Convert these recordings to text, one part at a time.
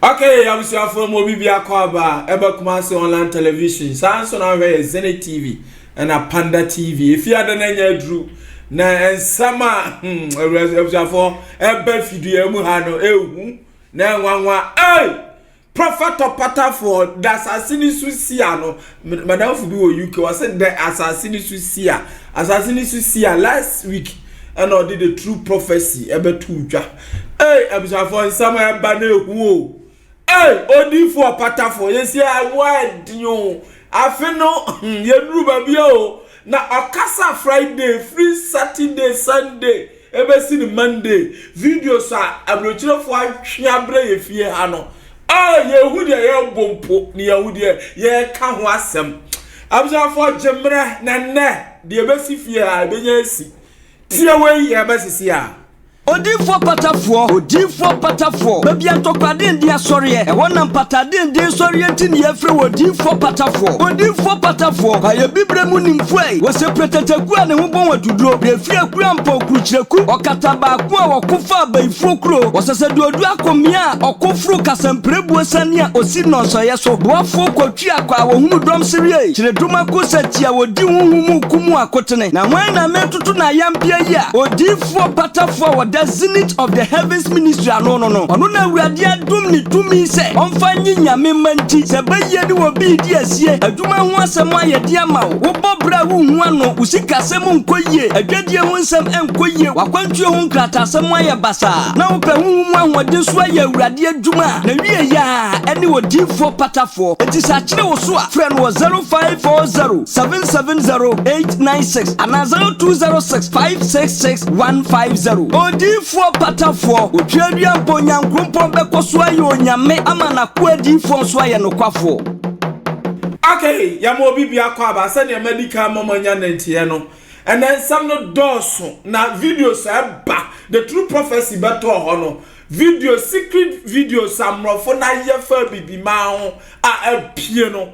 Okay, abusuafoɔ mu obi bi akɔ aba ɛbɛ Kumasi online television. Saa nso na ahwɛ yɛ Zenith TV ɛna Panda TV. Efi ada na anya aduru na nsɛm a abusuafoɔ ɛbɛ fidua mu ha no ehu na ɛnwanwa. Hey! Prophet ɔpatafoɔ da asase ni so si ano. Madamfo bi wɔ UK, wɔsɛ da asase ni so si a, asase ni so si a. Last week ɛna ɔde the true prophecy ɛbɛto dwa. Hey, abusuafoɔ, nsɛm a ɛba na ehu o. Hey, odiifoɔ ɔpatafoɔ, yɛsi awo ɛdin o. Afe no yɛnuru baabi o na ɔkasa Friday, free Saturday, Sunday ebesi ne Monday, videos a aburokyerefoɔ atwe abrɛ yɛ fie ha no. Aa, yɛhu deɛ yɛbɔ mpo ne yɛhu deɛ yɛka ho asɛm. Abusuafoɔ, gye mmerɛ na nnɛ deɛ ebesi fie ha ebenya esi tie wei yɛbɛsisi a. Odiifoɔ patafoɔ, odiifoɔ patafoɔ, baabi a ntɔkwadenden asɔreɛ ɛhɔ na mpatadenden sɔreɛ nti ne yɛfrɛ wɔ odiifoɔ patafoɔ. Odiifoɔ patafoɔ ayɛ bibire mu nimfoɔ yi wɔsɛ prɛtɛtɛku a ne ho bɔn watuduro brɛfiri akura mpɔ kurukyerɛku ɔkata baako a wɔko fa abayifoɔ kuro wɔsɛsɛ duodu akɔmmea a ɔko foro kasampirebuo sane a osi nnɔnsɔeɛ so boafoɔ kɔtwi akɔ a wɔhunu dɔm serie kyerɛdoma ko sɛ tia wɔdi huhu mu kum akotene na hwan na metoto na ayampia yi a odiifoɔ patafoɔ a wɔda Zenith of the Heavens Ministry ano no, ɔno na Awurade adom ne tumi sɛ ɔmfa nyi Nyame mma. Nti sɛ bɛyie ne wɔ bii di asie adwuma ho asɛm ayɛ de ama wo, wobɔ berɛ a wonhu ano, wo sikasɛm nkɔ yie, adwadie ho nsɛm ɛnkɔ yie, w'akwantuo ho nkrataasɛm ayɛ basaa na wopɛ honhom mu ahoɔden so ayɛ Awurade adwuma a na wie yɛ a ɛne odiifoɔ patafoɔ. Enti sɛ akyerɛ wo so a, frɛ no wɔ 0540 770 896 anaa 0206 566 150. Odiifoɔ patafoɔ, otwa mpo Onyankopɔn bɛkɔ so ayɛ Onyame ama n'akoa adiifoɔ nso ayɛ nokwafoɔ. Okay, yɛma obi bi akɔ aba. Sɛdeɛ medical mama nya nanteɛ no, ɛnɛ nsɛm no dɔɔso na videos a ɛba, the true prophecy bɛtɔɔ hɔ no, video, secret videos a mmorɔfo na ayɛ fa bibimaa ho a apue no,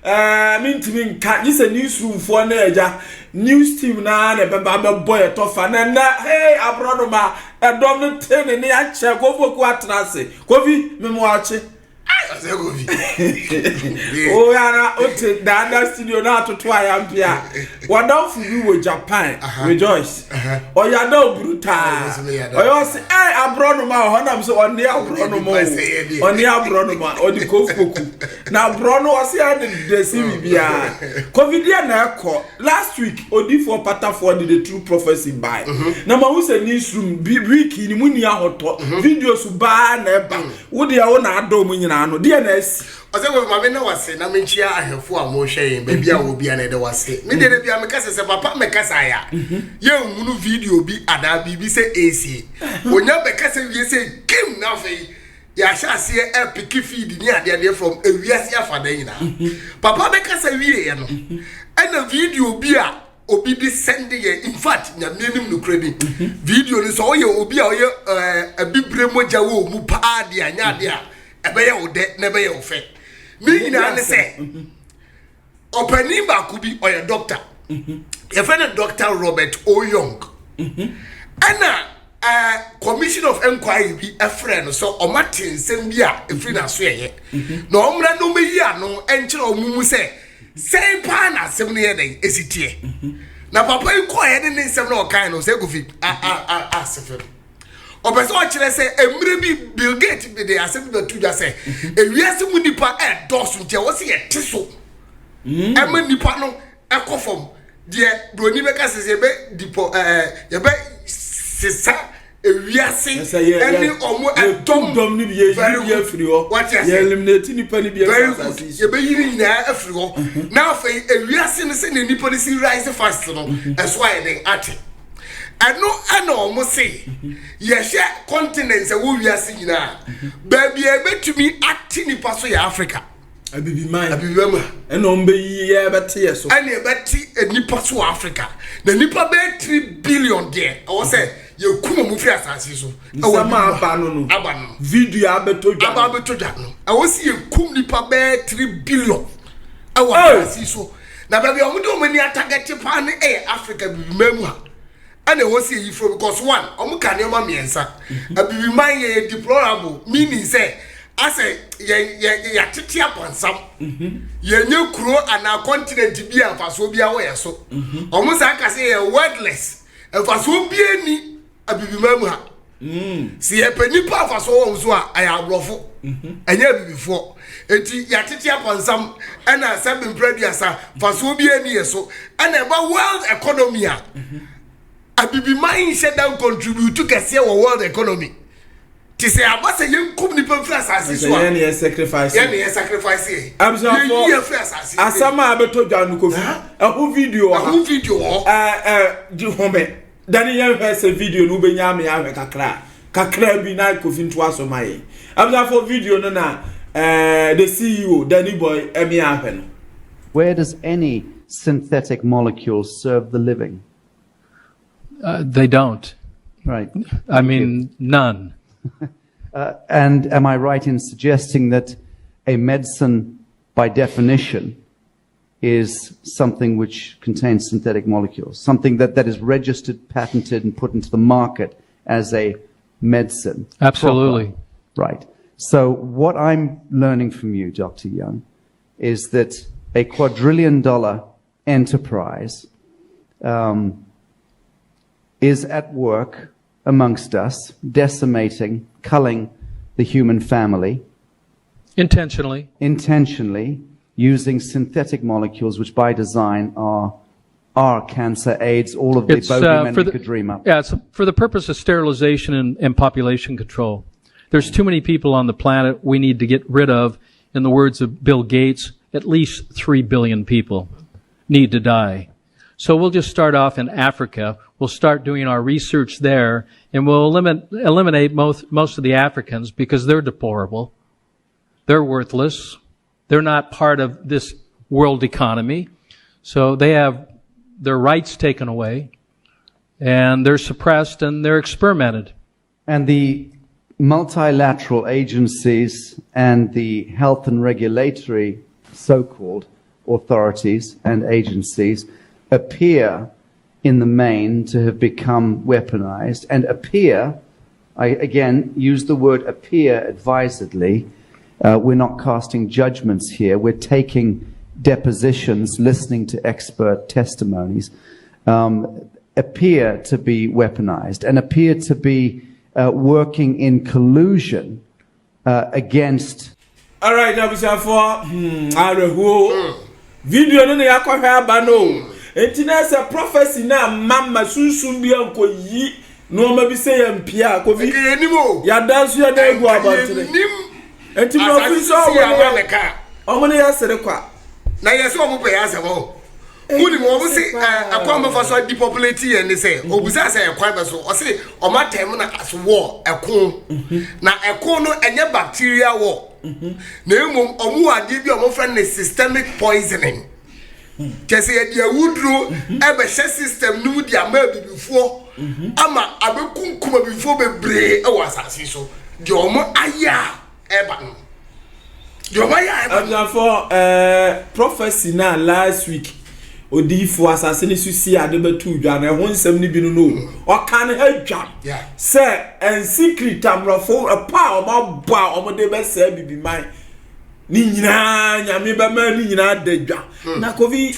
mentumi nka gye sɛ newsroomfoɔ ne agya news team naa na ɛbɛba bɛbɔ yɛ tɔfa. Na ɛnɛ, hey, aborɔnoma ɛdɔm no te ne ne akyɛ kofoku atena ase. Kofi, memoakye. Ɔsɛ Kofi. O yàrá o te dáadáa studio náà atoto ayampe a wadamfo bi wɔ Japan, Rejoice, ɔyada oburu taa. Ɔyɛ ɔsi ɛ aborɔnoma wɔ hɔ nam sɛ ɔne aborɔnoma o, ɔne aborɔnoma, ɔde kofoku na aborɔ no ɔsi ɛde desi bibiara. Kofi deɛ na ɛkɔ last week, odiifoɔ patafoɔ de the true prophecy by na ma ho sɛ newsroom bi week ni mu ni ahotɔ videos baa na ɛba. Wo deɛ wo na adɔ mu nyinaa no deɛ na ɛsi. Ɔsɛ Kofi, maame na wase na menkyia ahwɛfo a mohwɛ yɛn baabi a wɔ bia na ɛde wase. Me deɛ bia meka sɛ papa mɛkasa yɛ a yɛnhunu video bi anaa biribi sɛ ɛsie onya bɛkasa wie sɛ kim na afei yɛahyɛ aseɛ ɛpick feed ne adeadeɛ from ewiase afa da nyinaa. Papa bɛkasa wieɛ no, ɛna video bi a obi de send yɛ, in fact, Nyame anim nokura ni, video no sɛ ɔyɛ obi a ɔyɛ abibire mogya wɔ mu paa deɛ, anyɛ adeɛ a ɛbɛyɛ wo dɛ na ɛbɛyɛ wo fɛ. Ne nyinaa ne sɛ ɔpanin baako bi ɔyɛ doctor, yɛfrɛ no Dr Robert O'Young, ɛna commission of inquiry bi ɛfrɛ no sɛ ɔma te nsɛm bi a ɛfiri n'aso ɛyɛ na ɔmmra na ɔmɛyi ano ɛnkyerɛ ɔmo mu sɛ sɛn paa na asɛm no yɛ dɛn esi teɛ. Na papa yi kɔɔ ne nsɛm na ɔkan no sɛ Kofi a a a ase fam, ɔpɛ sɛ ɔkyerɛ sɛ mmerɛ bi Bill Gates bi de asɛm bi bɛto dwa sɛ ewiase mu nipa ɛɛdɔɔso, nti ɛwɔ sɛ yɛte so ɛma nipa no ɛkɔ fam. Deɛ broni bɛka sɛ yɛbɛ dipɔ yɛbɛ sesa ewiase ɛne ɔmo ɛdɔm. Dɔm ni bi yɛ yi bi afiri hɔ. Wate ase? Yɛ eliminate nipa ni bi very afiri good. asase so. Yɛbɛyi ne nyinaa afiri hɔ na afei ewiase no sɛ ne nipa no si rise fast no ɛso ayɛ den ate. Ɛno ɛna ɔmo se yɛhwɛ continent a wɔ wiase nyinaa, baabi a ebɛtumi ate nipa so yɛ Africa. Abibiman. Abibiman mu a. Ɛna ɔmo bɛyi yɛ bɛte yɛ so. Ɛna ɛbɛte nipa so wɔ Africa na nipa bɛyɛ 3 billion deɛ, ɛwɔ sɛ yɛkum ɔmo firi asase so. Nsɛm a aba no. Aba no. Video abɛtɔ dwa. Aba abɛtɔ dwa no, ɛwɔ sɛ yɛkum nipa bɛyɛ 3 billion ɛwɔ Hey! asase so. Na baabi a wɔde wɔn ani atarget paa ne ɛyɛ Africa bibiman mu ha. Ɛna ɛwɔ sɛ yɛyi furo because one, wɔn ka nneɛma mmiɛnsa: abibiman yɛ deplorable, meaning sɛ Asɛ yɛn yɛn yɛatete apansam. Yɛnyɛ kuro anaa continent bi a mfasoɔ biara wɔ yɛn so. Wɔn saa ka sɛ yɛyɛ worthless. Mfasoɔ biara ni abibiman mu ha. Sɛ yɛpɛ nipa mfasoɔ wɔ wɔn so a, ɛyɛ aborɔfo. Ɛnyɛ abibifoɔ. Eti yɛatete apansam ɛna sɛbe mpere aduasa mfasoɔ biara ni yɛ so. Ɛna ɛba world economy a, abibiman nhyɛ da ncontribute kɛseɛ wɔ world economy. Te sɛ aba sɛ yɛnkum nipa mfiri asase so a. Yɛn na yɛ sacrifice. Yɛn na yɛ sacrifice yɛ. Abusuafo Yɛyi yɛ firi asase. Asɛm a abɛtɔ dwa no Kofi. Ɛho video wɔ ha. Ɛho video wɔ hɔ. Ɛɛ ɛɛ di home. Dani yɛn hwɛ sɛ video no wobɛnya ame ahwɛ kakra. Kakra bi na Kofi ntoa so ma yɛn. Abusuafo video no na ɛɛ the CEO Danny Boy ɛme ahwɛ no. Where does any synthetic molecule serve the living? They don't. Right. I mean, none. And am I right in suggesting that a medicine, by definition, is something which contains synthetic molecules, something that is registered, patented, and put into the market as a medicine? Absolutely. Proper. Right. So what I'm learning from you, Dr. Young, is that a quadrillion-dollar enterprise is at work amongst us, decimating, culling the human family. Intentionally. Intentionally, using synthetic molecules, which by design are cancer, AIDS, all of the bogeymen we could dream up. Yeah, it's for the purpose of sterilization and population control. There's too many people on the planet we need to get rid of. In the words of Bill Gates, at least 3 billion people need to die. So we'll just start off in Africa. We'll start doing our research there, and we'll eliminate most of the Africans because they're deplorable. They're worthless. They're not part of this world economy. So they have their rights taken away, and they're suppressed, and they're experimented. And the multilateral agencies and the health and regulatory so-called authorities and agencies appear in the main to have become weaponized and appear, I again use the word appear advisedly, we're not casting judgments here, we're taking depositions, listening to expert testimonies, appear to be weaponized and appear to be working in collusion against. All right, abusuafo, awerɛhoɔ. Video no na yɛakɔhwɛ aba no. Enti na sɛ prophecy na mama sunsum bi ankɔyi nneɛma bi sɛ yɛ mpia Kofi. Nka yɛnim o. Yɛada nso yɛda egu abɔntene. Yɛnim. Enti mmorɔfo nso Asase si ɔmo aba ne ne ka. Ɔmo ne yɛ sere kwa. Na yɛ sɛ ɔmo pɛ yɛ asɛm o. Wonim ɔmo se ɛkwan bɛfa so depopulate yɛn ne sɛ obusa sɛ ɛkwan bɛ so ɔse ɔmo atɛm na as war ɛko. Na ɛko no ɛnyɛ bacteria war. Na emom ɔmo wɔ adeɛ bi a ɔmo frɛ no systemic poisoning. Kyɛ sɛ yɛde awuduro ɛbɛhyɛ system no mu de ama abibifoɔ ama abɛkunkum abibifoɔ bebree ɛwɔ asase so. Deɛ ɔmo ayɛ a ɛba no. Deɛ ɔmo ayɛ a ɛba no. Abusuafo, prophecy na last week odiifo asase ne so si ade bɛtu dwa na ɛho nsɛm no bi no ɔka ne ha dwa sɛ ɛnsikiri tamrɔfo ɛpɔ a ɔmo abɔ a ɔmo de bɛsɛɛ bibiman ne nyinaa Nyame bɛma ne nyinaa da dwa. Na Kofi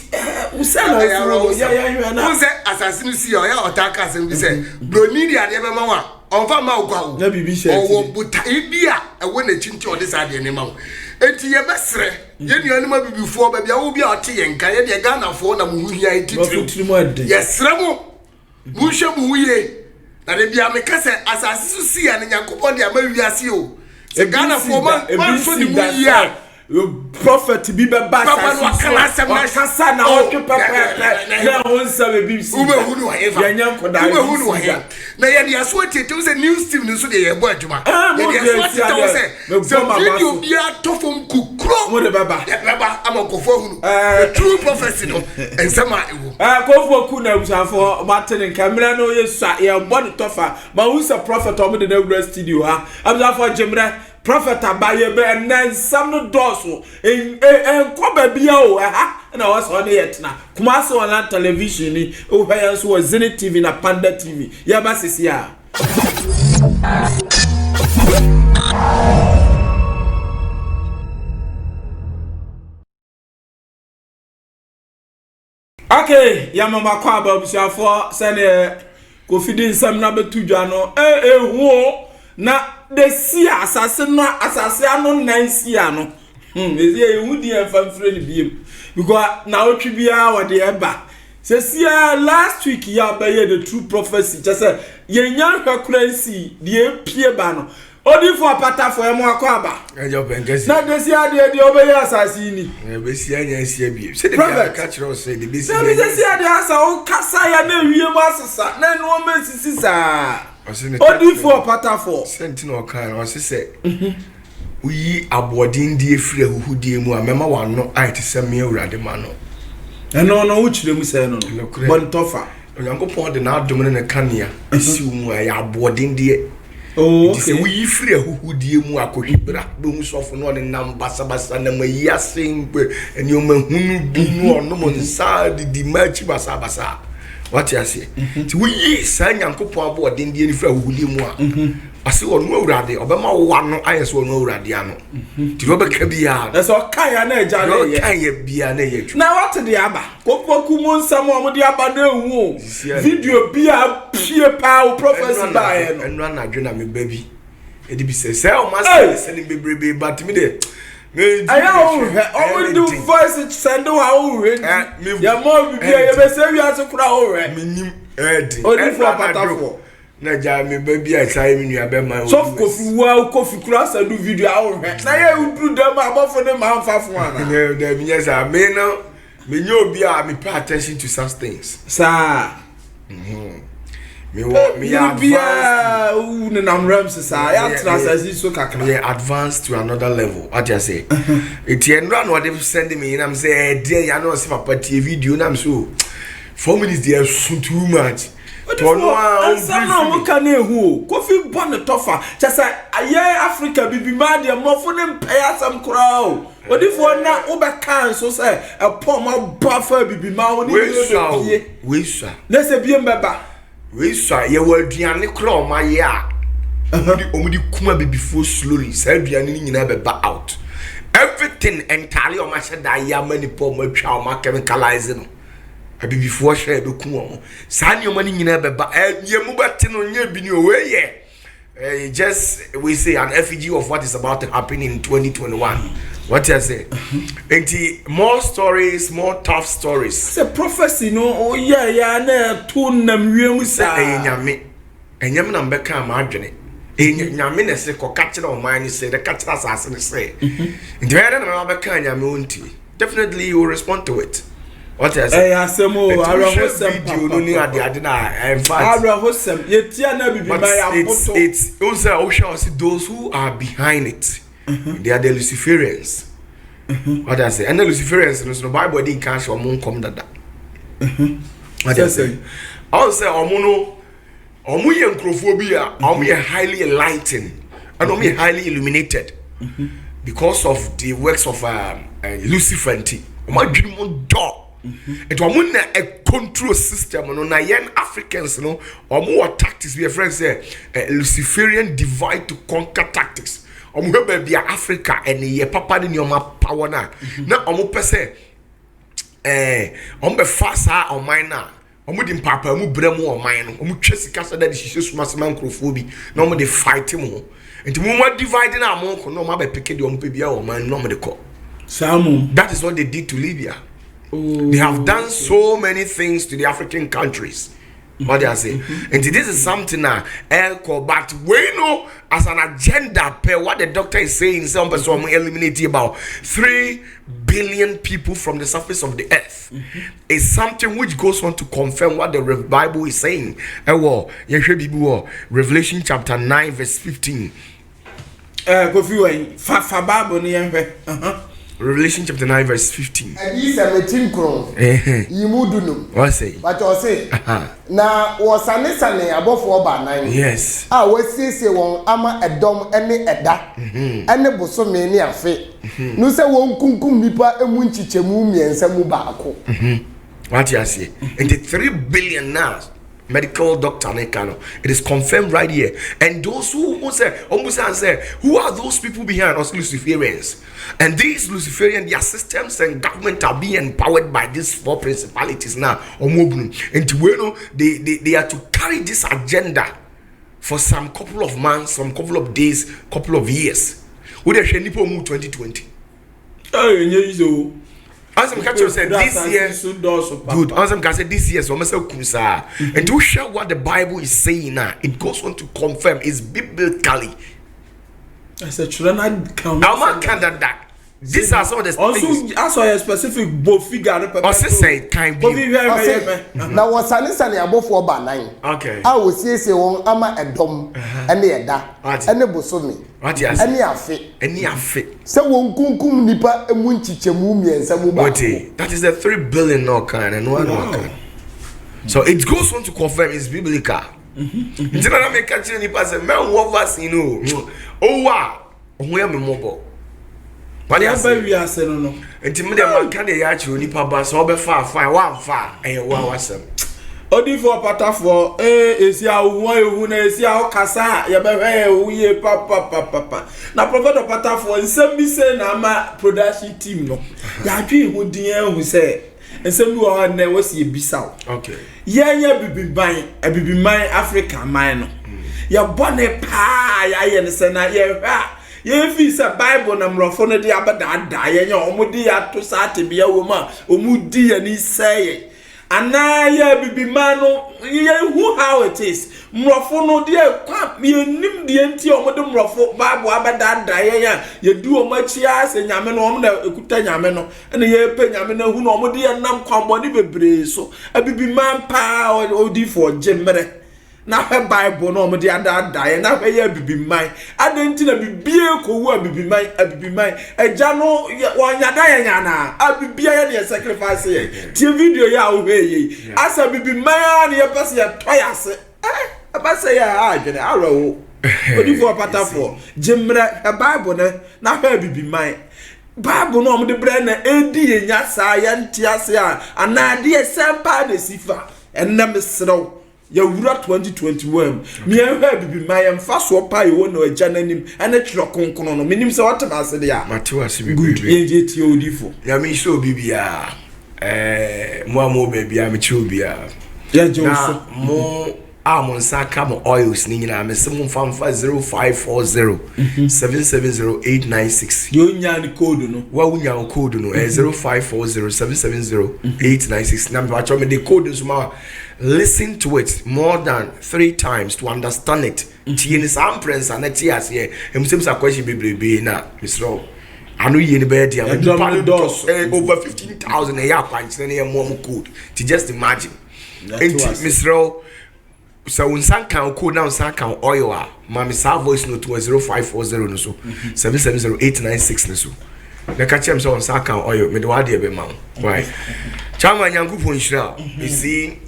wusɛ na ɔfuru yɛ yɛ hwɛ na Wo sɛ asase no si a ɔyɛ ɔtaa ka asɛm bi sɛ broni de adeɛ bɛma wo a ɔmfa ma wo kwa o. Na biribi hyɛ akyire. Ɔwɔ botae bi a ɛwɔ n'akyi nti ɔde saa adeɛ no ma wo. Enti yɛbɛsrɛ yɛn nuanom abibifoɔ baabi a wo bi a ɔte yɛn nka yɛdeɛ Ghanafoɔ na mo ho hia yɛn titiriw. Wɔfo tirim ɔden. Yɛsrɛ mo monhwɛ mo ho yie. Na de bia meka sɛ asase so si a ne Nyankopɔn de ama wiase o. Sɛ Ghanafoɔ manso ne mu yie a prophet bi bɛba Papa no asase ɔka n'asɛm na ɔkasa na Oh, ɔtwe pɛpɛɛpɛ na ɛho nsɛm ebi si da. Wobɛhu no wɔ hefa? Yɛnyɛ nkɔdaa Wobɛhu ebi no wɔ si da. he? Na yɛde aso atietie wo sɛ news team no nso deɛ yɛbɔ adwuma. Ah, mo Yɛde deɛ aso esi atete wo adeɛ. sɛ Mebɔ sɛ m'aba video so. biara tɔ fam kukuro. Mo de bɛba. Yɛde bɛba ama nkɔfoɔ ahunu. Eh. The true prophecy no nsɛm a ɛwɔ mu. Kofi Oku na abusuafoɔ mate ne nka mmerɛ no yɛ sua yɛbɔ ne tɔfa ma wo sɛ prophet ɔmo de no awura studio ha. Abusuafoɔ gye mmerɛ prophet aba yɛ bɛ ɛnɛ nsɛm no dɔɔso nkɔ baabi a o ɛha na ɛwɔ sɛ ɔne yɛ tena Kumasi Online Television ni wohwɛ yɛn nso wɔ Zenith TV na Panda TV yɛba sisi a. Okay, yɛma mo akɔ aba abusuafoɔ sɛdeɛ Kofi de nsɛm no abɛto dwa no ehu o na de si a asase no asase ano nan si ano ɛsi ehu di ɛmfa mfiri no biem because na otwi biara wɔde ɛba sɛsi a last week yɛ abɛyɛ the true prophecy kyɛ sɛ yɛnya nhwɛ kora nsi deɛ epie ba no Odifo apatafo ɛmo akɔ aba. Ɛjɛ ɔpɛ nkɛse. Na desi adeɛ deɛ ɔbɛyɛ asase yi ni. Ɛbɛsi anya asi abie. Sɛ de bi aka kyerɛ ɔsɛ de bɛsi. Sɛ bi sɛ si adeɛ asa ɔkasa ya na ewie mu asesa na nneɛma esisi saa. Odifo ɔpatafo. Sɛ nti na ɔka no ɔse sɛ woyi aboɔdendie firi ahuhudie mu a mɛma w'ano ayɛ te sɛ me Awurade ma no. Ɛno no wokyerɛ mu sɛ no no. Bɔntɔfa. Onyankopɔn de n'adom ne ne kanea esi wo mu a ɛyɛ aboɔdendeɛ. Oh, Nti sɛ woyi firi ahuhudeɛ mu akɔhwi bra bɛhu sɔfo no ɔne nam basabasa nam ayi ase nneɛma hunu bi no ɔnom nsa didi ma akyi basabasa wate aseɛ mhm. nti woyi saa nyankopɔn aboɔdendeɛ no firi ahuhudeɛ mu a mhm. ɔse ɔno awurade ɔbɛma wo ano ayɛ sɛ ɔno awurade ano mhm. nti deɛ ɔbɛka biara no ɛsɛ ɔka yɛ na agya no yɛ ɔka yɛ biara na ɛyɛ adwuma na wate deɛ aba Kokoku mu nsɛm a wɔde aba no ehu o. Video bi a pie paa o prophecy baeɛ no. Ɛnu anadwo na me ba bi ɛde bi sɛ sɛ ɔmo asɛ sɛ ne bebrebe but mi de. Ɛyɛ ɔhwɛ ɔmo de voice sɛnde wa ɔhwɛ nti yɛ mɔ bibi a yɛbɛsɛ wiase kora ɔhwɛ. Mi nim ɛɛdi. Odifo apatafoɔ. Na gya me ba bi a saa yɛ me nua bɛma. Sɔfo Kofi wa Kofi kura sɛ do video a ɔhwɛ na yɛ duru dɛm abɔfo ne maa nfa fo ana. Dɛbi nyɛ saa me no. Menyɛ obi a me pay attention to such things. Saa. Mm-hmm. Me wɔ me yɛ advanced. Owu nenam realms saa yɛ atena asase so kakra. Me yɛ advanced to another level. Wate ase. Eti ɛnura na ɔde send me nam sɛ ɛdeɛ ya na ɔsɛ papa tie video nam so 4 minutes deɛ so too much. Tɔno a nsɛm na ɔmo ka no ehu o. Kofi bɔ ne tɔfa kyɛ sɛ yɛn Africa bibi maa deɛ mmɔfo ne mpɛyɛ asɛm koraa o. Odifoɔ na wobɛkaa nso sɛ ɛpɔ ma bɔ afa abibi ma wo ne yie bɛpie. Wei sua. Na sɛ biem bɛba. Wei sua yɛwɔ aduane koraa ɔmo ayɛ a ɔmo de kum abibifoɔ slowly saa aduane no nyinaa bɛba out. Everything ntaale ɔmo ahyɛ da ayɛ ama nipa ɔmo atwa ɔmo achemicalize no. Abibifoɔ hwɛ ɛbɛku wɔn. Saa nneɛma no nyinaa bɛba. Ɛyɛ mu bɛte no nyɛ bi ni o wei yɛ. Just we say an effigy of what is about to happen in 2021. What I say? Nti more stories, more tough stories. Sɛ prophecy no oh yeah yeah na ɛto nam wiem saa. Ɛyɛ nyame. Ɛnyɛ me na mbɛka ama adwene. Ɛyɛ nyame na ɛsɛ kɔka kyerɛ ɔman no sɛ, ka kyerɛ asase no sɛ. Nti bɛyɛ dɛ na mɛma bɛka nyame ɔntie. Definitely you will respond to it. What I say? Ɛyɛ asɛm o, awerɛhosɛm video no ne ade ade na in fact. Awerɛhosɛm yɛtia na bibi ma yɛ aboto. It's it's o sɛ o hwɛ ɔsi those who are behind it. They are the Luciferians. What I say? And the Luciferians no so Bible di nkan hyɛ ɔmo nkɔm dada. What I say? Ɔn sɛ ɔmo no ɔmo yɛ nkurɔfoɔ bi a ɔmo yɛ highly enlightened ɛna ɔmo yɛ highly illuminated because of the works of Lucifer nti ɔmo adwene mu dɔ nti ɔmo na ɛ control system no na yɛn Africans no ɔmo wɔ tactics bi yɛfrɛ sɛ Luciferian divide to conquer tactics. Ɔmo hwɛ baabi a Africa ɛne yɛ papa ne nneɛma pa wɔ no a na ɔmo pɛ sɛ ɔmo bɛfa saa ɔman no a ɔmo de mpaapaamu brɛ mu ɔman no ɔmo twa sika sɛ dɛ de hyehyɛ suma sema nkurɔfoɔ bi na ɔmo de fight mo ho nti mo mo divide na mo kɔ na ɔmo abɛpeke deɛ ɔmo pɛ biara wɔ ɔman no na ɔmo de kɔ. Saa mo. That is what they did to Libya. Oh, they have done so many things to the African countries. What they are saying. And this is something that uh, but we know as an agenda per what the doctor is saying, some person eliminate about 3 billion people from the surface of the earth. Is something which goes on to confirm what the Bible is saying. Well, Revelation chapter 9, verse 15. Kofi wɛn fa fa Bible ni yɛn hwɛ. Revelation chapter 9, verse 15. Adiyisɛm ti 9 yi mu 15. What's it? Bàtà ɔse. Na wɔsanesane abɔfoɔ baanan. A wɔasiesie wɔn ama ɛdɔm ne ɛda ne bosome ne afe no sɛ wɔnkunkum nnipa mu nkyekyɛmu mmiɛnsa mu baako. Wate aseɛ. Nti 3 billion now. Medical doctor ne ka no, it is confirmed right here. And those who say, ɔmo sɛ, who are those people behind us? Luciferians. And these Luciferian, their systems and government are being empowered by these four principalities now. Ɔmo bunu nti wei no, they are to carry this agenda for some couple of months, some couple of days, couple of years. Wo de hwɛ nipa ɔmu 2020. Ɛyɛ nye yi so. Ansɛm ka kyerɛ sɛ this year so dɔɔso papa. Good. Ansɛm ka sɛ this year sɛ ɔmɛ sɛ kum saa. Nti wohwɛ what the Bible is saying na it goes on to confirm, it's biblically. Ɛsɛ twerɛ na ka ho. Ɔma ka dada, these are some of the things. Ɔnso asɔ yɛ specific bo figure no pɛpɛ. Ɔse sɛ kan bi. Kofi, hwɛ, hwɛ, Ɔse, hwɛ. na wɔsanesane abɔfoɔ baanan a wɔsiesie wɔn ama ɛdɔm ne ɛda ne bosome Wate ase. ne afe Ɛne afe. sɛ wɔnkunkum nnipa mu nkyekyɛmu mmiɛnsa mu baako. Wate, that is the 3 billion no kind and one kind. So it goes on to confirm it's biblical. Nti na meka kyerɛ nipa sɛ mɛnwɔ vaccine o, owó a ɔho yɛ me mmɔbɔ. Wate Yaba ase. wiase no. Nti mi deɛ, maka deɛ yɛ akyerɛ nipa ba sɛ ɔbɛfa afa, wamfa a, ɛyɛ wo a wasɛm. Odiifoɔ patafoɔ, esi awoɔ ehu na esi awo kasa a yɛbɛhwɛ yɛ ehu yie papapapapa. Na Prophet Patafoɔ, nsɛm bi sɛ na ama production team no yɛadwe ehu din ehu sɛ nsɛm bi wɔ hɔ nnɛ wɔsi ebisa o. Yɛn yɛ bibiman, abibiman, Africa man no, yɛbɔ ne paa, yɛayɛ ne sɛ na yɛhwɛ a yɛfi sɛ Bible na mmorɔfo no de abɛdaadaa yɛn a wɔn de yɛato saa tebea wɔ mu a wɔn di yɛn ni sɛ yɛn anaa yɛ bibiman no, yɛhu how it is. Mmorɔfo no deɛ kwa yɛnim deɛ nti a wɔde mmorɔfo Bible abɛdaadaa yɛn a yɛdi wɔn akyi ara sɛ Nyame no, wɔn na ekuta Nyame no, ɛna yɛpɛ Nyame no ahu na wɔde yɛn nam kwanbɔne bebree so. Abibiman paa, odiifoɔ, gye mmerɛ na hwɛ Bible na wɔde adaadaa yɛn na hwɛ yɛ abibiman adan nti na bibie kɔwu abibiman. Abibiman agya no wɔnyada yɛn anaa abibia yɛ ne yɛ sacrifice yɛn. Tie video yɛ a wohwɛ yɛ yi asa abibiman a ne yɛpɛ sɛ yɛtɔ yɛ ase ɛbɛ sɛ yɛ adwene awerɛwo. Odiifoɔ Patafoɔ, gye mmerɛ hwɛ Bible no na hwɛ abibiman. Bible no a wɔde brɛ na edi yɛn nya saa yɛnte ase a anaa adeɛ sɛn paa na esi fa ɛnna? Mesrɛw, yɛwura 2021 mu, mmiɛnhwɛ abibiman yɛmfa soɔ paa yɛwɔ no agya n'anim ɛne twerɛ kronkron no. Menim sɛ wɔte ase deɛ a. Mate wase. Good. Bebrebe. Yɛngye tie odiifo. Nyame nhyira obi biara, mo a mo wɔ baabi a mekyerɛ obiara. Yɛgye wo na so. Mo a mo nsa aka mo oils ne nyinaa, mese mo mfa 0540 770896. Deɛ onya ne code no. Wa wonya wo code no, ɛyɛ 0540 770896. Na mepakyɛw, mede code nso ma. Listen to it more than three times to understand it. Tie ne saa mprɛnsa na tie aseɛ. Ɛmusɛmsa question bebrebe na mesrɛ wo, ano yie no bɛyɛ deɛ. Ɛdɔm no dɔɔso. Over 15,000 ɛyɛ akwankyerɛ no yɛ mmoa mu code ti, just imagine. Yɛte Nti wase. mesrɛ wo sɛ wo nsa nka wo code na wo nsa nka wo oil a, ma me saa voice note wɔ 0540 no so 770896 no so na ka kyerɛ m sɛ wo nsa aka wo oil, mede w'adeɛ bɛma wo. Why kyama Nyankopɔn nhyira wo. Ɛsi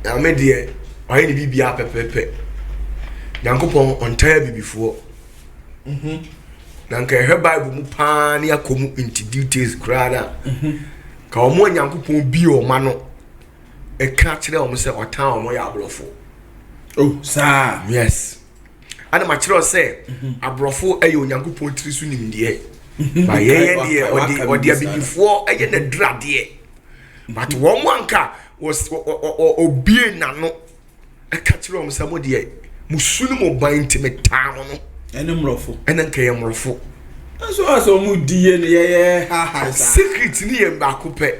Nyame deɛ, ɔyɛ ne biribiaa pɛpɛpɛ. Nyankopɔn ɔntaa bibifoɔ na nka ɛhwɛ Bible mu paa ne akɔ mu into details koraa na ka ɔmo a Nyankopɔn bi ɔma no ɛka kyerɛ ɔmo sɛ ɔtan ɔmo yɛ aborɔfo. Oh, saa? Yes, ana makyerɛ sɛ aborɔfo ɛyɛ Onyankopɔn tiri so nimdeɛ ba yɛyɛ deɛ ɔde ɔde abibifoɔ ɛyɛ n'aduradeɛ, but wɔn mu anka obie n'ano ɛka kyerɛ wɔn sɛ mo deɛ mo su ne mo ban nti me taa mo no. Ɛne mmorɔfo. Ɛna nka yɛ mmorɔfo. Nso asɛ ɔmo di yɛ ne yɛyɛ ha ha saa. Secret ni yɛ baako pɛ.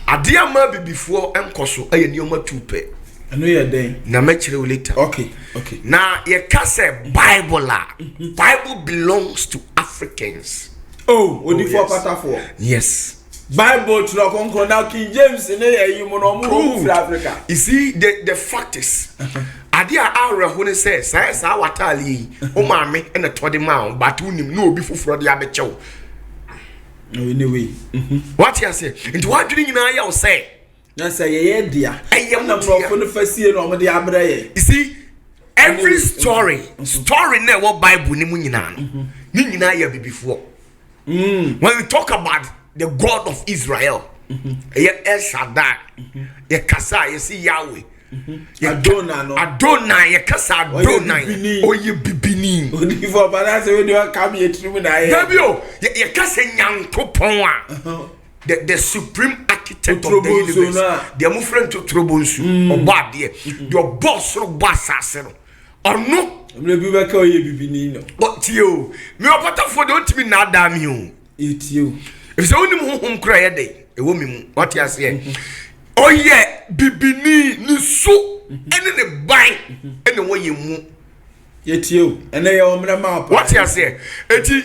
Adeɛ ama abibifoɔ nkɔ so ɛyɛ nneɛma tu pɛ. Ɛno yɛ dɛn? Na mɛkyerɛ wo later. Okay. Na yɛka sɛ Bible a, Bible belongs to Africans. Oh, odifoɔ yes. Patafoɔ. Yes. Bible twerɛ kronkron na King James ne yɛ yi mu na ɔmo wɔ firi Africa. You see, the fact is, adeɛ a awerɛho ne sɛ saa wataale yi, wo maame ɛna tɔ de maa wo, but wonim na obi foforɔ de abɛkyɛ wo. Anyway. Wate ase? Nti wadwene nyinaa yɛ wo sɛ na sɛ yɛyɛ dea. Ɛyɛ na mo dea. Mmorɔfo no fa sie na ɔmo de abrɛ yɛ. You see, every story na ɛwɔ Bible ne mu nyinaa no, ne nyinaa yɛ abibifoɔ. When we talk about the God of Israel, ɛyɛ El Shaddai. Yɛkasa a yɛsi Yahweh. Adonai no. Adonai, yɛka sɛ Adonai, ɔyɛ bibini. Odifo ɔba sɛ wode ɔka me yɛtiri na ayɛ. Dabi o, yɛka sɛ Nyankopɔn a, the supreme architect of the universe. Deɛ mofrɛ no Totorobonsu, ɔbɔ adeɛ. Deɛ ɔbɔ soro bɔ asase no. Ɔno. Mmerɛ bi bɛka ɔyɛ bibini no. Tie o, me ɔpatafoɔ deɛ ɔntumi nnaadaa me o. Tie o. Efisɛ wonim honhom kora yɛ dɛ ɛwɔ me mu. Wate aseɛ? Ɔyɛ bibini, ne su ɛne ne ban ɛna ɛwɔ yɛn mu. Yɛtie o, ɛnɛ yɛ ɔmmerɛ ma apa. Wate aseɛ? Eti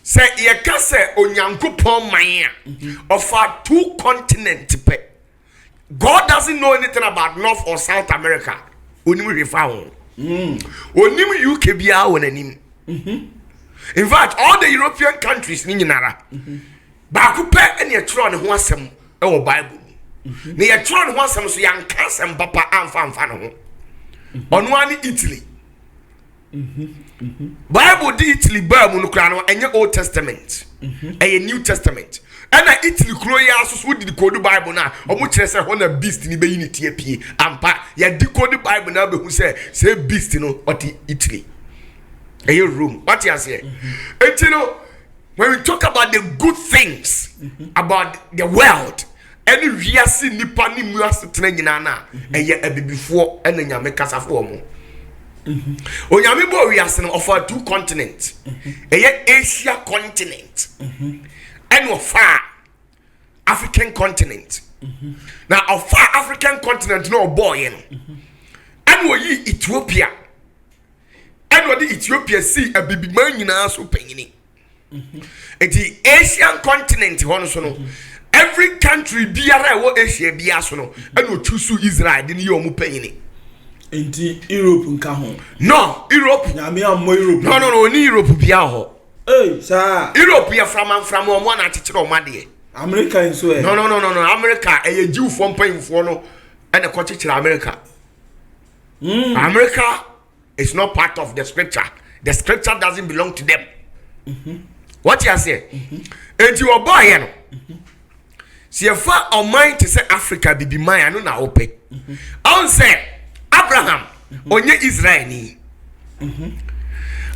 sɛ yɛka sɛ Onyankopɔn man a, ɔfa two continent pɛ. God doesn't know anything about North or South America. Onim hwee fa ho. Onim UK biara wɔ n'anim. In fact, all the European countries ni nyinara. Baako pɛ ɛna ɛtwerɛ ne ho asɛm ɛwɔ Bible mu. Na yɛtwerɛ ne ho asɛm so yɛanka asɛm papa amfa amfa ne ho. Ɔno ara ne Italy. Bible de Italy baa mu no koraa no ɛnyɛ Old Testament, ɛyɛ New Testament. Ɛna Italy kuro yi aso so wodi decode Bible no a, wɔn kyerɛ sɛ hɔ na beast ni bɛyi ne ti apue. Ampa, yɛ decode Bible no abɛhu sɛ sɛ beast no ɔte Italy, ɛyɛ Rome. Wate aseɛ? Eti no, when we talk about the good things about the world, ɛne wiase nipa ne mu asetena nyinaa no a, ɛyɛ abibifoɔ ɛna Nyame kasafoɔ mo. Onyame bɔɔ wiase no, ɔfaa two continent, ɛyɛ Asia continent ɛna ɔfaa African continent. Na ɔfaa African continent na ɔbɔɔyɛ no, ɛna ɔyii Ethiopia, ɛna ɔde Ethiopia sii abibiman nyinaa so panyini. Nti Asian continent hɔ no so no, every country biara ɛwɔ Asia biara so no, ɛna ɔtu so Israel de ne yɛ ɔmo panyini. Nti Europe nka ho? No, Europe. Nyame ammɔ Europe. No, no, no, oni Europe biara hɔ. Hey, saa. Europe yɛ framanframa, ɔmo ana akyekyere ɔmo adeɛ. America nso ɛ? No, no, no, no, no, America ɛyɛ Jewfoɔ mpanyinfoɔ no ɛna ɛkɔkyekyere America. America is not part of the scripture. The scripture doesn't belong to them. What you say? Enti ɔbɔɔyɛ no, sɛ yɛfa ɔman te sɛ Africa bibi man ano na wopɛ. Ɔn sɛ Abraham ɔnyɛ Israelni.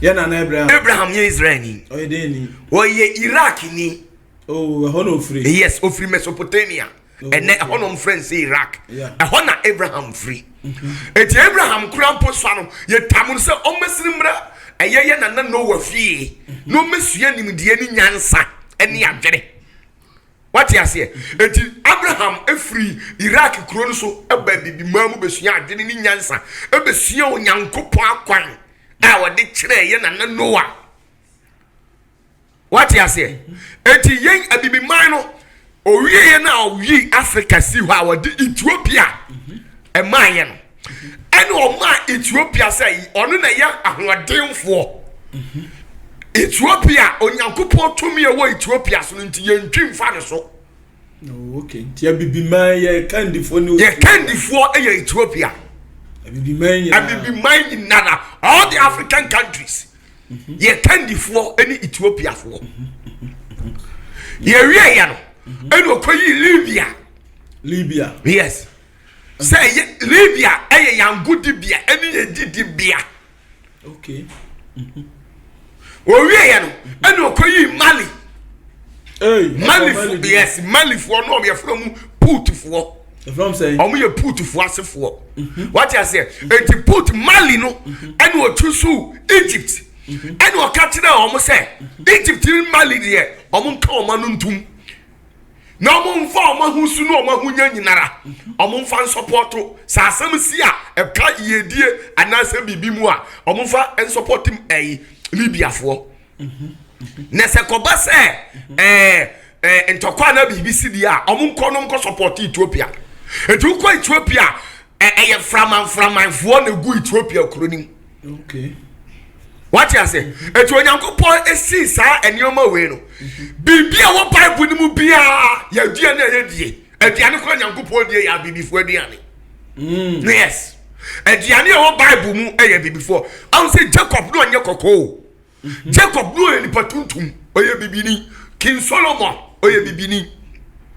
Yɛ nana Abraham. Abraham nyɛ Israelni. Ɔyɛ dɛn ni? Ɔyɛ Iraqni. Oh, ɛhɔ na ofiri. Yes, ofiri Mesopotamia. Ɛnɛ ɛhɔ na ɔmfrɛ no sɛ Iraq. Ɛhɔ na Abraham firi. Eti Abraham kura mpo sua no, yɛtam no sɛ ɔmmɛsiri mmra ɛyɛ yɛ nana Noah fie na ɔmmɛsua nimdeɛ ne nyansa ne adwene. Wate aseɛ? Eti Abraham efiri Iraq kuro no so ɛba bibimaa mu bɛsua adwene ne nyansa, ɛbɛsua Onyankopɔn akwan a wɔde kyerɛɛ yɛ nana Noah. Wate aseɛ? Eti yɛn abibiman no, owieɛ no a ɔyi Africa si hɔ a wɔde Ethiopia ɛmaayɛ no, ɛna ɔmaa Ethiopia sɛ ɔno na ɛyɛ ahoɔdenfoɔ. Ethiopia, Onyankopɔn tumi a ɛwɔ Ethiopia so no nti yɛntwi mfa ne so. Oh, okay. Nti abibiman yɛ kandifoɔ ne Yɛ kandifoɔ yɛ Ethiopia. Abibiman nyinaa. Abibiman nyinaa, all the African countries. Yɛ kandifoɔ ne Ethiopiafoɔ. Yɛwie yɛ no, ɛna ɔkɔyi Libya. Libya. Yes. Sɛ ɛyɛ Libya ɛyɛ yangodibea ɛne yɛ didibea. Okay. Owie yɛ no, ɛna ɔkɔyi Mali. Hey, Malifoɔ, yes, Malifoɔ no yɛfrɛ mu Putfoɔ. Ɔmo yɛ Putfoɔ asefoɔ. Wate aseɛ? Eti Put Mali no ɛna ɔtu so Egypt. Ɛna ɔka kyerɛ ɔmo sɛ Egypt ne Mali deɛ ɔmo nka ɔmo ano ntum. Na ɔmo nfa ɔmo ahosu ne ɔmo ahonya nyinara ɔmo nfa nsɔpɔto sɛ asɛm si a ɛka yiedie anaasɛ biribi mu a ɔmo nfa nsɔpɔto ɛyi Libyafoɔ. Na sɛ kɔba sɛ ɛɛ ɛɛ ntɔkwa na biribi si deɛ a ɔmo nkɔ no nkɔ sɔpɔto Ethiopia. Eti wokɔ Ethiopia ɛ ɛyɛ framanframanfoɔ na egu Ethiopia kuro nim. Okay. Wate ase? Eti Onyankopɔn esi saa nneɛma wei no. Biribi a ɛwɔ Bible no mu biara yɛ aduane a yɛdie. Aduane kora Nyankopɔn die yɛ abibifoɔ aduane. Yes. Aduane a ɛwɔ Bible mu yɛ abibifoɔ. Ahun sɛ Jacob no ɔnyɛ kɔkɔɔ. Jacob no ɔyɛ nipa tuntum, ɔyɛ bibini. King Solomon ɔyɛ bibini.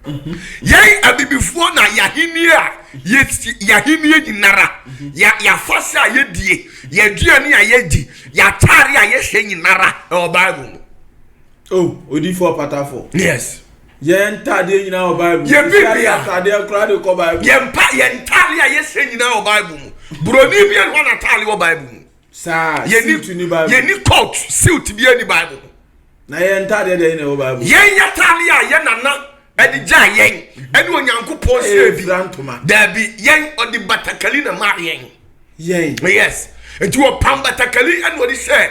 Yɛn abibifoɔ na yɛahenni a Yɛ yɛahennie nyinara, yɛ yɛafahyɛ a yɛdie, yɛaduane a yɛdi, yɛataare a yɛhyɛ nyinara ɛwɔ Bible mu. Oh, odiifoɔ patafoɔ. Yes. Yɛn ntaadeɛ nyinaa wɔ Bible mu. Yɛn bibia. Ataadeɛ koraa de kɔ Bible. Yɛn mpa yɛn ntaare a yɛhyɛ nyinaa wɔ Bible mu. Buroni bi ɛna wɔn ataare wɔ Bible mu. Saa suit ni Bible. Yɛn ni coat suit bi ɛni Bible mu. Na yɛn ntaadeɛ deɛ ɛna ɛwɔ Bible. Yɛn yɛ taare a yɛn nana ɛde gya yɛn ɛne Onyankopɔn hyɛ bi. Daabi yɛn ɔde batakali na maa yɛn. Yɛn. Yes. Nti wɔpam batakali ɛna ɔde hyɛ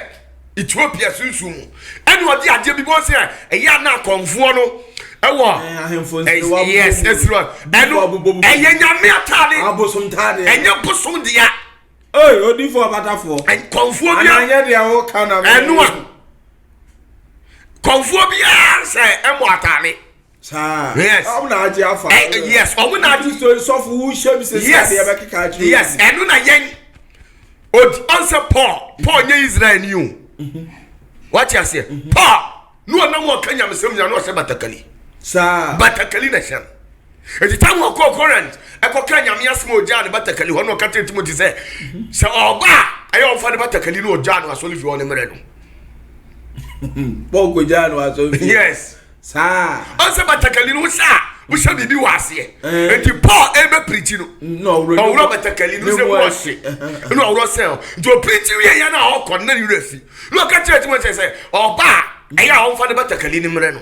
Ethiopia sunsun mu ɛna ɔde adeɛ bi bɔ sɛ ɛyɛ ana akɔnfoɔ no ɛwɔ ahemfo nserewa yes ɛsiriwa ɛno ɛyɛ nyame ataade abosom taade ɛnyɛ bosom dea. Ee odiifoɔ ɔbatafoɔ. Kɔnfoɔ bi a ananyɛ deɛ ɔka na. Ɛno a kɔnfoɔ bi a sɛ ɛmɔ ataade. Saa. Yes. Ɔmo na agye afa. Eh, yes, ɔmo na agye. Kristo sɔfo wo hyɛ bi sɛ yes. sɛ deɛ bɛkeka akyerɛ. Yes, ɛno na yɛn. Odi ɔnsɛ Paul, Paul nyɛ Israel ni o. Wate aseɛ? Mhm. Paul, ne ɔnam ɔka nyamesɛm nyina na ɔhyɛ batakali. Saa. Batakali na hyɛ no. Eti tam ɔkɔɔ Corinth ɛkɔka nyame asɛm a ɔgyaa ne batakali hɔ na ɔka kyerɛ Timothy sɛ sɛ ɔba a ɛyɛ ɔmfa ne batakali na ɔgyaa no asɔre fie hɔ ne mmerɛ no. Paul kɔgyaa no asɔre fie. Yes. Saa. Ɔnsɛ batakali no wohyɛ a wohyɛ biribi wɔ aseɛ. Eh. Nti Paul ɛbɛ pirikyi no. Na ɔworɔ ɔworɔ batakali no sɛ wɔhye. Na ɔworɔ sɛ nti ɔpirikyi wie yɛ na ɔkɔ na ne werɛ fi. Na ɔka kyerɛ Timothy sɛ ɔba a ɛyɛ a ɔmfa ne batakali no mmerɛ no.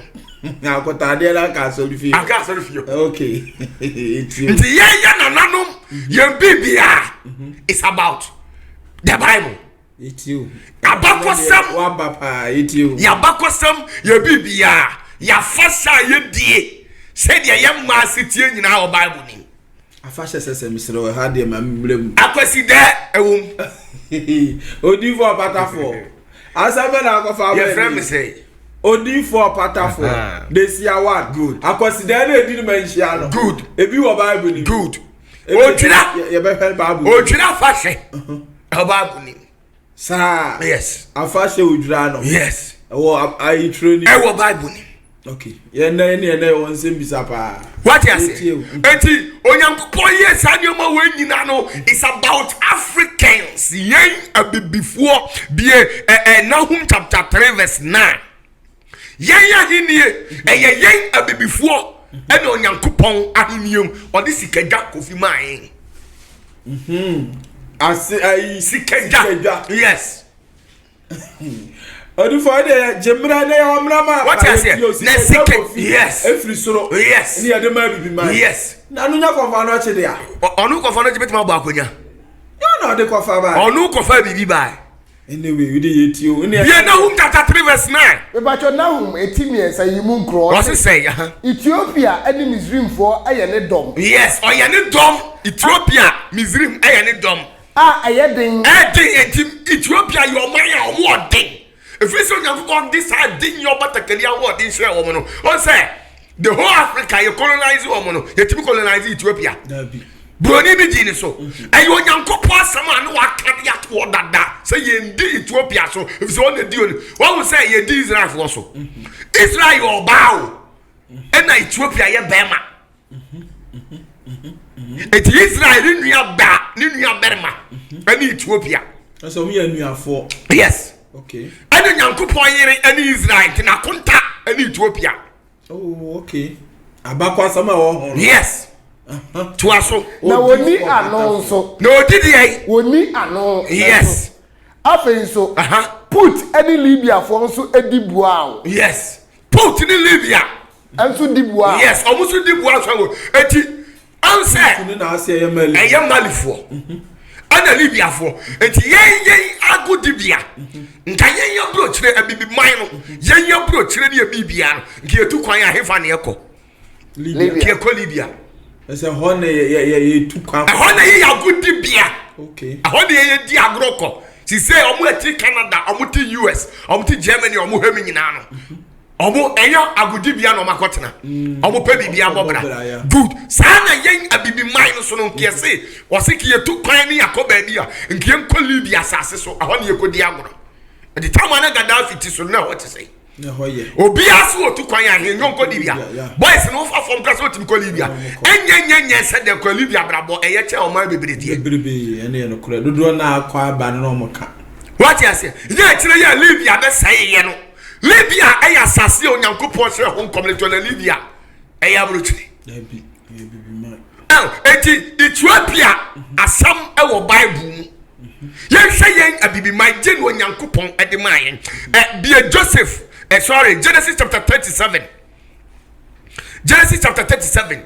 Na akɔtaadeɛ no aka asɔre fie. Aka asɔre fie. Okay. Nti yɛn yɛ nananom yɛn biribiara is about the Bible. Abakɔsɛm. Waba paa etie o. Yabakɔsɛm yɛ biribiara yafahyɛ a yɛdie sɛdeɛ yɛ mmaa setie nyinaa wɔ Bible ni. Afahyɛ sɛ sɛ mesrɛ wɔ ha deɛ ma mmerɛ mu. Akwasi dɛ ɛwɔ mu. Odiifoɔ ɔpatafoɔ. Asɛm bɛ na akɔfa abɛ. Yɛfrɛ me sɛ. Odiifoɔ ɔpatafoɔ. Desi award. Good. Akwasi dɛ na edi ne ma nhyia no. Good. Ebi wɔ Bible ni. Good. Otwira. Yɛbɛhwɛ Bible. Otwira afahyɛ. Ɛwɔ Bible ni. Saa. Yes. Afahyɛ odwira no. Yes. Ɛwɔ ayitire ni. Ɛwɔ Bible ni. Okay. Yɛn nan ne yɛn nan wɔ nsɛm bisa paa. Wate ase. Eti Onyankopɔn yɛ saa nneɛma wɔ nyinaa no is about Africans yɛn abibifoɔ bie ɛ ɛ Nahum chapter 3 verse 9. Yɛn ahennie ɛyɛ yɛn abibifoɔ ɛna Onyankopɔn ahennie mu ɔde sikadwa kofi maa yɛn. Mhm. Ase ayi sikadwa. Yes. Odifo ɛde gye mmerɛ na yɛ ɔmmerɛ ma Wate aseɛ na sika yes efiri soro yes ne yɛde ma abibi man yes na ɔno nya kɔfa no akyi dea ɔno kɔfa no akyi bɛtumi abɔ akonya yɛ na ɔde kɔfa baa ɔno kɔfa biribi baa Anyway, we dey yet you. Bie Nahum chapter 3 verse 9. Mepakyɛw, Nahum eti mmiɛnsa yi mu nkron. Ɔse sɛn? Aha. Ethiopia ne Misrimfoɔ yɛ ne dɔm. Yes, ɔyɛ ne dɔm. Ethiopia, Misrim yɛ ne dɔm. A ɛyɛ den. Ɛyɛ den, enti Ethiopia yɛ ɔman a wɔn wɔ den. Ɛfiri sɛ Onyankopɔn de saa denyɛ ɔbatakari ahoɔden hyɛɛ wɔn no, ɔn sɛ the whole Africa yɛ colonize wɔn no, yɛtumi colonize Ethiopia. Buroni bi gyee ne so. Ɛyɛ Onyankopɔn asɛm a ne waka de ato hɔ dada sɛ yɛndi Ethiopia so, ɛfiri sɛ ɔna di oni. Wɔn sɛ yɛdi Israelfoɔ so. Israel yɛ ɔbaa o, ɛna Ethiopia yɛ bɛrima. Eti Israel ne nua baa ne nua bɛrima ɛne Ethiopia. Ɛsɛ wɔn yɛ anuafoɔ. Yes. Okay. Ɛna Nyankopɔn yere ɛne Israel nti n'akonta ɛne Ethiopia. Oh, okay. Abakwasɛm a ɛwɔ ho. Yes. Toa so. Na wɔni ano nso. Na ɔdi deɛ. Wɔni ano. Yes. Afei nso. Put ne Libiafoɔ nso di buaa o. Yes. Put ne Libya. Nso di buaa. Yes, wɔn nso di buaa so wɔ. Eti ansɛ. Ne na ase ɛyɛ Mali. Ɛyɛ Malifoɔ. Ɛna Libiafoɔ. Eti yɛn yɛn agodibea. Nka yɛn yɛn burokyerɛ abibiman no. Yɛn yɛn burokyerɛ ne abibia no. Nka yɛtu kwan ahefa na yɛkɔ. Libya. Nka yɛkɔ Libya. Ɛsɛ hɔ na yɛ yɛ yɛtu kwan. Ɛhɔ na yɛyɛ agodibea. Okay. Ɛhɔ na yɛyɛ di agorɔ kɔ. Sise wɔn ɛte Canada, wɔn te US, wɔn te Germany, wɔn hɛ mi nyinaa no. Wɔn ɛyɛ agodibea na wɔn akɔtena. Wɔn pɛ biribi abɔ bra. Good. Saa na yɛn abibiman no so no nkeɛ se wɔse ke yɛtu kwan ne yɛakɔ baabi a nkeɛ nkɔ Libya asase so ɛhɔ na yɛkɔdi agorɔ. Ɛde tam a na Gaddafi te so no na ɛhɔ te sɛ. Obiara so otu kwan a yɛn nyɔnko Libya. Boys no wofa fam kora sɛ wotumi kɔ Libya. Ɛnyɛ nyɛ nyɛ sɛ deɛ kɔ Libya abrabɔ ɛyɛ kyɛn ɔman bebree deɛ. Bebrebe ɛne yɛ nokorɛ dodoɔ na akɔ aba no na wɔn ka. Wate aseɛ yɛ akyerɛ yɛ Libya bɛsɛe yɛ no. Libya ɛyɛ asase a Onyankopɔn hyɛ ho nkɔm no nti na Libya ɛyɛ aburokyire. Dabi ɛyɛ bibi man. Eti Ethiopia asɛm ɛwɔ Bible mu. Yɛnhwɛ yɛn abibiman gye no Onyankopɔn ɛde maa yɛn. Ɛ bie Joseph ɛ sorry Genesis chapter 37. Genesis chapter 37.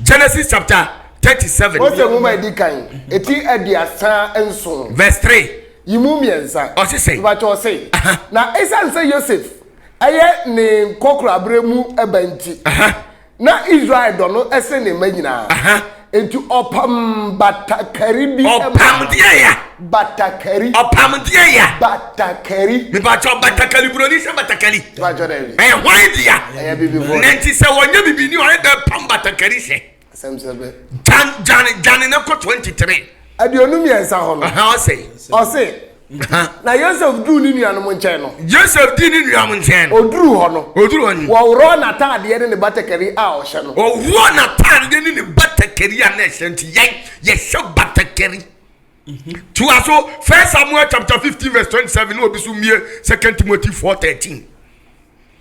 Genesis chapter 37. Mose nwoma edi kan eti 37. Verse 3. Yi mu 3. Ɔse sɛ. Ìbàkyɛ ɔse. Na esan sɛ Yosef ɛyɛ ne nkɔkorabere mu ɛbɛ nti. Na Israel dɔ no sen ne mma nyinaa. Enti ɔpam batakari bi. Ɔpam deɛ ya. Batakari. Ɔpam deɛ ya. Batakari. Mipatsɔ batakari buroni sɛ batakari. Mipatsɔ dɛ bi. Ɛyɛ hwan dea? Ɛyɛ bibifoɔ. Na nti sɛ wɔnyɛ bibini ɔyɛ dɛ pam batakari hyɛ. Asɛm sɛ bɛ. Jan jan jan ne kɔ 23. 23 hɔ no. Ɔse. Ɔse. Na Yosef duu ne nuanom nkyɛn no. Yosef dii ne nuanom nkyɛn no. Oduruu hɔ no. Oduruu hɔ no. Wɔworɔɔ n'ataadeɛ ne ne batakari a ɔhyɛ no. Wɔworɔɔ n'ataadeɛ ne ne batakari a na ɛhyɛ nti yɛn yɛhyɛ batakari. Toa so First Samuel chapter 15 verse 27 na obi so mmie Second Timothy 4:13.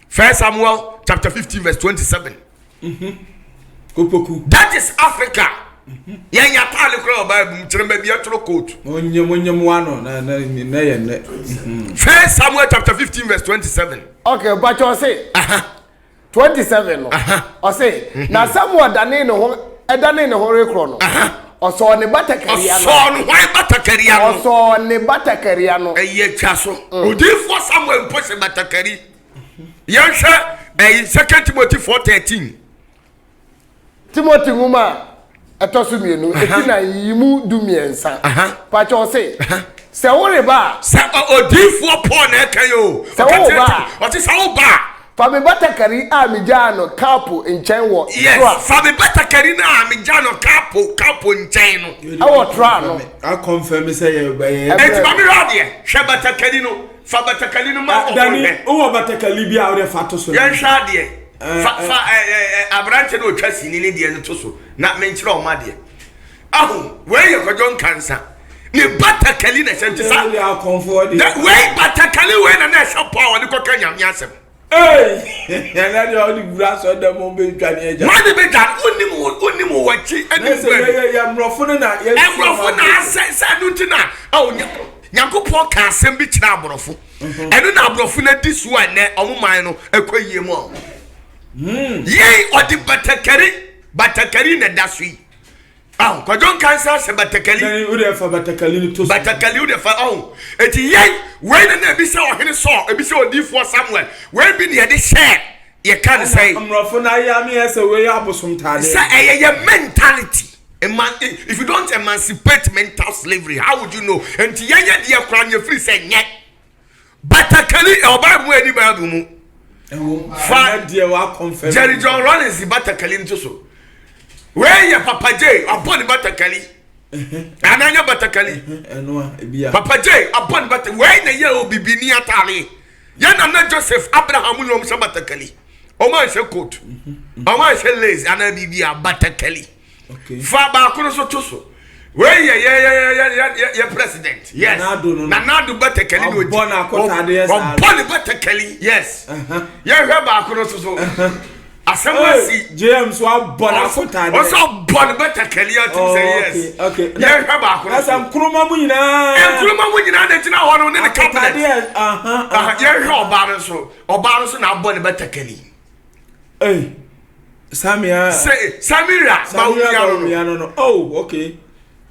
First Samuel chapter 15 verse 27. Kopoku. That is Africa. Yɛn yɛ ataale kura wɔ Bible mu kyerɛ baabi ɛtoro coat. Onyem onyem wa no na na na yɛ nnɛ. First Samuel chapter 15 verse 27. Okay, mpakyɛ ɔse. 27 no. Ɔse na Samuel danee ne ho ɛdanee ne ho rekorɔ no. Ɔsɔɔ ne batakari ano. Ɔsɔɔ ne hwan batakari ano? Ɔsɔɔ ne batakari ano. Ɛyɛ twa so. Odiyifoɔ Samuel mpo hyɛ batakari. Yɛnhwɛ ɛyi Second Timothy 4:13. Timothy nwoma a ɛtɔ so 2 eti na yi mu 13. Pakyɛ ɔse sɛ woreba a. Sɛ odiyifoɔ Paul na ɛka yi o. Sɛ woreba a. Ɔte sɛ woba a. Fa me batakari a megyaa no Karpo nkyɛn wɔ Troa. Yes, fa me batakari no a megyaa no Karpo, Karpo nkyɛn no. Ɛwɔ Troa no. Akɔnfɛm sɛ yɛ bɛyɛ. Eti ma me hwɛ adeɛ, hwɛ batakari no, fa batakari no ma ɔmo Dani, hwɛ. wowɔ batakari bi a wode fa to so. Yɛnhwɛ adeɛ, fa fa ɛ ɛ ɛ aberante no otwa sini ne deɛ no to so na menkyerɛ ɔmo adeɛ. Ahu, wei yɛ Kwadwo Nkansa. Ne batakari na ɛhyɛ nti sa. Wei batakari wei na na ɛhyɛ Paul ɔde kɔka Nyame asɛm. Ɛnɛ deɛ ɔde wura asɔ dɛm ɔmo bɛ dwa ne agya. Wɔn de bɛ dwa wonim wonim wɔ akyi ɛne wura. Ɛsɛ yɛ mmorɔfo no na yɛ. Mmorɔfo na asɛ sɛ ɛno nti na ɔwɔ Nyankopɔn ka asɛm bi kyerɛ aborɔfo. Ɛno na aborɔfo no adi so a ɛnɛ ɔmo man no ɛkɔ yie mu ɔ. Yɛn ɔde batakari batakari na ɛda so yi. Aw, Kwadwo Nkansah sɛ batakali. Dɛn wo deɛ fa batakali no to so. Batakali wo deɛ fa ɔho. Eti yɛn wei na na ebi sɛ ɔhene Saul, ebi sɛ odiifoɔ Samuel. Wei bi na yɛde hyɛ yɛka ne sɛn. Mmorɔfo no ayɛ ame yɛ sɛ wei yɛ abosom taadeɛ. Sɛ ɛyɛ yɛ mentality. Eman if you don't emancipate mental slavery, how would you know? Nti yɛn yɛ deɛ koraa no yɛfiri sɛ nyɛ. Batakali ɛwɔ Bible mu ɛni Bible mu. Fa Jerry John Rawlings batakali nto so. Wei yɛ Papa J abɔ ne batakali. Anaa nyɛ batakali. Papa J abɔ ne batakali. Wei na yɛ obibini ataale. Yɛ nana Joseph Abraham nyɛ wɔn hyɛ batakali. Wɔn anhyɛ coat. Wɔn anhyɛ lace anaa biribi a batakali. Fa baako no so to so. Wei yɛ yɛ yɛ yɛ yɛ yɛ yɛ president. Yes. Nana Addo batakali na odi. Ɔbɔ n'akɔtadeɛ saa. Ɔbɔ ne batakali. Yes. Yɛhwɛ baako no so so. Asɛm asi. JM so abɔ n'akɔtadeɛ. Ɔsɛ ɔbɔ ne batakali atum sɛ yes. Yɛhwɛ baako no so. Ɛsɛ nkuruma mu nyinaa. Nkuruma mu nyinaa na gyina hɔ no ne ne cabinet. Yɛhwɛ ɔbaa no so. Ɔbaa no so na abɔ ne batakali. Hey, Samia. Say, Samira. Samira Bawumia no no. Oh, okay.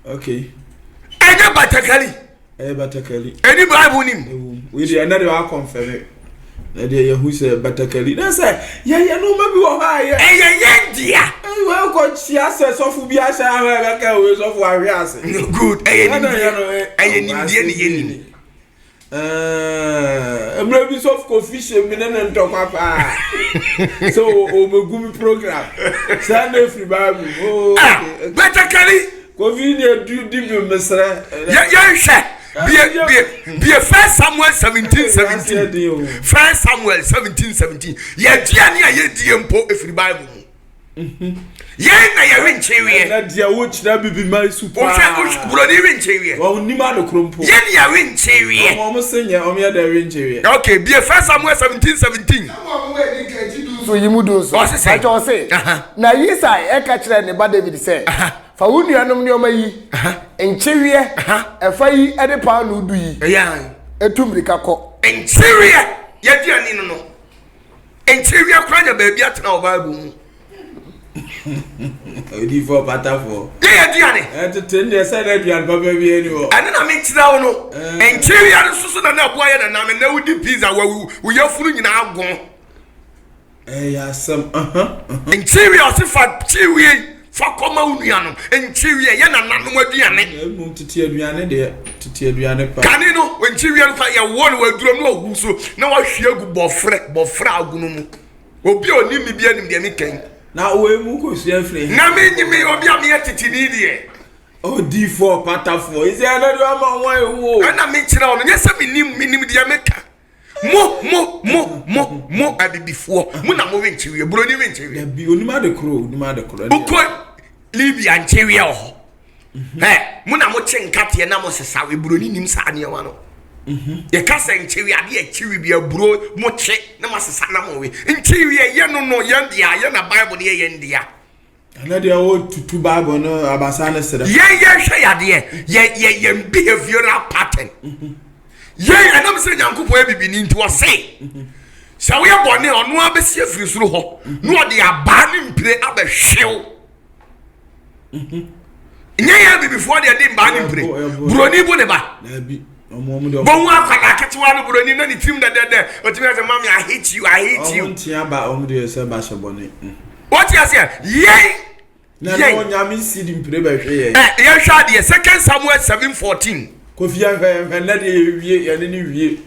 Okay. Ɛnyɛ batakali. Ɛyɛ batakali. Ɛni Bible nim. Ewu. Wei deɛ ɛnɛ deɛ wakɔnfɛme. Na deɛ yɛhu sɛ batakali. Na sɛ yɛyɛ nneɛma bi wɔ hɔ a yɛ. Ɛyɛ yɛn dea. Ɛyɛ kɔ kyia sɛ sɔfo bi ahyɛ ahɔ ɛbɛka wei sɔfo ahwe ase. Good. Ɛyɛ nimdeɛ. Ɛyɛ nimdeɛ ne yɛ nim. Mmerɛ bi sɔfo Kofi hyɛ mi ne ne ntɔkwa paa sɛ ɔbɛgu mi program saa na efiri baabu oh, ah, batakari Kofi ne edu di bi mesrɛ yɛnhwɛ. Bie bie bie First Samuel 17:17. First Samuel 17:17. Yɛaduane a yɛdie mpo efiri Bible mu. Yɛn na yɛwe nkyeweɛ. Ɛnɛ deɛ wokyerɛ bibi ma esu paa. Wohwɛ wohwɛ buroni we nkyeweɛ. Wɔn nim adokoro mpo. Yɛn na yɛwe nkyeweɛ. Wɔn wɔn se nyɛ wɔn yɛ dɛ we nkyeweɛ. Okay, bie First Samuel 17:17. So yi mu du nso. Ɔse sɛn? Ɔkyɛ ɔse. Aha. Na Yisai ɛka kyerɛɛ ne ba David sɛ, Fa wo nuanom nneɛma yi, nkyeweɛ, ɛfa yi ne paanoo du yi, tu mmirika kɔ. Nkyeweɛ, yɛaduane no no. Nkyeweɛ koraa nya baabi atena wɔ Bible mu. Odiyifoɔ patafoɔ. Yɛ yɛ aduane. Ɛtete ne deɛ sɛ na aduane papa bi ani hɔ. Ɛno na mekyerɛ wo no. Nkyeweɛ no soso na na ɛboa yɛ nanam na wodi pizza wɔ wo yafunu nyinaa ago. Ɛyɛ asɛm. Nkyeweɛ ɔse fa kyeweɛ yi fa kɔma wo nuanom. Nkyeweɛ yɛ nananom aduane. Mmom tete aduane deɛ tete aduane pa. Kane no nkyeweɛ no fa yɛwɔ no wɔ aduro no ahu so na wahwie agu bɔfrɛ bɔfrɛ agono mu. Obi a ɔnim me bi anim deɛ meka yi. Na wei mu kosua firi he? Na menyi me obi a meyɛ teteni deɛ. Odiifoɔ patafoɔ yi sɛ ɛno deɛ ɔma ho ayɛ wo. Ɛna mekyerɛ wo no nyɛ sɛ menim menim deɛ meka. Mo mo mo mo mo abibifoɔ mo na mo we nkyeweɛ buroni we nkyeweɛ. Dabi onim ade koro onim ade koro. Wokɔ Libya nkyeweɛ wɔ hɔ. Ɛ mo na mo kye nkateɛ na mo sesa we buroni nim saa nneɛma no. Yɛka sɛ nkyewe adeɛ akyiwi bi aburo mo kye na mo asesa na mo we nkyewe yɛ no no yɛn dea yɛ na Bible no yɛ yɛn dea. Ɛnɛ deɛ wotutu Bible no abasa ne serɛ. Yɛn yɛn hwɛ yadeɛ yɛ yɛ yɛn behavioral pattern. Yɛn ɛnam sɛ Nyankopɔn yɛ bibini nti ɔse sɛ woyɛ bɔne a ɔno ara bɛsi afiri soro hɔ na ɔde abaa ne mpire abɛhwew. Nyɛ yɛn abibifoɔ deɛ de mbaa ne mpire. Buroni bo ne ba. Bohu akwadaa ketewa no buroni na ne tirim dɛdɛdɛ ɔtumi asɛ mami I hate you I hate you. Ɔmo ntia ba ɔmo deɛ sɛ ba hyɛ bɔne. Wɔte aseɛ yɛn. Na na onyame si di mpire bɛhwɛ yɛn. Ɛ yɛhwɛ adeɛ Second Samuel 7:14. Kofi yɛn hwɛ yɛn hwɛ nnɛ deɛ yɛwie yɛne ne wie.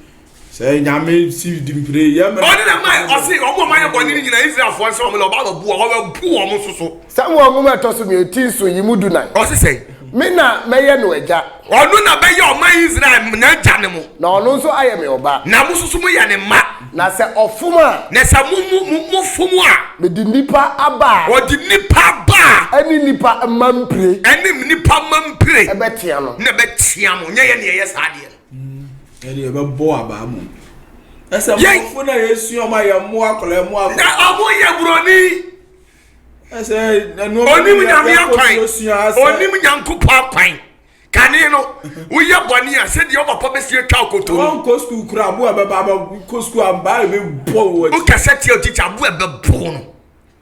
Sɛ nyame si di mpire yɛ mmerɛ. Ɔne na ma ɔse ɔmo ɔmo ayɛ bɔne no nyinaa Israelfoɔ nsɛ ɔmo na ɔba abɛbu wɔn ɔbɛbu wɔn nso so. Samuel nwoma a ɛtɔ so mmienu ti nson yi mu dunan. Ɔse sɛn? Me na mɛyɛ no agya. Ɔno na bɛyɛ ɔman Israel n'agya ne mo. Na ɔno nso ayɛ me ɔba. Na mo nso so moyɛ ne mma. Na sɛ ɔfom a. Na sɛ mo mo mo mofom a. Mede nnipa aba a. Ɔde nnipa aba a. Ɛne nnipa mma mpire. Ɛne nnipa mma mpire. Ɛbɛtea no. Na ɛbɛtea mo. Nyɛ yɛn na yɛyɛ saa adeɛ no. Ɛne ɛbɛbɔ abaa mu. Ɛsɛ mmɔfo na yɛsua ɔmo ayɛ mmoa akɔla mmoa akɔla. Na ɔmo yɛ buroni. Ɛsɛ ɛnua onim nyame akwan onim nyankopɔn akwan kane no woyɛ bɔne a sɛdeɛ wo papa bɛsi atwa akoto no. Wɔnkɔ sukuu kura aboa bɛba abɛkɔ sukuu abaa ɛbɛbɔ wɔ akyi. Wokasa tia tikya aboa ɛbɛbɔ no.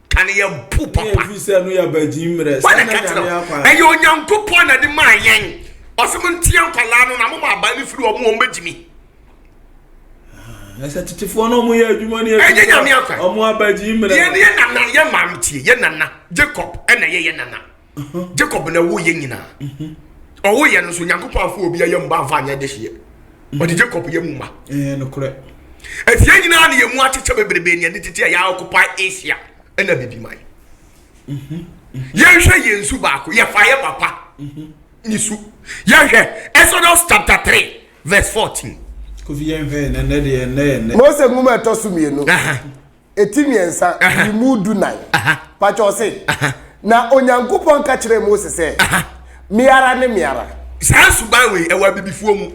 Ka ne yɛ bu papa. Efi sɛ no yɛ bagyin mmerɛ. Wɔn na ka kyerɛ wo. Ɛyɛ Onyankopɔn na de maa yɛn. Ɔsɛ mo ntia nkwadaa no na mo ma aban no firi wɔn wɔn bɛgyimi. Ah, ɛsɛ tetefoɔ na wɔn yɛ adwuma ne ɛnyɛ nyame akwan. Wɔn abagyin mmerɛ. Yɛn yɛ nana yɛ maame tie yɛ nana Jacob ɛna yɛ yɛ nana. Jacob na ɛwo yɛ nyinaa. Ɔwo yɛ no nso Nyankopɔn afo obi ayɛ mba nfa anyɛ dehyeɛ. Ɔde Jacob yɛ mu ma. Ɛɛ nokorɛ. Ɛti yɛn nyinaa na yɛn mu akyekyɛ bebrebe nea ɛde tete a yɛ occupy Asia ɛna bibi man. Yɛnhwɛ yɛn su baako yɛfa yɛ papa ne su. Yɛnhwɛ Exodus chapter 3 verse 14. Kofi yɛnhwɛ yɛn nɛ deɛ ɛnɛ yɛn nɛ. Mose nwoma ɛtɔ so mmienu. Eti mmiɛnsa, yi mu dunan. Pakyɛ ɔse, na Onyankopɔn ka kyerɛɛ Mose sɛ, Me ara ne me ara. Saa suban wei ɛwɔ abibifoɔ mu.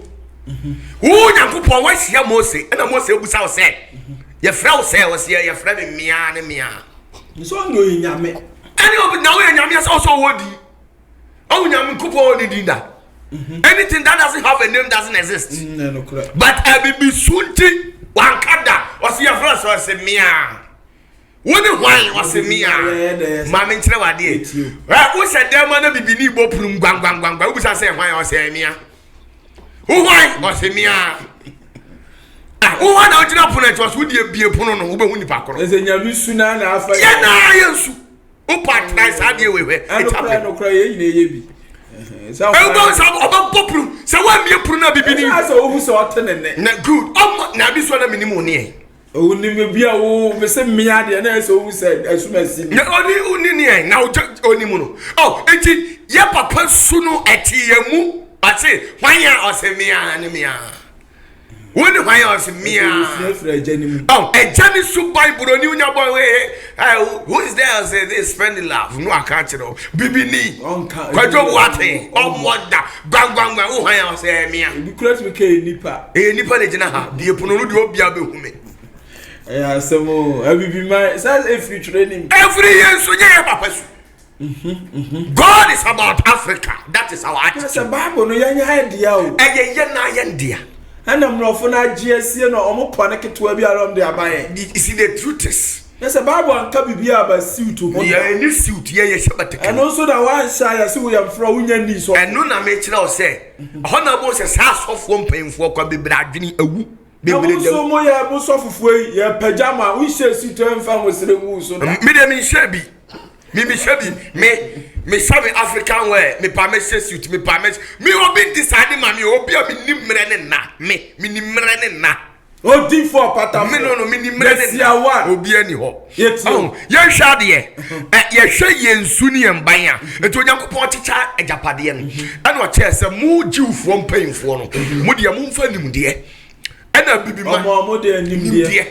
Wo Nyankopɔn wahyia Mose, ɛna Mose abusa wo sɛ, yɛfrɛ wo sɛ, ɔse yɛfrɛ me mea ne mea. Nso ɔno ɔyɛ nyame. Ɛne ɔbi na woyɛ nyame sɛ ɔsɛ ɔwɔ din. Ɔwɔ Nyankopɔn ɔne din da. Anything that doesn't have a name doesn't exist. Mm, But abibisu nti wanka da. Ɔsi yɛ fura sɛ ɔsi mia. Wo ne hwan ɔsi mia. Maame nkyerɛ wa adeɛ. Ɛ wosɛ dɛm ma na bibi ni bɔ punum gwangwangwangwa. Wobisa sɛ hwan ɔsɛ mia. Wo hwan ɔsi mia. Ah, wo hwan na wogyina pono akyi ɔsɛ wodi ebie pono no wobɛhu nipa korɔ. Ɛsɛ nyame su na na afa. Yɛ na yɛ nsu. Wopɔ atra saa adeɛ wei hwɛ. Ɛnokora ɛnokora yɛn nyinaa yɛ bi. Ɛwɔ sɛ ɔbɛbɔ puru sɛ wɔamie puru na bibi ni. Ɛsɛ sɛ ohu sɛ ɔte ne nne. Na good ɔmo na abi so na menim wo neɛ. Onim bi a wo bɛsɛ mmea deɛ na ɛsɛ ohu sɛ ɛsum asi. Na ɔni ɔni neɛ na ɔgya ɔnim no. Ɔ eti yɛ papa su no ɛte yɛn mu. Ɔse hwan a ɔse mea ne mea. Wo ne hwan a ɔse mea. Ɛfiri agya ne mu. Oh, agya ne su ban buroni wonya bɔ hey, hey, who is there ɔse this spend love no aka akyerɛ wo bibini. Ɔnka. Kwadwo Boateng ɔmmɔ da gwangwangwan wo hwan a ɔse ɛyɛ mea. Ebi kura tumi ka yɛ nipa. Ɛyɛ nipa na gyina ha bie pono no deɛ obia bɛhu me. Ɛyɛ asɛm o. Abibi man sɛ efiri twerɛ nim. Ɛfiri yɛn so nyɛ yɛ papa su. God is about Africa. That is our attitude. Sɛ Bible no yɛn yɛ dea o. Ɛyɛ yɛn na yɛn dea. Ɛna mmorɔfo no agye asie na wɔn pɔ ne ketewa bi a wɔn de ama yɛn. You see the truth is. Na sɛ Bible anka biribi a ba suit ho. Yɛ ni suit yɛ yɛ hyɛ batakari. Ɛno nso na wanhyɛ a yɛsi wo yɛ mfra wonya ni sɔfo. Ɛno na mekyerɛ wo sɛ ɛhɔ na bo sɛ saa asɔfoɔ mpanyinfoɔ kwa bebree adwene awu. Na mo nso mo yɛ mo sɔfofoɔ yi yɛ pagya ma wonhyɛ suit ɛmfa ho sere ngu so da. Me deɛ menhyɛ bi. Me me hyɛ bi me me hyɛ me African wear me pa me hyɛ suit me pa me me obi decide ma me obi a me nim mmerɛ ne nna me me nim mmerɛ ne nna. Odifo ɔpatafo. Me no no me nim mmerɛ ne nna obi ani hɔ. Yɛnhwɛ adeɛ ɛ yɛhwɛ yɛn su ne yɛn ban a nti Onyankopɔn kyekyɛ agyapadeɛ no ɛna ɔkyɛɛ sɛ mo Jewfoɔ mpanyinfoɔ no mo deɛ momfa nimdeɛ ɛna bibi ma ɔmo deɛ nimdeɛ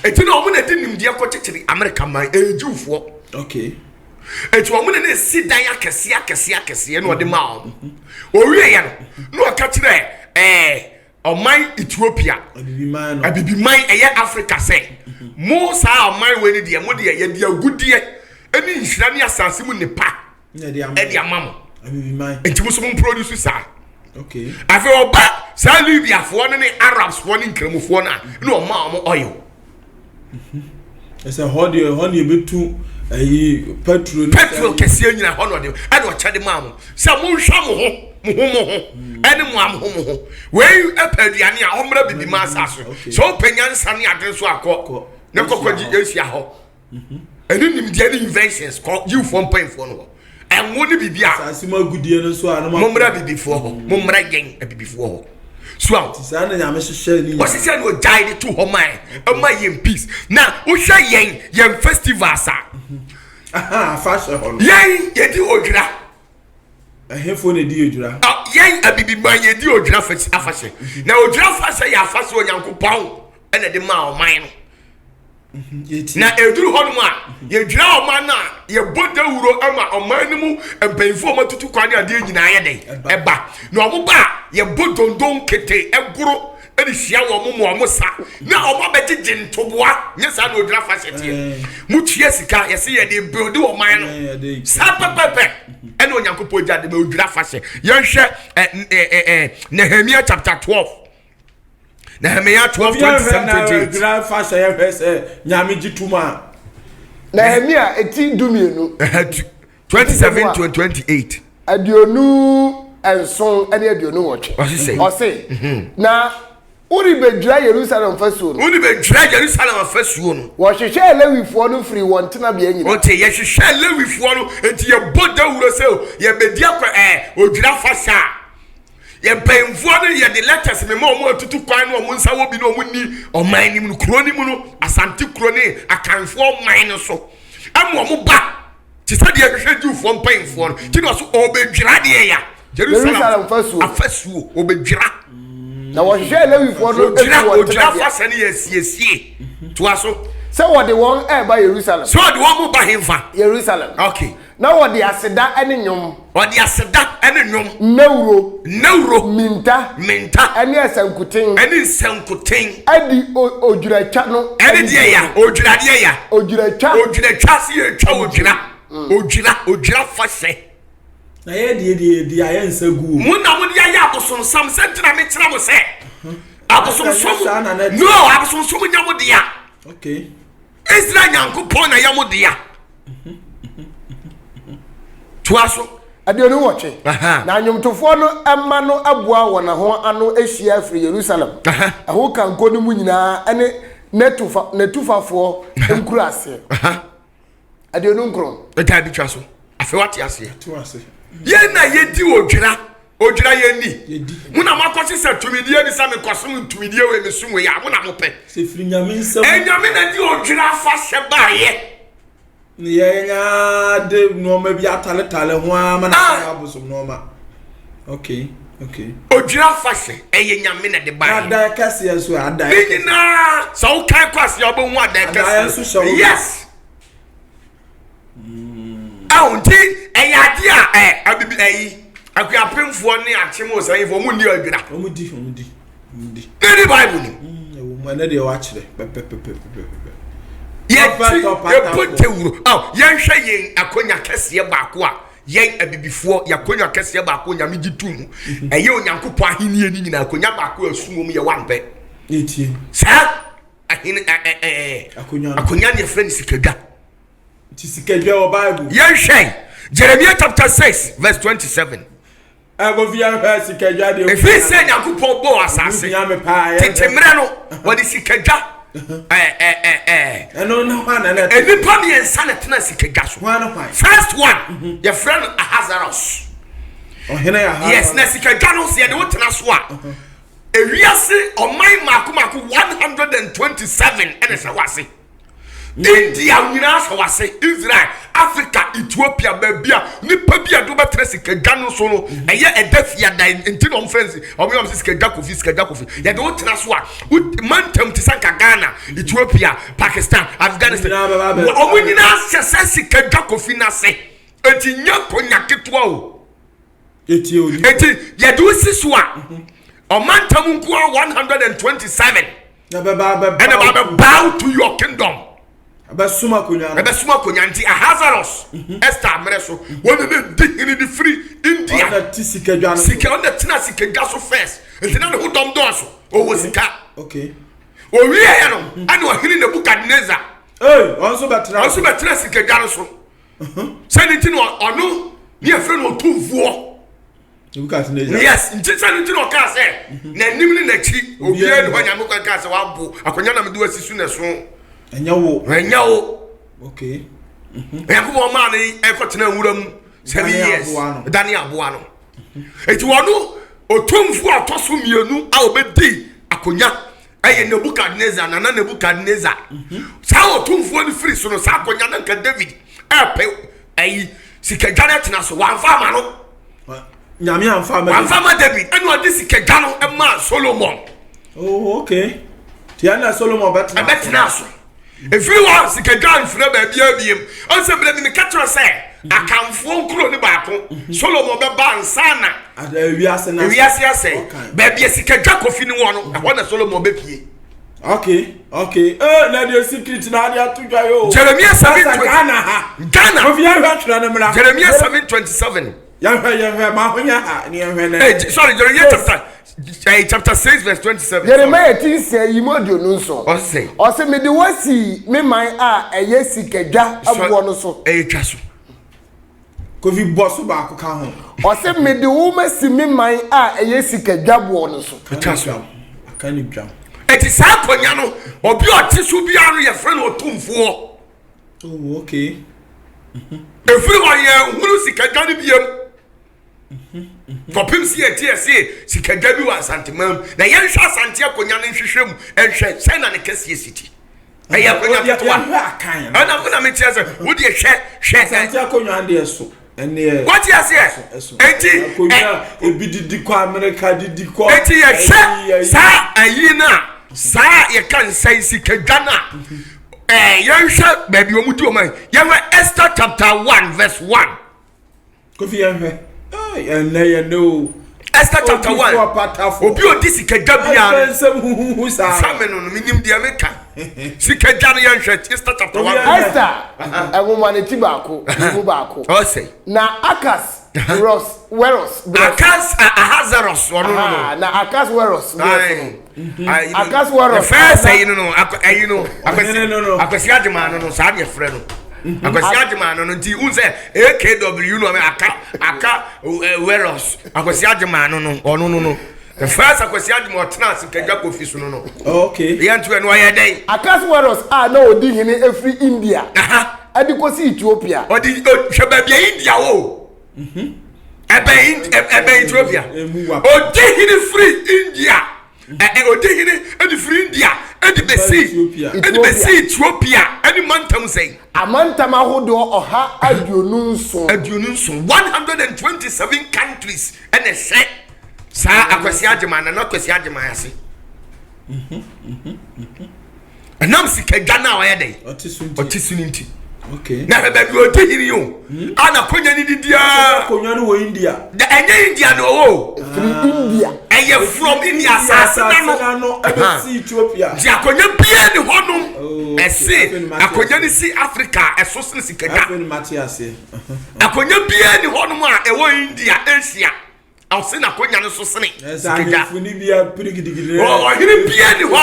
eti na ɔmo na di nimdeɛ kɔ kyekyere Amerika man ɛyɛ Jewfoɔ eti ɔmo na na esi dan akɛseɛ akɛseɛ akɛseɛ na ɔde maa ɔmo owie yɛ no na ɔka kyerɛ ɛɛ ɔman Ethiopia abibiman ɛyɛ Africa sɛ mo saa ɔman wei ni deɛ mo deɛ yɛde agudeɛ ɛne nhyira ne asase mu nipa ɛde ama mo nti mo nso mo produce saa afei ɔba saa Libyafoɔ no ne Arabsfoɔ ne Nkramofoɔ no a na ɔma wɔn oil. Ɛsɛ hɔ deɛ hɔ na ebetu ɛyi petrol. Petrol kɛseɛ nyina hɔ na ɔde ɛna ɔkyɛ de maa mo sɛ monhwɛ mo ho mo ho mo ho ɛne mo a mo ho mo ho wei ɛpɛ aduane a ɔmmra bibi ma asase so sɛ wopɛ nyansa ne ade nso akɔ ne kɔkɔ gye Asia hɔ. Ɛne nimdeɛ ne inventions kɔ Jewfoɔ mpanyinfoɔ no hɔ. Ɛnwo ne biribi a. Asase mu agudie no nso a. Mommra abibifoɔ hɔ. Mommra yɛn abibifoɔ hɔ. So a. Saa na Nyame hyehyɛ ne nyinaa. Ɔhyehyɛ no ɔgyae de to hɔ ma yɛn. Ɛma yɛn peace. Na wohwɛ yɛn yɛn festivals a. Afahyɛ hɔ no. Yɛn yɛdi odwira. Ɛhefoɔ na ɛdi odwira? Yɛn abibiman yɛdi odwira afahyɛ. Na odwira afahyɛ yɛ afahyɛ Onyankopɔn ɛna de maa ɔman no. Na ɛduru hɔnom a, yɛdwira ɔman no a, yɛbɔ dawuro ma ɔman no mu mpanyinfoɔ a wɔatutu kwan ne adeɛ nyinaa yɛ dɛn ɛba. Na wɔn ba a, yɛbɔ dondon kete ɛgoro de hyia wɔn ma wɔn sa na wɔn abɛgyegye ntoboa. Nyɛ saa na odwira fa hyɛ teɛ. Motua sika, yɛse yɛde build ɔman no. Saa pɛpɛpɛ ɛna Onyankopɔn gya de ma odwira fa hyɛ. Yɛnhwɛ ɛ ɛ ɛ Nehemia chapter 12. Nehemia 12 27 28. Dwira fa hyɛ yɛhwɛ sɛ Nyame gye tom a. Nehemia eti 12. 27 to 28. 27 ne 28. Ɔse sɛ. Ɔse mhm. na worebɛdwira Yerusalem fasuo no. Worebɛdwira Yerusalem afasuo no. Wɔhwehwɛɛ Lewifoɔ no firii wɔn tenabea nyinaa. Ɔte yɛhwehwɛɛ Lewifoɔ no nti yɛbɔ dawuro sɛ yɛbɛdi akɔ ɛɛ odwira fahyɛ a. Yɛn mpanyinfoɔ no yɛde letters mema wɔn atutu kwan no wɔn nsa wɔ bi na wɔn ni ɔman no mu no kuro no mu no Asante kuro ne Akanfoɔ ɔman no so ɛma wɔn ba te sɛ deɛ ɛhwehwɛ Jewfoɔ mpanyinfoɔ no ti na ɔso ɔbɛdwira deɛ ya Jerusalem afasuo afasuo ɔbɛdwira na wɔhwehwɛ Lewifoɔ no ɔdwira ɔdwira fasa no yɛ asiesie toa so sɛ wɔde wɔn ɛreba Yerusalem sɛ wɔde wɔn ba hemfa Yerusalem okay Na wɔde aseda ne nnwom. Wɔde aseda ne nnwom. Nnawuro. Nnawuro. Minta. Minta. Ne asankuten. Ne nsankuten. Adi odwiratwa no. Ɛne deɛ ya odwira deɛ ya. Odwiratwa. Odwiratwa si yɛ twa odwira. Odwira odwira fa hyɛ. Na yɛ deɛ deɛ deɛ ayɛ nsa gu o. Mo na mo de ayɛ abosonsam sɛ ntina mi kyerɛ mo sɛ. Abosonsom no abosonsom nya mo dea. Okay. Israel Nyankopɔn na ɛyɛ mo dea. Toa so. 28. Na nnwomtofoɔ no mma no aboa wɔn ho ano ahyia afiri Yerusalem, ɛho kanko no mu nyinaa ne Netofafoɔ nkuraaseɛ. 29. Ɛtaa bi twa so. Afei wate aseɛ. Yɛn na yɛdi odwira. Odwira yɛn ni. Mo na moakɔ sesa tumidie bi sɛ mekɔsom ntumidie wei mesom wei a mo na mopɛ. Sɛ firi nyame nsam. Ɛnyame na di odwira afahyɛ baayɛ. Ne yɛn ara de nneɛma bi ataletale ho ara ma na ah. abosom nneɛma. Okay. Okay. Odwira afahyɛ ɛyɛ Nyame na ɛde baeɛ. Adan kɛseɛ nso adan. Ne nyinaa sɛ wokan kɔ aseɛ wobɛhu adan kɛseɛ. Adan nso hyɛ wo. Yes. Awo nti ɛyɛ adeɛ a ɛ abibi ɛyi akuapemfoɔ ne akyem osanyinfoɔ wɔn nni adwira. Wɔn di wɔn di wɔn di. Ne di Bible ni. Ɛwɔ mu ɛnɛ deɛ wakyerɛ pɛpɛpɛpɛpɛpɛ. Yɛti yɛbɔ tewuro awo yɛnhwɛ yɛn akonya kɛseɛ baako a yɛn abibifoɔ yɛn akonya kɛseɛ baako Nyame gye tu mu ɛyɛ Onyankopɔn ahenni ni nyinaa akonya baako a ɛsu wɔm yɛ wampɛ. Saa ahene ɛ ɛ ɛ akonya ne yɛfrɛ no sikadwa. Nti sikadwa wɔ Bible. Yɛnhwɛ Jeremiah chapter 6 verse 27. Ɛkɔfi yɛnhwɛ sikadwa deɛ. Ɛfiri sɛ Nyankopɔn bɔɔ asase tete mmerɛ no wɔde sikadwa nnipa mmiɛnsa na tena sikadwa so. First one mhm. yɛfrɛ no Ahasuerus. Yes, na sikadwa no sɛ yɛde wo tena so a mhm. ewiase ɔman mako mako 127 ɛna ɛhyɛ wɔ ase. India nyinaa hyɛ w'ase, Israel, Africa, Ethiopia, baabi a nipa bi a de wobɛtena sikadwa no so no, ɛyɛ ɛda fiada nti na ɔmfrɛ nsi, ɔmo yɛ ɔmo sɛ sikadwa kofi, sikadwa kofi. Yɛde wo tena so a, mantam te sɛ nka Ghana, Ethiopia, Pakistan, Afghanistan, ɔmo nyinaa hyɛ sɛ sikadwa kofi n'ase. Enti nyɛ nkonya ketewa o. Eti yɛde wo si so a, ɔmantam nko a 127. ɛna ba bɛ bow to your kingdom. ɛbɛsom akonnwa no. ɛbɛsom akonnwa nti Ahasuerus mhm. Esther mmerɛ so wɔn ne di hene de firi India. ɔna ti sikadwa no so. Sika ɔna tena sikadwa so first nti na ne ho dɔm dɔɔso ɔwɔ sika. Okay. Owie yɛ no mhm. ɛna ɔhene Nebukadnezar. Ee ɔno nso bɛtena. Ɔno nso bɛtena sikadwa no so. Mhm. Sɛni ti na ɔno ne yɛfrɛ no ɔtumfoɔ. Yes, nti sɛ no nti na ɔkaa sɛ mhm. n'anim ne n'akyi obiara ni hɔ nyame kwan kaa sɛ wabo akonnwa na mede wasi so na ɛso ɛnyɛ wo ɛnyɛ wo okay mhm. Nyankopɔn maa no ɛkɔtena nwura mu 7 years dane aboa no eti wɔno otumfoɔ a ɔtɔ so mmienu a ɔbɛdi akonnwa ɛyɛ Nebukadnezar, nana Nebukadnezar. Mhm. Saa otumfoɔ no firi so no saa akonnwa no nka David ɛpɛ ɛyi sikadwa no atena so wamfa ama no. Nyame amfa ama wamfa ama David ɛna ɔde sikadwa no ɛmaa Solomon. Oh, okay. Tia na Solomon bɛtena ɛbɛtena so. Ɛfiri hɔ sikadwa mfiri baabi abiem. Ɔnsɛ berɛ bi meka kyerɛ sɛ Akanfoɔ nkuro no baako Solomon bɛba ansa na ewiase asɛe. Baabi a sikadwa kofi no wɔ no ɛhɔ na Solomon bɛpie. Okay, okay. Eh, na deɛ secret na ade ato dwa yo. Jeremiah 7:20. Ghana ha. Ghana. Kofi yɛhwɛ twerɛ no mmra. Jeremiah 7:27. Yɛhwɛ yɛhwɛ ma ho nyɛ ha ne yɛhwɛ nɛ. Hey, sorry, Jeremiah chapter chapter 6 verse 27. Jeremiah ti nsia yi mu 27. Ɔse. Ɔse mede wo asi me man a ɛyɛ sikadwa aboɔ no so. Ɛyɛ twa so. Kofi bɔ so baako ka ho. Ɔse mede wo masi me man a ɛyɛ sikadwa boɔ no so. Twa so. Aka ne dwam. Eti saa akonnwa no obi a ɔte so biara no yɛfrɛ no ɔtumfoɔ. Oh, okay. Ɛfiri hɔ yɛn hunu sikadwa no biam. Kɔpem si yɛte ɛse sikadwa bi wɔ Asanteman mu. Na yɛnhwɛ Asante akonnwa no nhwehwɛ mu nhwɛ sɛn na ne kɛseɛ si ti. Ɛyɛ akonnwa ketewa. Ɛna wo na mekyerɛ sɛ wo deɛ hwɛ hwɛ. Asante akonnwa deɛ so. Ɛneɛ. Wate aseɛ. Enti. Akonnwa ebi didi kɔ Amerika didi kɔ. Enti yɛhwɛ saa ayi no a saa yɛka nsɛn sikadwa no a ɛɛ yɛnhwɛ baabi wɔn di wɔn ayi yɛhwɛ Esther chapter 1 verse 1. Kofi yɛnhwɛ. Ɛnɛ yɛnɛ o. Esther chapter 1. Obi odi sikadwa biara. Nsɛm huhuhu saa. Same no no menim deɛ meka. Sikadwa no yɛnhwɛ Esther chapter 1. Esther nwoma ne ti baako ne mu baako. Ɔsɛ. Na Akas Ros Weros. Akas Ahasuerus ɔno no no. Na Akas Weros. Akas Weros. First ɛyi no no ɛyi no Akwasi Akwasi Agyeman no no saa deɛ frɛ no. Akwasi Agyeman no no nti n sɛ AKW no aka aka Weros Akwasi Agyeman no no ɔno no no. The first Akwasi Agyeman ɔtena ase kadwa kofi so no no. Okay. Yɛn to ɛno ɔyɛ dɛn. Akas Weros a na ɔdi hene efiri India. Ɛde kɔsi Ethiopia. Ɔdi hwɛ baabi a India wɔ o. Ɛbɛn ɛbɛn Ethiopia. Ɔdi hene firi India. Ɔdi hene ɛde firi India ɛde bɛsi ɛde bɛsi Ethiopia ɛne mantam sɛn. Amantam ahodoɔ 127. 27, 127 countries ɛna ɛhyɛ. Saa Akwasi Agyeman, Nana Kwasi Agyeman ase. Ɛnam sikadwa no a ɔyɛ dɛn? Ɔte so no nti. Na hwɛ baabi ɔdi hene o. Hmm? A na konya ne didi a. Konya no wɔ India. Da ɛnyɛ India na ɔwɔ o. Firi India. Ɛyɛ from India asase na no. Ɛbɛsi Ethiopia. Nti akonya bia ne hɔnom. Oh, Ɛse akonya no si Africa ɛso sene sikadwa. Afei no mate aseɛ. Akonya bia ne hɔnom a ɛwɔ India, Asia. Ɔse n'akonya no so sene sikagya. Ɔhene bia ni hɔ.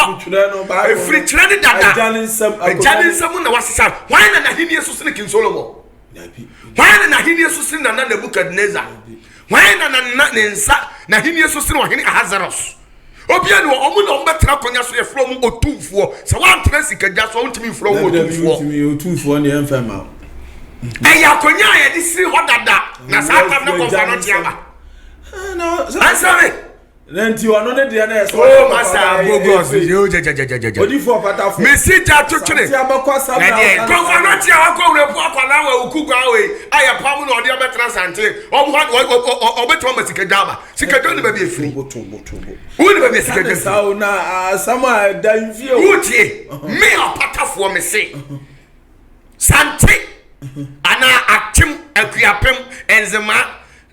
Ɛfiri kyerɛ ne dada. Agya ne nsam na wasesa. Hwan na n'ahenni so sene King Solomon? Hwan na n'ahenni so sene Nana Nebuchadnezzar? Hwan na na ne nsa n'ahenni so sene ɔhene Ahasuerus? Obia ni hɔ, ɔmo na ɔmo bɛtena akonnwa so yɛfrɛ ɔmo otumfoɔ. Sɛ woantena sikagya so a wontumi mfrɛ ɔmo otumfoɔ. Otumfoɔ ne ɛmfɛ ma. Ɛyɛ akonnwa a yɛde siri hɔ dada na saa tam no kɔmfa no te aba. Ansa me. Na nti ɔno ne deɛ na ɛsɛ. Oh masa bogus yo jajajajaja. Odifoɔ patafo. Mesi gya to twene. Santi abɛkɔ asam na ɛdeɛ kɔmfa no te a wakɔ wura pu akwadaa wɔ awuku gwa wei a yɛpam na ɔde abɛtena sante ɔmo hɔ ɔbɛtuma ma sika gya aba. Sikadwa ne baabi efiri. Wo ne baabi sikadwa firi. Saa na asɛm a ɛda mfie o. Wotie me ɔpatafoɔ me se sante anaa atem akuapem nzema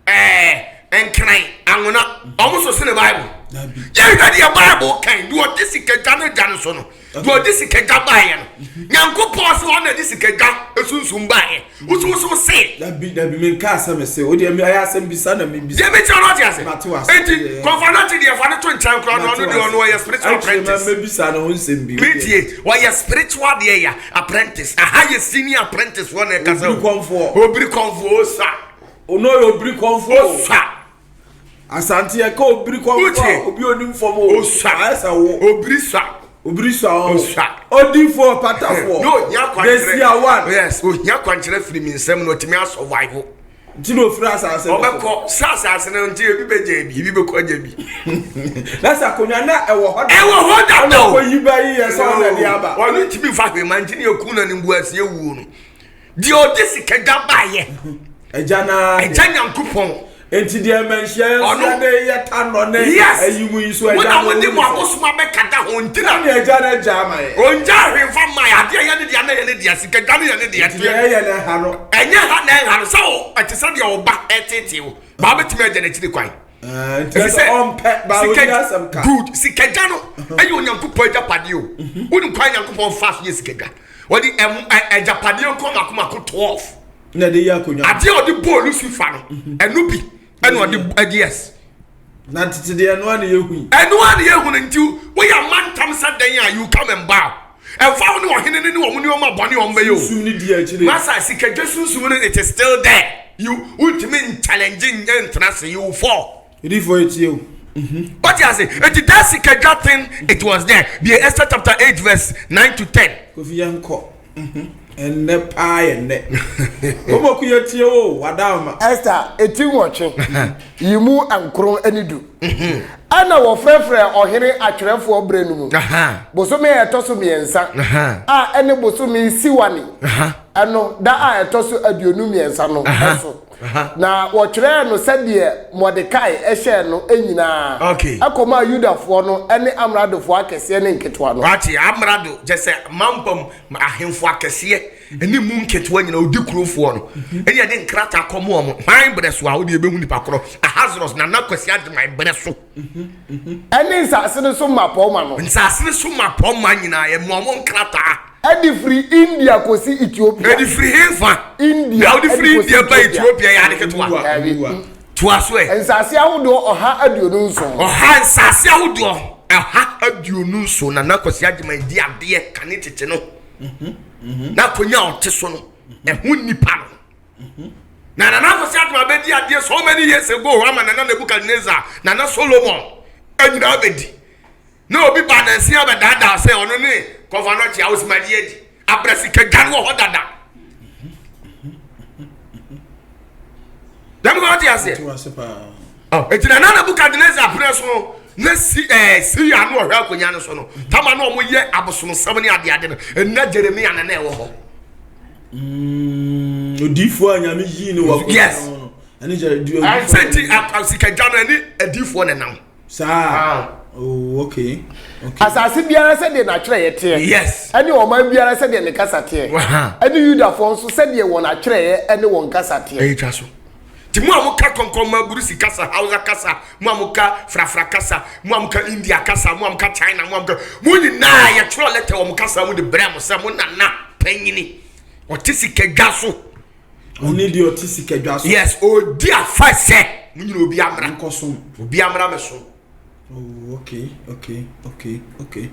ɛɛ nkran anwona ɔmo so sene Bible. Yɛhwɛ deɛ Bible kan deɛ ɔde sikadwa no gya no so no deɛ ɔde sikadwa baeɛ no Nyankopɔn se ɔna de sikadwa esunsum baeɛ. Wosowosow se. Dabi, dabi, menka asɛm se. Wo deɛ, ɛyɛ asɛm bisa na mebisa. Deɛ mekyerɛ no ɔte ase. Mate wase. Enti, kɔnfa no akyi deɛ fa no to nkyɛn koraa no, ɔno deɛ ɔno ɔyɛ spiritual apprentice. Akyire ma mebisa no ho nsɛm bi. Metie, ɔyɛ spiritual deɛ ya apprentice. Aha yɛ senior apprentice wɔ na ɛkasa o. Obiri kɔnfoɔ. Obiri kɔnfoɔ osa. Ono yɛ obiri kɔnfoɔ. Osa. Asante yɛ ka obiri kɔnfo a obi onim fam o. Osua. Ayɛ sɛ wo. Obiri sua. Obiri sua o. Osua. Odifoɔ patafoɔ. No ohia kwankyerɛ. Desia one. Yes ohia kwankyerɛ firi mi nsam na otumi asurvive. Nti na ofiri asase no so. Ɔbɛkɔ sɛ asase no nti ebi bɛ gya ebi ebi bɛkɔ agya bi. Na sɛ akonnwa na ɛwɔ hɔ. Ɛwɔ hɔ dada o. Ɔna kɔ yi ba yi yɛ sɛ ɔna de aba. Ɔno ntumi nfa hwee ma nti na eku na ne mbu asie wuo no. Deɛ ɔde sikadwa baeɛ. Agya naa. Agya Nyankopɔn. Enti deɛ mmanhyia yɛ nso yɛde yɛ ta nɔ ne ayi mu yi so agya no. Mo na mo de mo abosom abɛkata ho nti na. Ɛne agya no agya ama yɛ. Ongya ahwe nfa mma yɛ adeɛ yɛ ne deɛ na yɛ ne deɛ sikadwa no yɛ ne deɛ. Nti deɛ ɛyɛ ne ha no. Ɛnyɛ ha na ɛha no sɛ o ɛte sɛ deɛ ɔba ɛtetee o baa bɛtumi agya n'akyiri kwan. Ɛfiri ɔmpɛ baa ɔdi asɛm ka. Good sikadwa no ɛyɛ Onyankopɔn agyapadeɛ o. Wonim kwan Nyankopɔn fa so yɛ sikadwa. Wɔde agyapadeɛ nkɔ mako mako 12. Na ɛde yɛ akonnwa. Adeɛ a ɔde bɔɔ Lucifer no, mhm. ɛno bi ɛna ɔde ɛde yes. Na tete deɛ ɛno a na yɛhu yi. Ɛno a na yɛhu no nti woyɛ amantam sɛ dɛn a you come and bow. Ɛmfa wo ne ɔhene no ne wɔn nneɛma bɔne wɔn bɛyɛ o. Sunsum ne di akyire. Masa sikadwa sunsum no it is still there. You wontumi nchallenge nyɛ ntena se you fall. Odifo etie o. What you say? Eti that sikadwa thing it was there. Be Esther chapter 8 verse 9 to 10. Kofi yɛn kɔ. Ɛnnɛ paa yɛ nnɛ. Omoku yɛ tie o wada ama. Esther eti nwɔtwe, yi mu nkron ne du. Ɛnna wɔfrɛfrɛɛ ɔhene atwerɛfoɔ berɛ no mu, bosome a ɛtɔ so mmiɛnsa, a ɛne bosome Siwane no da a ɛtɔ so 23 no so. Na wɔtwerɛɛ no sɛdeɛ Mordekai hyɛɛ no nyinaa kɔmaa Yudafoɔ no ne amradofoɔ akɛseɛ ne nketewa no. Wate, amrado, kyerɛ sɛ mampam ahemfo akɛseɛ ne mu nketewa nyinaa, odi kurofoɔ no, ɛne yɛde nkrataa kɔma wɔn. Hwan berɛ so a wode yɛbɛhu nipa korɔ? Ahasros, Nana Kwasi Agyemang berɛ so. Ɛne nsase no so mmapɔmma no. Nsase no so mmapɔmma nyinaa, yɛma wɔn nkrataa. Ɛde firi India kɔsi Ethiopia. Ɛde firi hefa? India. Na wode firi India ba Ethiopia yɛ ade ketewa. Dabi. Toa so ɛ. Nsase ahodoɔ 127. Ɔha nsase ahodoɔ 127 na na Kwasi Agyemang di adeɛ kane tete no. Na akonnwa a ɔte so no, ɛho nnipa no. Na Nana Kwasi Agyemang bɛdi adeɛ so many years ago ama Nana Nebuchadnezzar, Nana Solomon anyinaa bɛdi. Na obi ba nansi abɛdaadaa sɛ ɔno ne kɔfa no akyi awosimadi adi. Abrɛ sika dwa no wɔ hɔ dada. Dɛm kɔ ɔte aseɛ. Eti na Nana Nebukadnezar berɛ so no na si ɛɛ Syria no ɔhwɛ akonnwa no so no tama na wɔn yɛ abosomsɛm ne adeade no ɛnna Jeremia na na ɛwɔ hɔ. Odiifoɔ a Nyame yii no wɔ akonnwa no. Ɛne gyɛ di Sɛ nti sikadwa no ɛne adiifoɔ na ɛnam. Saa. Ah. Oh, okay. Okay. Asase biara sɛdeɛ n'atwerɛeɛ teɛ. Yes. Ɛne ɔman biara sɛdeɛ ne kasa teɛ. Waha. Ɛne Yudafoɔ nso sɛdeɛ wɔn atwerɛeɛ ne wɔn kasa teɛ. Ɛyɛ twa so. Nti mo a moka kɔnkɔnma Burusi kasa, Hausa kasa, mo a moka Frafra kasa, mo a moka India kasa, mo a moka China, mo a moka mo nyinaa yɛtwerɛ lɛtɛ wɔ mo kasa mu de brɛ mo sɛ mo nana panyini ɔte sikadwa so. Ɔne deɛ ɔte sikadwa so. Yes, ɔdi afa sɛ mo nyina obi amra. Nkɔsom. Obi amra me so. Oh, okay, okay, okay, okay.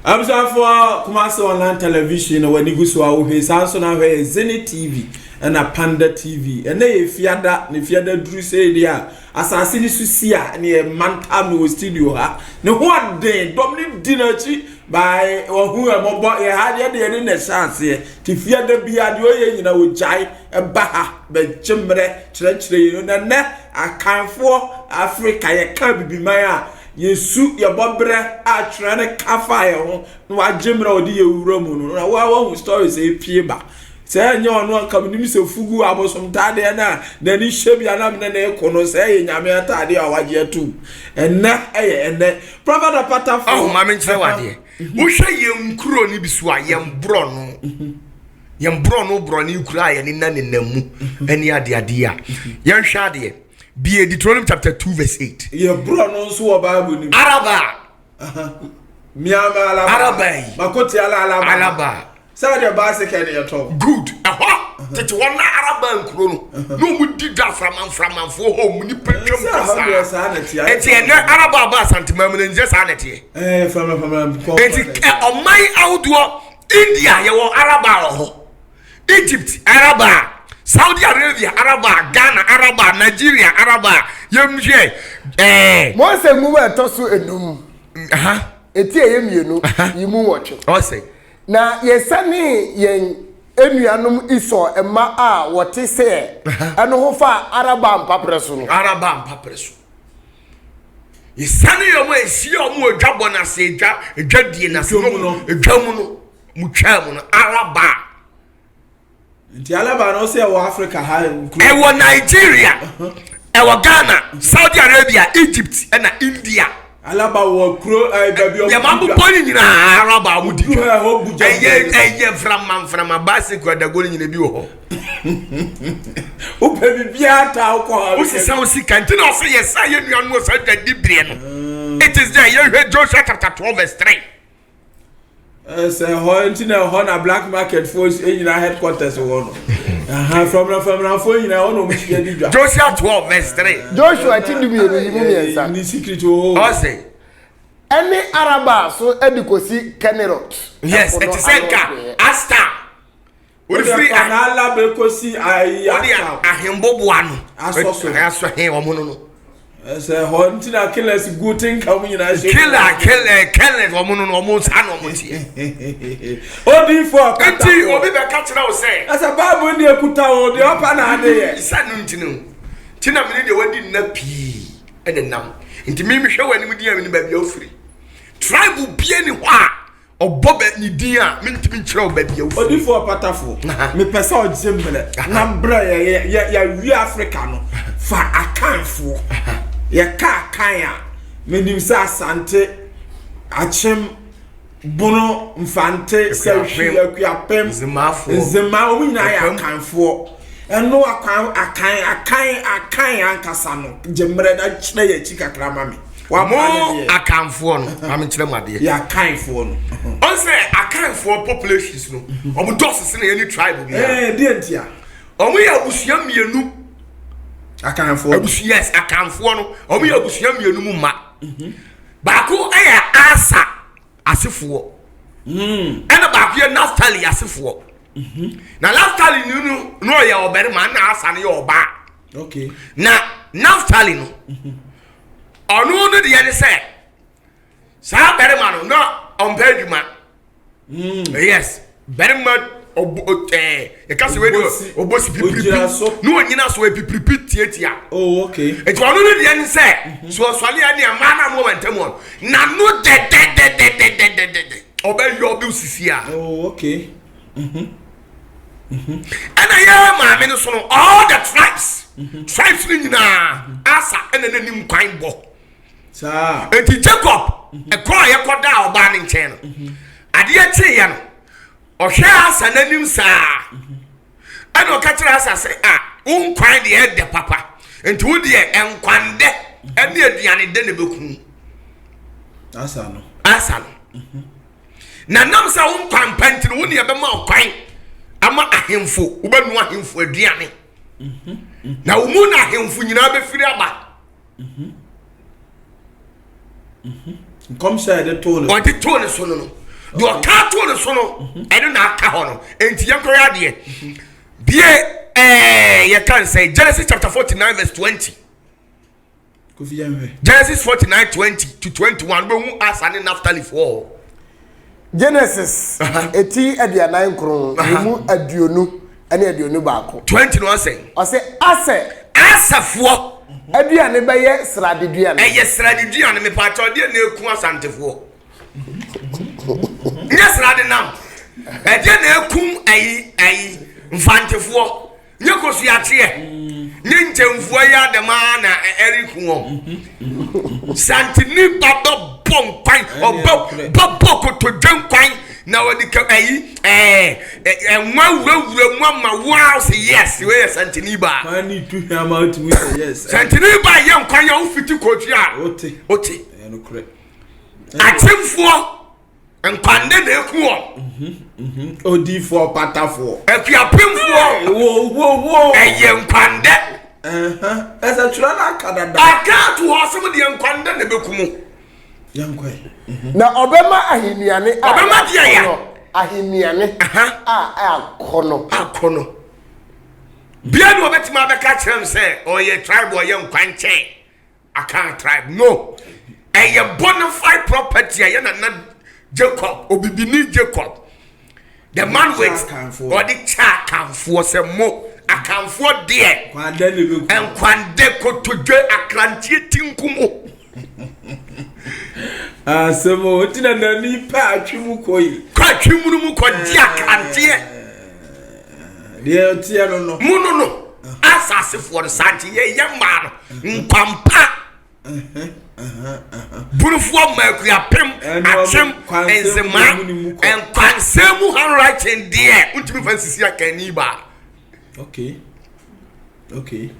Abusuafoɔ Kumasi online television na w'ani gu so a wohwɛ saa nso na ahwɛ yɛ Zenith TV ɛna Panda TV ɛnɛ yɛ fiada ne fiada duru sɛ deɛ a asase ne so si a ne yɛ mantam no wɔ studio ha ne ho aden dɔm ne di n'akyi bae wɔhu ɛmɔbɔ yɛ ha deɛ deɛ ne na ɛhyɛ aseɛ te fiada bia deɛ ɔyɛ nyina wɔgyae ɛba ha bɛgye mmerɛ kyerɛkyerɛ yɛn na nnɛ Akanfoɔ Africa yɛka Abibiman a yɛsu yɛbɔ berɛ a twerɛ no ka fa yɛn ho na wagye mmerɛ a ɔde yɛ wura mu no na woa wahu stories a ɛpie ba sɛ ɛnyɛ ɔno anka menim sɛ fugu abosomtaadeɛ no a n'ani hyɛ bi anam ne ne ko no sɛ ɛyɛ nyame ataadeɛ a wagye atum ɛnɛ ɛyɛ ɛnɛ Prophet Apatafoɔ. Ɔho ma menkyerɛ wo adeɛ wohwɛ yɛn nkuro no bi so a yɛn borɔ no yɛn borɔno borɔne kura a yɛne na nenam mu ne adeadeɛ a yɛnhwɛ adeɛ bie Deuteronomy chapter 2 verse 8. Yɛ borɔno nso wɔ Bible ni mu. Araba. Miama alaba. Araba yi. Makoti ala alaba. Alaba. Sɛ deɛ bicycle ne yɛtɔ. Good. Ɛhɔ tete hɔ na araba nkuro no na wɔn di dwa aframanframanfoɔ hɔ wɔn nipa twam kɔ saa. Eti ɛnɛ araba aba Asanteman mu na nkyɛ saa na ɛteɛ. Ɛɛ framaframa. Eti ɔman ahodoɔ. India yɛwɔ Araba wɔ hɔ, Egypt Araba, Saudi Arabia Araba, Ghana Araba, Nigeria Araba, yɛmhwɛ ɛɛ. Mose nwoma a ɛtɔ so enum, eti a ɛyɛ mmienu, yi mu nwɔtwe. Ɔsɛ. Na yɛsianee yɛn nuanom Esau mma a wɔte Seir no ho faa Araba mpaperɛ so no. Araba mpaperɛ so. Esiane wɔn a ehyia wɔn wɔ dwabɔ no ase, edwa edwadie no ase, Edwa mu no. edwa mu no, mu twaa mu no, Araba. Nti Alaba no sɛ ɛwɔ Africa ha nkuro. Ɛwɔ Nigeria, ɛwɔ Ghana, Saudi Arabia, Egypt, ɛna India. Alaba wɔ kuro ɛɛ baabi ɔmo Yɛn abobɔ ne nyinaa Araba a wɔn di Duru dwa. ha ɛhɔ bu gya. Ɛyɛ ɛyɛ mframa mframa bicycle adago ne nyinaa bi wɔ hɔ. Wopɛ biribiara taa wokɔ ha. Wosesa wo sika nti na ɔsɛ yɛsa yɛ nuanom wɔ saa dwadi berɛ no. It is there yɛhwɛ Joshua chapter 12 verse 3. Sɛ hɔ nti na ɛhɔ na black market foɔ nyinaa headquarters wɔ no. Famrafoɔ nyinaa hɔ na wɔn hyia di dwa. Joshua 12 verse 3. Joshua ti dumienu yi mu mmiɛnsa. Ni secret wɔ hɔ. Ɔsɛ. Ɛne Araba so de kɔsi Kinerot. Yes, ɛte sɛ nka Asta. Wode firi a. N'ala bɛ kɔsi ayi asa. Wode ahemboboa no. Asɔ so. Asɔ he wɔn no no. Sɛ hɔ nti na killers gu tinka mu nyinaa hyɛ. Killer killer killers wɔn no no wɔn saa na wɔn teɛ. Odiifo ɔkata. Nti obi bɛ ka kyerɛ wo sɛ. Ɛsɛ baabu ndi ekuta o deɛ ɔpa na ade yɛ. Sɛ no nti no ti na mene deɛ wadi nna pii ɛna nam nti mi mehwɛ wɔ anim di a mene baabi a ofiri tribe bie ni hɔ a. Ɔbɔ bɛ ne din a mentumi nkyerɛ wo baabi a wofiri. Odifoɔ Ɔpatafoɔ, mepɛ sɛ ɔgye mmerɛ na berɛ yɛ yɛ yɛawie Africa no, fa Akanfoɔ. Yɛka Akan a, menim sɛ Asante, Akyem, Bono, Mfante, Sahwi, Akuapem, Nzemafoɔ, Nzema, wɔn nyinaa yɛ Akanfoɔ. Ɛno akwan Akan Akan Akan ankasa no, gye mmerɛ na kyerɛ yɛn akyi kakra ma me. Mo Akanfoɔ no, ma me nkyerɛ mo adeɛ. Yɛ Akanfoɔ no. Ɔn sɛ Akanfoɔ populations no, wɔn dɔɔso sene any tribe bi. Ɛɛ deɛ ntia. Wɔn yɛ abusua mmienu. Akanfoɔ. Abusua yes Akanfoɔ no, wɔn yɛ abusua mmienu mu mma. Baako yɛ Asa asefoɔ. Ɛna baako yɛ Naphtali asefoɔ. Na Naphtali no no no ɔyɛ ɔbarima na Asa no yɛ ɔbaa. Okay. Na Naphtali no. Ɔno no deɛ ne sɛ saa barima no na ɔmpɛ adwuma. Mm. Yes, barima ɔbɔ ɛɛ yɛka sɛ wei de ɔbɔ si pipiripi na ɔnyina so pipiripi tiatia. Oh, okay. Nti ɔno no deɛ ne sɛ so ɔsɔre a ne mmaa na mo wɔ ntam hɔ n'ano dɛdɛdɛdɛdɛdɛdɛ ɔbɛyɛ ɔbɛ sisi a. Oh, okay. Mm-hmm. Ɛna yɛ maame no so no, all the tribes, tribes no nyinaa, Asa ɛna n'anim kwan bɔ. Saa. Eti Jacob, ɛkɔ a yɛkɔ da ɔbaa ne nkyɛn no, adeɛ kyeeɛ no, ɔhwɛ Asa n'anim saa. Ɛna ɔka kyerɛ Asa sɛ, a, wo nkwan deɛ ɛdɛ papa. Nti wo deɛ nkwandɛ ɛne aduane dɛ na ɛbɛku. Asa no. Asa no. Na nam sɛ wo nkwan pa nti no, wo ne ɛbɛma wo kwan ama ahemfo, wobɛnoa ahemfo aduane. Na wo mu na ahemfo nyinaa bɛfiri aba. Nkɔmhyɛ a yɛde too ne so. Ɔde too ne so no no. Deɛ ɔka too ne so no, ɛno na aka hɔ no. Enti yɛnkɔyɛ adeɛ. Bie ɛɛ yɛka nsɛn Genesis chapter 49 verse 20. Kofi yɛnhwɛ. Genesis 49 20 to 21 wobɛhu Asa ne Naphtali foɔ. Genesis eti 49 ne mu 21. 20 no asɛn. Ɔsɛ Asɛ. Asafoɔ. Aduane bɛyɛ sradeduane. Ɛyɛ sradeduane mepaakyɛw deɛ na eku asantefoɔ. Nyɛ srade nam. Ɛdeɛ na ekum ayi ayi mfantefoɔ. Nye kosuakyeɛ. Nye nkyɛnfua yi adama na ɛreku wɔn. Santini ba bɛbɔ nkwan, ɔbɛ bɛbɔ kotodwe nkwan na wɔde ka ayi ɛɛ ɛnwa wurawura mu ama wow sɛ yes wei yɛ santini ba. Kwan ne tu hwɛ ama wotumi sɛ yes. Santini ba yɛ nkwan yɛ wofiti kotwi a. Wote. Wote. Ɛyɛ nokorɛ. Akyemfoɔ nkwande na eku wɔn. Odiifoɔ patafoɔ. Akuapemfoɔ. Wo wo wo. Ɛyɛ nkwande. Ɛsɛ twerɛ no aka dada. Aka ato hɔ asɛm deɛ nkwande na ebeku mu. Yɛnkɔ yi. Na ɔbɛma ahennuane a Ɔbɛma deɛ ya. Ahennuane a akɔ no. Akɔ no. Bia na ɔbɛtumi abɛka kyerɛ m sɛ ɔyɛ tribe ɔyɛ nkwankyɛn Akan tribe no. Ɛyɛ bona fide property a yɛ nana Jacob, obibini Jacob. The man with ɔde kyɛ akanfoɔ sɛ mo akanfoɔ deɛ nkwandɛ kotodwe akranteɛ ti nkumu. Asɛm o, nti na n'ani pɛ atwe mu kɔ yi. Kɔ atwe mu no mu kɔ di akranteɛ. Deɛ ɔteɛ no no. Mu no no. Asasefoɔ no saa nti yɛyɛ mmaa no nkwampa. Burufoɔ mmaa akuapem akyem nzemaa nkwansɛn mu handwriting deɛ ntumi fa nsisi akanni baa. Okay. Okay.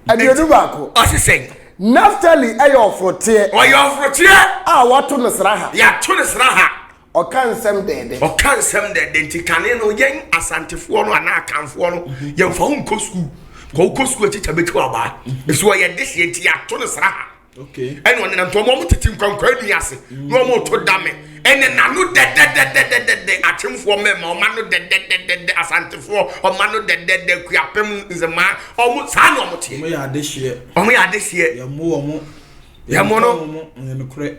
21. Ɔsesɛn. Naphtali ɛyɛ ɔforoteɛ. Ɔyɛ ɔforoteɛ. A wato no sraha. Yɛato no sraha. Ɔka nsɛm dɛɛdɛ. Ɔka nsɛm dɛɛdɛ nti kane no yɛn asantefoɔ no anaa akanfoɔ no yɛmfa wo nkɔ sukuu. Kɔ wokɔ sukuu akyi kyɛ bɛtwa ɔbaa. Ɛsi ɔyɛ dehyeɛ nti yɛato no sraha. Ɛna ɔnenam nti ɔmo tete nkwankwa nua ase na ɔmo to dame. Ɛne n'ano dɛdɛdɛdɛdɛdɛ akyemfoɔ mmarima ɔma no dɛdɛdɛdɛdɛ asantefoɔ ɔma no dɛdɛdɛ kuapem nzemaa ɔmo saa na ɔmo teɛ. Ɔmo yɛ adehyeɛ. Ɔmo yɛ adehyeɛ. Yɛmo ɔmo. Yɛmo no. Yɛ nokorɛ.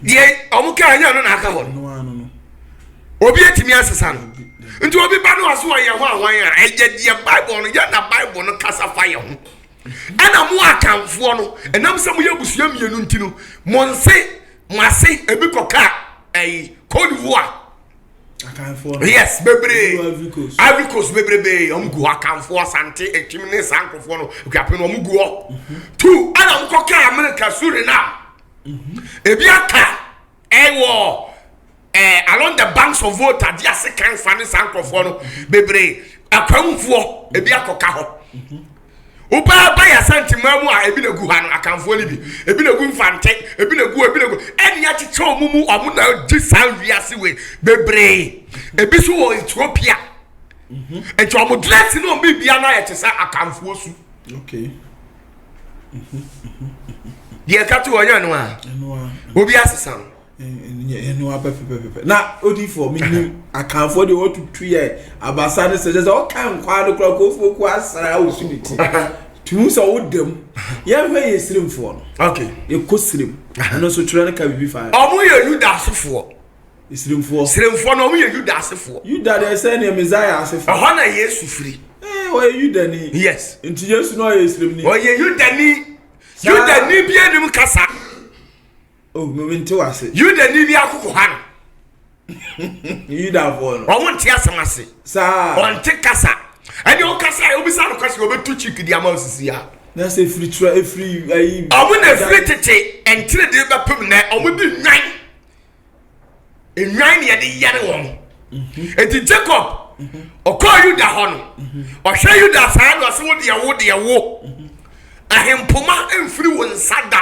Deɛ ɔmo kaa nyɛ no na aka hɔ no. Obi atumi asesa no. Nti obi ba no ɔso ɔyɛ ho ahwan a ɛyɛ deɛ Bible no yɛ na Bible no kasa fa yɛ ho. Ɛna mo akanfoɔ no ɛnam sɛ moyɛ abusua mmienu nti no mo nse mo ase ebi kɔka ɛyi Cote d'Ivoire. Yes, bebree. Ivory Coast bebrebe ɔmo gu hɔ akanfoɔ asante etwim ne saa nkorɔfoɔ no akuapem no ɔmo gu hɔ. Two ɛna ɔmo kɔka America Suriname. Ebi aka ɛwɔ along the banks of Volta di ase kan fa ne saa nkorɔfoɔ no bebree akwanfoɔ ebi akɔka hɔ. Wobaa ba yɛ Asanteman mu a ebi na gu ha no akanfoɔ no bi ebi na gu Mfante ebi na gu ebi na gu ɛne akyekyɛ ɔmo mu ɔmo na di saa wiase wei bebree ebi so wɔ Ethiopia nti ɔmo dress ne ɔmo biribiara no ayɛ te sɛ akanfoɔ su. Okay. Deɛ ɛka to ɔnyɛ no a obi asesa no. Ɛno apɛ pɛpɛpɛpɛ na odiifoɔ menim akanfoɔ deɛ wɔtutu yɛ abasa ne sɛ kyɛ sɛ ɔka nkwaa no kora kofoɔ ku asra wosu ne ti tumi sɛ woda mu yɛhwɛ yɛ sirimfoɔ no okay yɛkɔ sirim ɛno nso twerɛ no ka biribi fa ɔmo yɛ Yuda asefoɔ sirimfoɔ sirimfoɔ no ɔmo yɛ Yuda asefoɔ Yuda deɛ sɛ neɛ Mesaia asefoɔ ɛhɔ na Yesu firi ɔyɛ Yudani. Yes. Nti Yesu no ɔyɛ sirimni. Ɔyɛ Yudani. Yudani bi anim kasa. Oh, me nte wase. Yudani bi akoko ha no. Yudafoɔ no. Wɔn nte asɛm ase. Saa. Wɔnte kasa. Ɛne ɔkasa a obisa no kwasi ɔbɛtu cheek di ama osisi a. Na sɛ efiri tura efiri ayi. Wɔn na efiri tete nkyere de bɛpem nɛ wɔn di nwan. Nnwan na yɛde yɛre wɔn. Mhm. Eti Jacob ɔkɔɔ Yuda hɔ no ɔhwɛ Yuda saa na ɔsɛ wo deɛ wo deɛ wo ahempoma mfiri wo nsa da.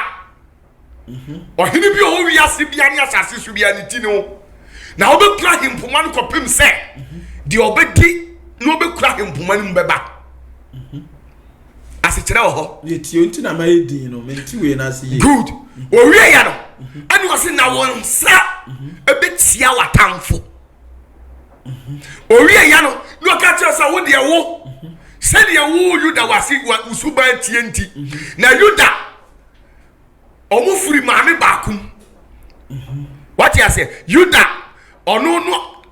Ɔhene bi a ɔwɔ wiase bia ne asase so bia ne ti ne wo. Na wobɛkura ahempoma no kɔpem sɛ deɛ ɔbɛdi na ɔbɛkura ahempoma no mu bɛba. Asekyerɛ wɔ hɔ. Yɛtie nti na mayɛ din no mente wei no ase yie. Good. Owie yɛ no ɛne ɔse na wɔn nsa ɛbɛtia w'atamfo. Owie yɛ no na ɔka kyerɛ sɛ wo deɛ wo sɛdeɛ wo Yuda wase wo suban tie nti na Yuda wɔn firi maame baako mu wate aseɛ yuda ɔno no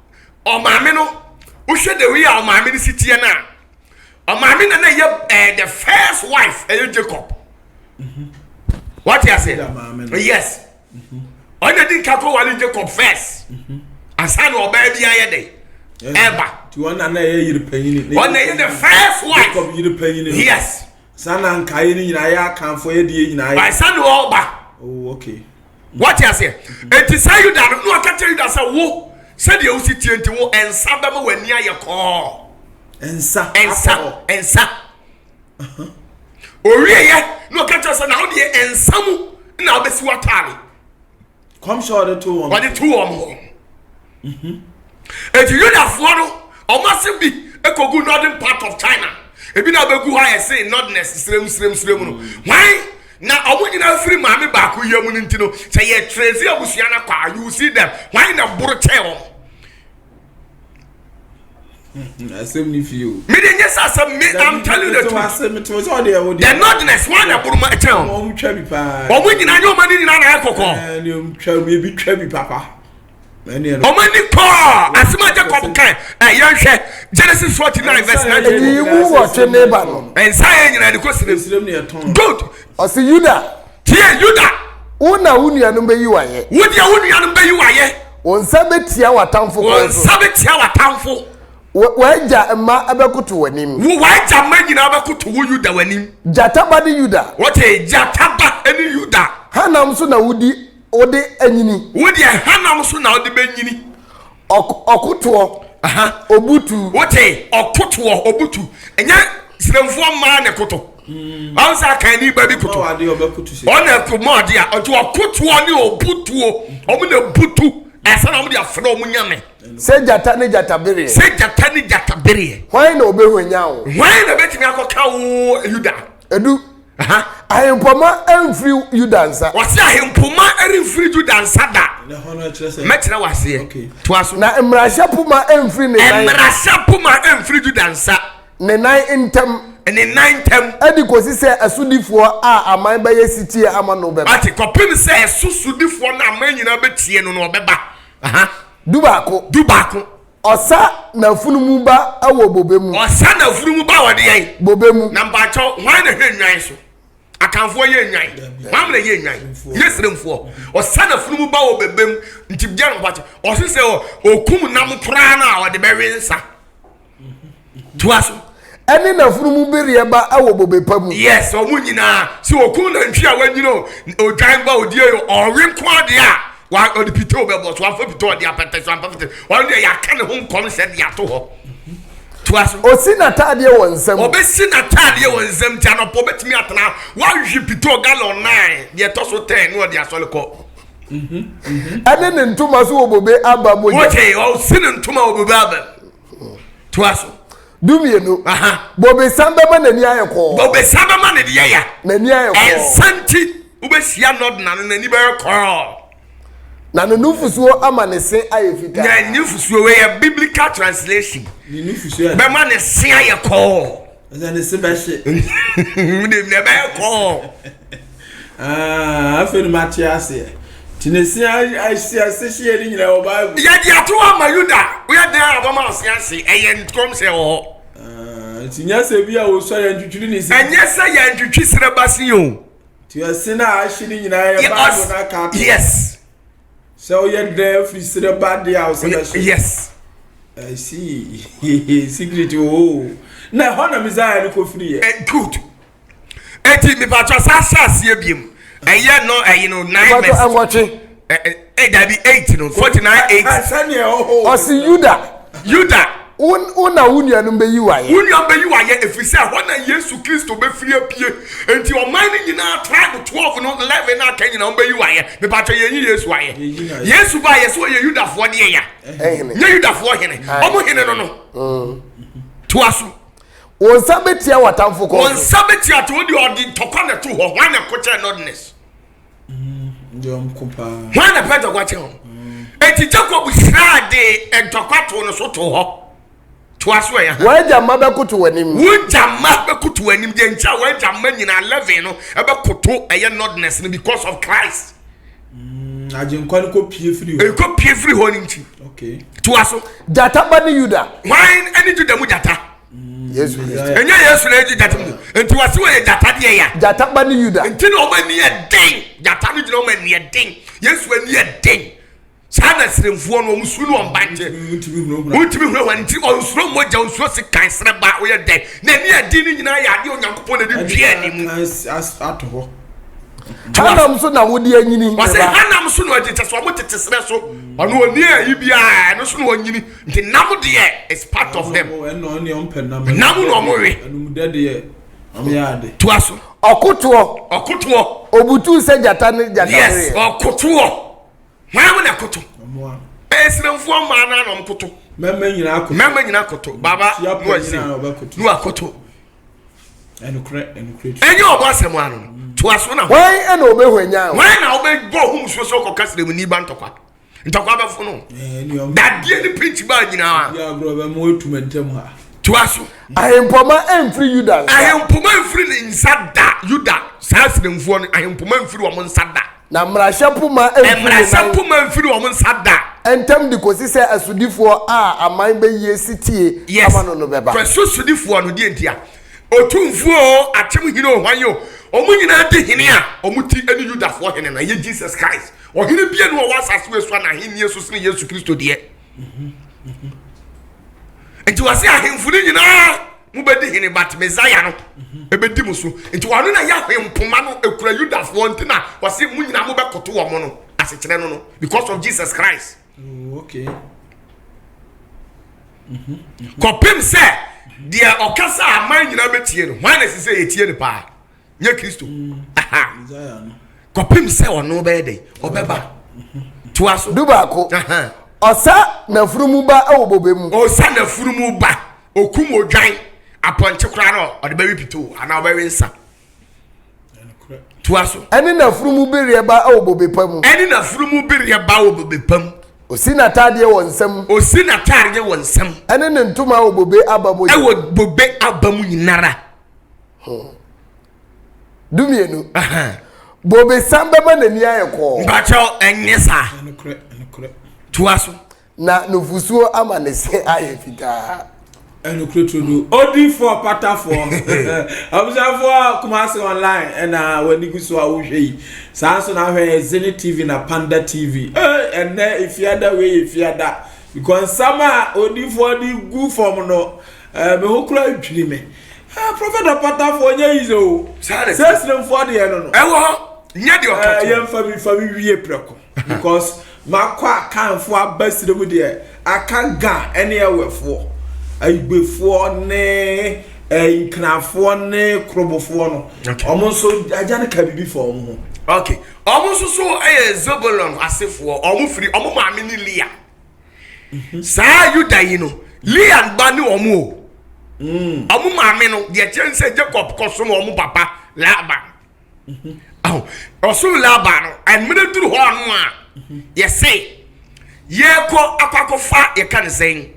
ɔmaame no wohwɛ the way a ɔmaame no si teɛ no a ɔmaame na na ɛyɛ ɛɛ the first wife ɛyɛ jacob wate aseɛ yes ɔna di nka kɔ wale jacob first ansa na ɔbaa bi ayɛ dɛ ɛba ɔna na ɛyɛ yiri panyin ɔna ɛyɛ the first wife jacob yiri panyin yes. Saa na nkaeɛ no nyinaa yɛ akanfoɔ yɛ deɛ nyinaa yɛ. Ansa na ɔreba. Oh, okay. Wɔte aseɛ. Enti saa Yuda no, na ɔka kyerɛ Yuda sɛ wo, sɛdeɛ wosi tie nti wo nsa bɛma w'ani ayɛ kɔɔ. Nsa. Nsa. Nsa. Owieɛ na ɔka kyerɛ sɛ na wo deɛ nsa mu na wobɛsi w'ataade. Kɔmhyɛ ɔde to wɔn. Ɔde to wɔn hɔ. Mhm. Eti Yudafoɔ no, wɔn ase bi ekogu northern part of China. Ebi na abegu hɔ a yɛse northerners srem srem srem no. Mm. Hwan na wɔn nyinaa firi maame baako yam no nti no, sɛ yɛ trace abusua no akɔ a, you see them. Hwan na boro kyɛn wɔn? Asɛm ni fie o. Mi de nye sɛ asɛm mi I'm telling you the truth. The northerners wɔn na boro ma ɛkyɛn o. Wɔn twa bi paa. Wɔn nyinaa nye wɔn ani nyinaa na ayɛ kɔkɔɔ. Ɛɛ wɔn twa bi ebi twa bi papa. Wɔn ani kɔɔ asɛm a Jacob kan ɛ yɛn hwɛ Genesis 49 verse 19. Eyi mu wɔtwe ne ba no. Nsa yɛ nyinaa de kɔ sirem. Good. Ɔsi Yuda. Tie Yuda. Wo na wo nuanom bɛyi wo ayɛ. Wo deɛ wo nuanom bɛyi wo ayɛ. Wo nsa bɛtia w'atamfo kɔn so. Wo nsa bɛtia w'atamfo. W'agya mma bɛkoto w'anim. Wo w'agya mma nyinaa bɛkoto wo Yuda w'anim. Gyata ba ne Yuda. Wɔte gyata ba ne Yuda. Hanam so na wodi wode anyini. Wo deɛ hanam so na wode bɛnyini. Ɔkotoɔ. Obutu. Wote ɔkotoɔ obutu. Ɛnyɛ siremfoɔ mmaa na ɛkoto. Ɔn sɛ akanni ba bi koto. Ɔna ɛko mɔ ade a ɔte ɔkotoɔ ne obutuo. Ɔmo na butu ɛsɛ na ɔmo de afrɛ ɔmo nyame. Sɛ gyata ne gyata bereɛ. Sɛ gyata ne gyata bereɛ. Hwan na ɔbɛhwanyan wo? Hwan na bɛtumi akɔka wo Yuda? Edu. Ahempoma mfiri Yuda nsa. Wɔsi ahempoma remfiri Yuda nsa da. Mɛkyerɛ wɔ aseɛ. Toa so. Na mmarahyɛ poma mfiri ne nan. Mmarahyɛ poma mfiri Yuda nsa. Ne nan ntam. Ne nan ntam. Ɛde kɔsi sɛ ɛsodifoɔ a aman bɛyɛ sitie ama no bɛba. Ate kɔpem sɛ ɛso sodifoɔ no aman nyinaa bɛtie no no ɔbɛba. Dubaako. Dubaako. Ɔsa n'afunumu ba wɔ bobe mu. Ɔsa n'afunumu ba wɔ deɛn? Bobe mu. Na mpakyɛw, hwan na hwɛ nnwan so? Akanfoɔ yɛ nnwan. Hwan na yɛ nnwan? Nyɛ Sremfoɔ. Ɔsa n'afunumu ba wɔ bobe mu. Nti bia no mpakyɛw, ɔse sɛ ɔkum nam koraa no a ɔde bɛwe nsa. Toa so. Ɛne n'afunumu bereɛ ba wɔ bobe pa mu. Yes, wɔn nyinaa. Sɛ wɔkum nantwi a wanyini o, odwan ba odie o, ɔwe nko adeɛ a, wa ɔde pitew bɛbɔ so, wamfa pitew ɔde apɛtɛ so, amfa pitew. Ɔno deɛ yɛaka ne ho nkɔm sɛ de ato hɔ. Toa so. Osi n'ataadeɛ wɔ nsam. Ɔbɛsi n'ataadeɛ wɔ nsam nti anɔpa ɔbɛtumi atena wahwe pitew gallon nine deɛ ɛtɔ so ten na ɔde asɔre kɔ. Ɛne ne ntoma so wɔ bobe aba mogya. Wɔte ɔsi ne ntoma wɔ bobe aba mu. Toa so. Dumienu. Bobesa bɛma n'ani ayɛ kɔɔ. Bobesa bɛma ne deɛ ya. N'ani ayɛ kɔɔ. Ɛnsa nti wobɛhyia nɔdena no n'ani bɛyɛ kɔɔ. Na ne nufusuo ama ne se ayɛ fitaa. Na ne nufusuo wei yɛ biblical translation. Ne nufusuo bɛma ne se ayɛ kɔɔ. Ɛsɛ ne se bɛhye. Ne bɛyɛ kɔɔ. Ah, afei no mate aseɛ. Nti ne se ase ase hyeɛ ne nyinaa wɔ Bible. Yɛde ato hɔ ama Yuda. Woyɛ dɛn a wɔma ɔse ase? Ɛyɛ nkɔmhyɛ wɔ hɔ. Ah, nti nyɛ sɛ bi a wɔsɔ yɛn ntwitwiri ne se. Ɛnyɛ sɛ yɛn ntwitwi serɛ ba se o. Nti ɛse no a ahye ne nyinaa yɛ Bible no aka ato. Yes. Sɛ woyɛ dɛn firi serɛ ba deɛ a wosɛ bɛhye. Yes. I see. Secret oo. Na ɛhɔ na Messiah no kɔfiri yɛ. Eh, good. Eti mipatwa saa hyɛ aseɛ biem. Ɛyɛ no ɛyi no nine verse. Ɛnwɔtwe. Ɛ ɛ dabi eight no 49 8. Sɛdeɛ ɛwɔ hɔ. Ɔsi Yuda. Yuda. Wo na wo nuanom bɛyi wo ayɛ. Wo nuanom bɛyi wo ayɛ ɛfiri sɛ ɛhɔ na Yesu Kristo bɛfiri apue. Enti ɔman no nyinaa tribe 12 no 11 no aka nyinaa wɔbɛyi wo ayɛ. Mepatwa yɛnyi Yesu ayɛ. Yesu ba yɛ sɛ ɔyɛ Yudafoɔ deɛ ya. Nyɛ Yudafoɔ hene. Ɔmo hene no no. Mm. Toa so. Wɔn nsa bɛtia w'atamfo kɔn so. Wɔn nsa bɛtia to deɛ ɔde ntɔkwa na ɛto hɔ. Hwan na ɛko kyɛn Nordness? Hwan na pɛ ntɔkwa kyɛn wɔn? Eti Jacob hyiraa de ntɔkwa too no so too hɔ. Toa so ɛyɛ ha. W'agya mma bɛkoto w'anim. W'agya mma bɛkoto w'anim. Deɛ nti a w'agya mma nyinaa 11 no ɛbɛkoto ɛyɛ Nordness no because of Christ. Mm, agyenkwa no kɔ pie firi hɔ. Ɛkɔ pie firi hɔ no nti. Okay. Toa so. Gyata ba ne Yuda. Hwan ne Juda mu gyata? Yesu Kristo. Ɛnyɛ Yesu na ɛgye gyata mu. Nti wɔsi wɔyɛ gyata deɛ ya. Gyata ba ne Yuda. Nti na wɔn ani yɛ den. Gyata no gyina wɔn ani yɛ den. Yesu ani yɛ den. Saa na siremfoɔ no wɔn su no wɔn ba nkyɛn. Wontumi hunahuna nti ɔnsuro mogya ɔnsuro sekan serɛ ba woyɛ dɛn. N'ani yɛ den no nyinaa yɛ adeɛ Onyankopɔn na ɛde dua ne mu. Ato hɔ. Hanam so na wode anyini. Wɔsɛ hanam so na ɔgye kyɛ sɛ ɔmo tete serɛ so. Ɔno ɔni ayi biara ɛno so na ɔnyini. Nti nam deɛ is part of them. Nam na ɔmo we. Toa so. Ɔkotoɔ. Ɔkotoɔ. Obutu sɛ gyata ne gyata Yes, ɔkotoɔ. Hwan mo na ɛkoto? Ɛsiremfoɔ mmaa no na ɔmo koto. Mmarima nyinaa koto. Mmarima nyinaa koto. Baba no ase no akoto. Ɛnyɛ ɔbɔ asɛm ano no. Toa so na. Hwan na ɔbɛhwanyan? Hwan na ɔbɛbɔ ho musuo sɛ ɔkɔka siremuni ba ntɔkwa? Ntɔkwa bɛfo no. Dadeɛ ne pinkyi baa nyinaa. Toa so. Ahempoma mfiri Yuda nsa. Ahempoma mfiri ne nsa da. Yuda saa siremfoɔ no ahempoma mfiri wɔn nsa da. Na mmarahyɛ poma mfiri ne nan. Mmarahyɛ poma mfiri wɔn nsa da. Ntam de kɔsi sɛ asodifoɔ a aman bɛyie setie ama no no bɛba. Yes, so sodifoɔ no deɛ ntia? Otumfoɔ o, akyem hene o, hwan o, wɔn nyinaa di hene a wɔn ti ne Yudafoɔ hene no, ɛyɛ Jesus Christ. Ɔhene bia ni ɔwɔ asase wei so a n'ahennie so sene Yesu Kristo deɛ. Nti wɔse ahemfo no nyinaa mobɛdi hene but Messiah no ɛbɛdi mo so. Nti wɔno na yɛ ahempoma no ɛkura Yudafoɔ nti na wɔse mo nyinaa mobɛkoto wɔn no asekyerɛ no no because of Jesus Christ. Oh, okay. Kɔpem sɛ deɛ ɔkasa aman nyinaa bɛtie no hwan na ɛsɛ sɛ yɛtie no paa? Nyɛ Kristo. Kɔpem sɛ ɔno bɛyɛ dɛn? Ɔbɛba. Toa so. 11. Ɔsa n'afunumu ba wɔ bobe mu. Ɔsa n'afunumu ba. Okum odwan apɔnkye koraa no ɔde bɛwe pito anaa ɔbɛwe nsa. Toa so. Ɛne n'afunumu bereɛ ba wɔ bobe pa mu. Ɛne n'afunumu bereɛ ba wɔ bobe pa mu. Osi n'ataadeɛ wɔ nsam. Osi n'ataadeɛ wɔ nsam. Ɛne ne ntoma wɔ bobe aba mu. Ɛwɔ bobe aba mu nyinara. 12. Bobesa bɛma n'ani ayɛ kɔɔ. Mpakyɛw ɛnyɛ saa. Toa so. Na nufusuo ama ne se ayɛ fitaa. Ɛnokorɛ turodo odifoɔ patafoɔ abusuafoɔ Kumasi online ɛna w'ani gu so a wohwɛ yi saa nso na ahwɛ yɛ Zenith TV na Panda TV ɛnɛ efiada wei yɛ efiada because nsɛm a odifoɔ de gu fam no me ho kura dwiri me Prophet ɔpatafoɔ nyɛ yize o sɛ siremfoɔ deɛ no no ɛwɔ hɔ nyɛ deɛ ɔka kyerɛ yɛmfa mi fa mi wie prɛko because makɔ akanfoɔ aba sire mu deɛ aka ga ɛne ɛwɛfoɔ ayigbefoɔ ne nkrafoɔ ne korobofoɔ no ɔmo nso agya no ka biribi fa ɔmo ho. Okay ɔmo nso so ɛyɛ Zebulon asefoɔ ɔmo firi ɔmo maame ne Leah saa Yuda yi no Leah ba ne ɔmo o ɔmo maame no deɛ kyɛn sɛ Jacob kɔ so no ɔmo papa Laban. Ɔsom Laban no, mmerɛ duru hɔ no a, yɛse yɛkɔ akɔ akɔfa yɛka ne sɛn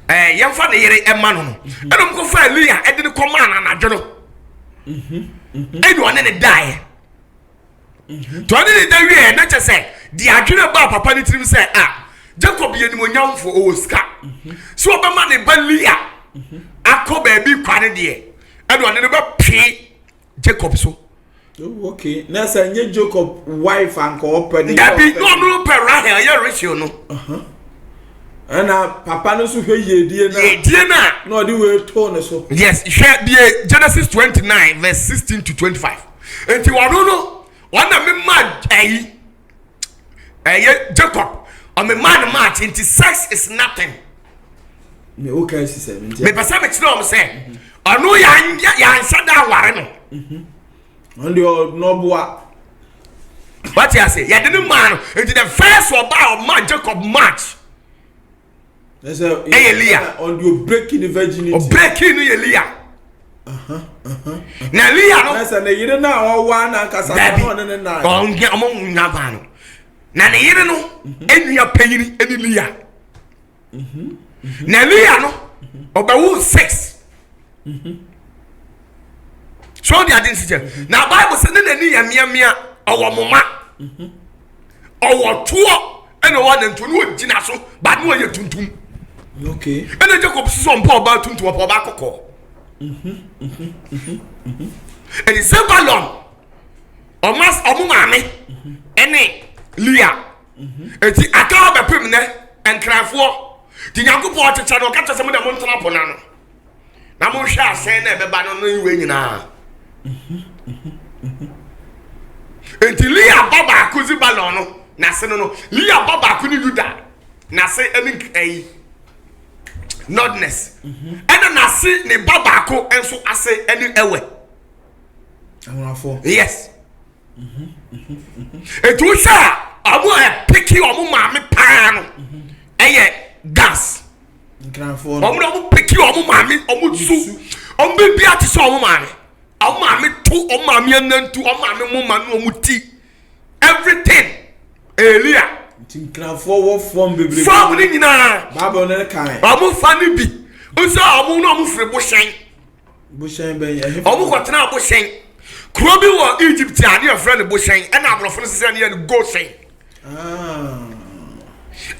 ɛɛ yɛmfa ne yere ɛma no no ɛna ɔmo kɔfa Elia ɛde ne kɔmaa no anadwo no ɛna ɔne ne daeɛ nti ɔne ne da wieɛ na kyɛ sɛ deɛ adwene baa papa ne tirim sɛ a Jacob yɛ nimonyamfo ɔwɔ sika sɛ ɔbɛma ne ba Leah akɔ baabi kwa ne deɛ ɛna ɔne no bɛpee Jacob so. Oh, okay. Na sɛ nye Jacob wife anka ɔpɛ ne. Dabi, na ɔno pɛ Rahel yɛ Rachel no. Ɛna papa no nso hwɛ yiedie na. Yiedie na. Na ɔde wei too ne so. Yes, hwɛ bie Genesis 29 verse 16 to 25. Nti ɔno no, ɔna me ma ɛyi ɛyɛ Jacob, ɔme ma no match nti sex is nothing. Me o ka esi sɛ me nti. Mepɛ sɛ mekyerɛ wɔn sɛ ɔno yɛanhyɛ da aware no. Ɔno deɛ ɔnɔboa. Wate ase yɛde ne maa no nti the first ɔbaa ɔma Jacob match. Ɛyɛ Leah. Ɔno deɛ ɔbreki ne virginity. Ɔbreki no yɛ Leah. Na Leah no. Na sɛ ne yere no a ɔwaa n'ankasa na ɔne ne nan. Ɔnyɛ ɔmo nya baa no. Na ne yere no enua panyin ɛne Leah. Na Leah no ɔbɛwo six. So ɔde ade nsi kyɛ. Na Bible sɛ ne n'ani yɛ mmeammea ɔwɔ moma. Ɔwɔ toɔ ɛna ɔwɔ anantuo ne ɔgyina so ba ne ɔyɛ tuntum. Okay. Ɛna Jacob soso ɔmpɛ ɔbaa tuntum ɔpɛ ɔbaa kɔkɔɔ. Ɛdi Zebalon ɔma ɔmo maame ɛne Leah. Eti aka hɔ bɛpem nɛ nkranfoɔ nti Nyankopɔn ɔkyekyɛ no ɔka kyerɛ sɛ mo deɛ montena po no ano na monhwɛ asɛn na ɛbɛba no no wei nyinaa. Enti Leah ba baako Zibalon no n'ase no no Leah ba baako ne Yuda n'ase ɛne ɛyi Nordness ɛna n'ase ne ba baako nso ase ɛne Ɛwɛ. Yes. Etu wohwɛ a ɔmo a ɛpeke ɔmo maame paa no ɛyɛ gas. Nkranfoɔ no. Ɔmo na ɔmo peke ɔmo maame ɔmo su ɔmo biribi ate sɛ ɔmo maame. Ɔmo maame to ɔmo maame anantu ɔmo maame moma ne ɔmo ti everything Elia. Nti nkranfoɔ wɔ fɔm bebree. Fɔm ne nyinaa. Bible ne kan. Ɔmo fa ne bi nso ɔmo na ɔmo firi bohyɛn. Bohyɛn bɛn? Ɛhe Wɔn kɔtenaa Bohyɛn. Kuro bi wɔ Egypt a ne yɛfrɛ no Bohyɛn, ɛna aborɔfo no sesɛ ne yɛ no Goshen. Ah.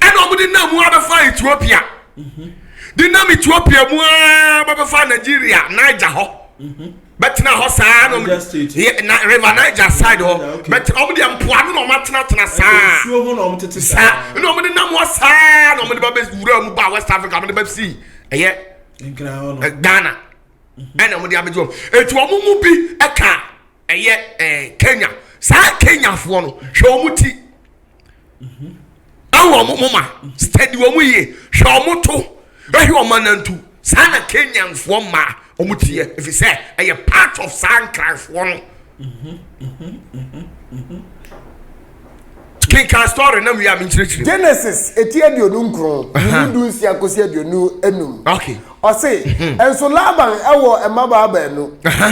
Ɛna wɔn de nam mu abɛfa Ethiopia. Mhm. De nam Ethiopia mu ara bɛbɛfa Nigeria, Niger hɔ. Mhm. Bɛtena hɔ saa na wɔn na River Niger side hɔ. Bɛtena wɔn deɛ mpoano na wɔn atenatena saa. Nsuo ho na wɔn tete saa. Saa na wɔn de nam hɔ saa na wɔn de ba bɛ wura mu ba West Africa wɔn de bɛ si ɛyɛ. Ghana ɛna wɔde abɛgye wɔn eti wɔn mu bi ɛka ɛyɛ ɛɛ Kenya saa Kenyafoɔ no hwɛ wɔn ti ɛwɔ wɔn moma steady wɔn yie hwɛ wɔn to ɛhwɛ wɔn anantu saa na Kenyanfoɔ mmaa wɔn ti yɛ efi sɛ ɛyɛ part of saa nkranfoɔ no. Kenkan story na wie a menkyerɛkyerɛ. Genesis eti 29, yi mu 16 kosi 25. Okay. Ɔse, Nso Laban wɔ mmabaa baanu.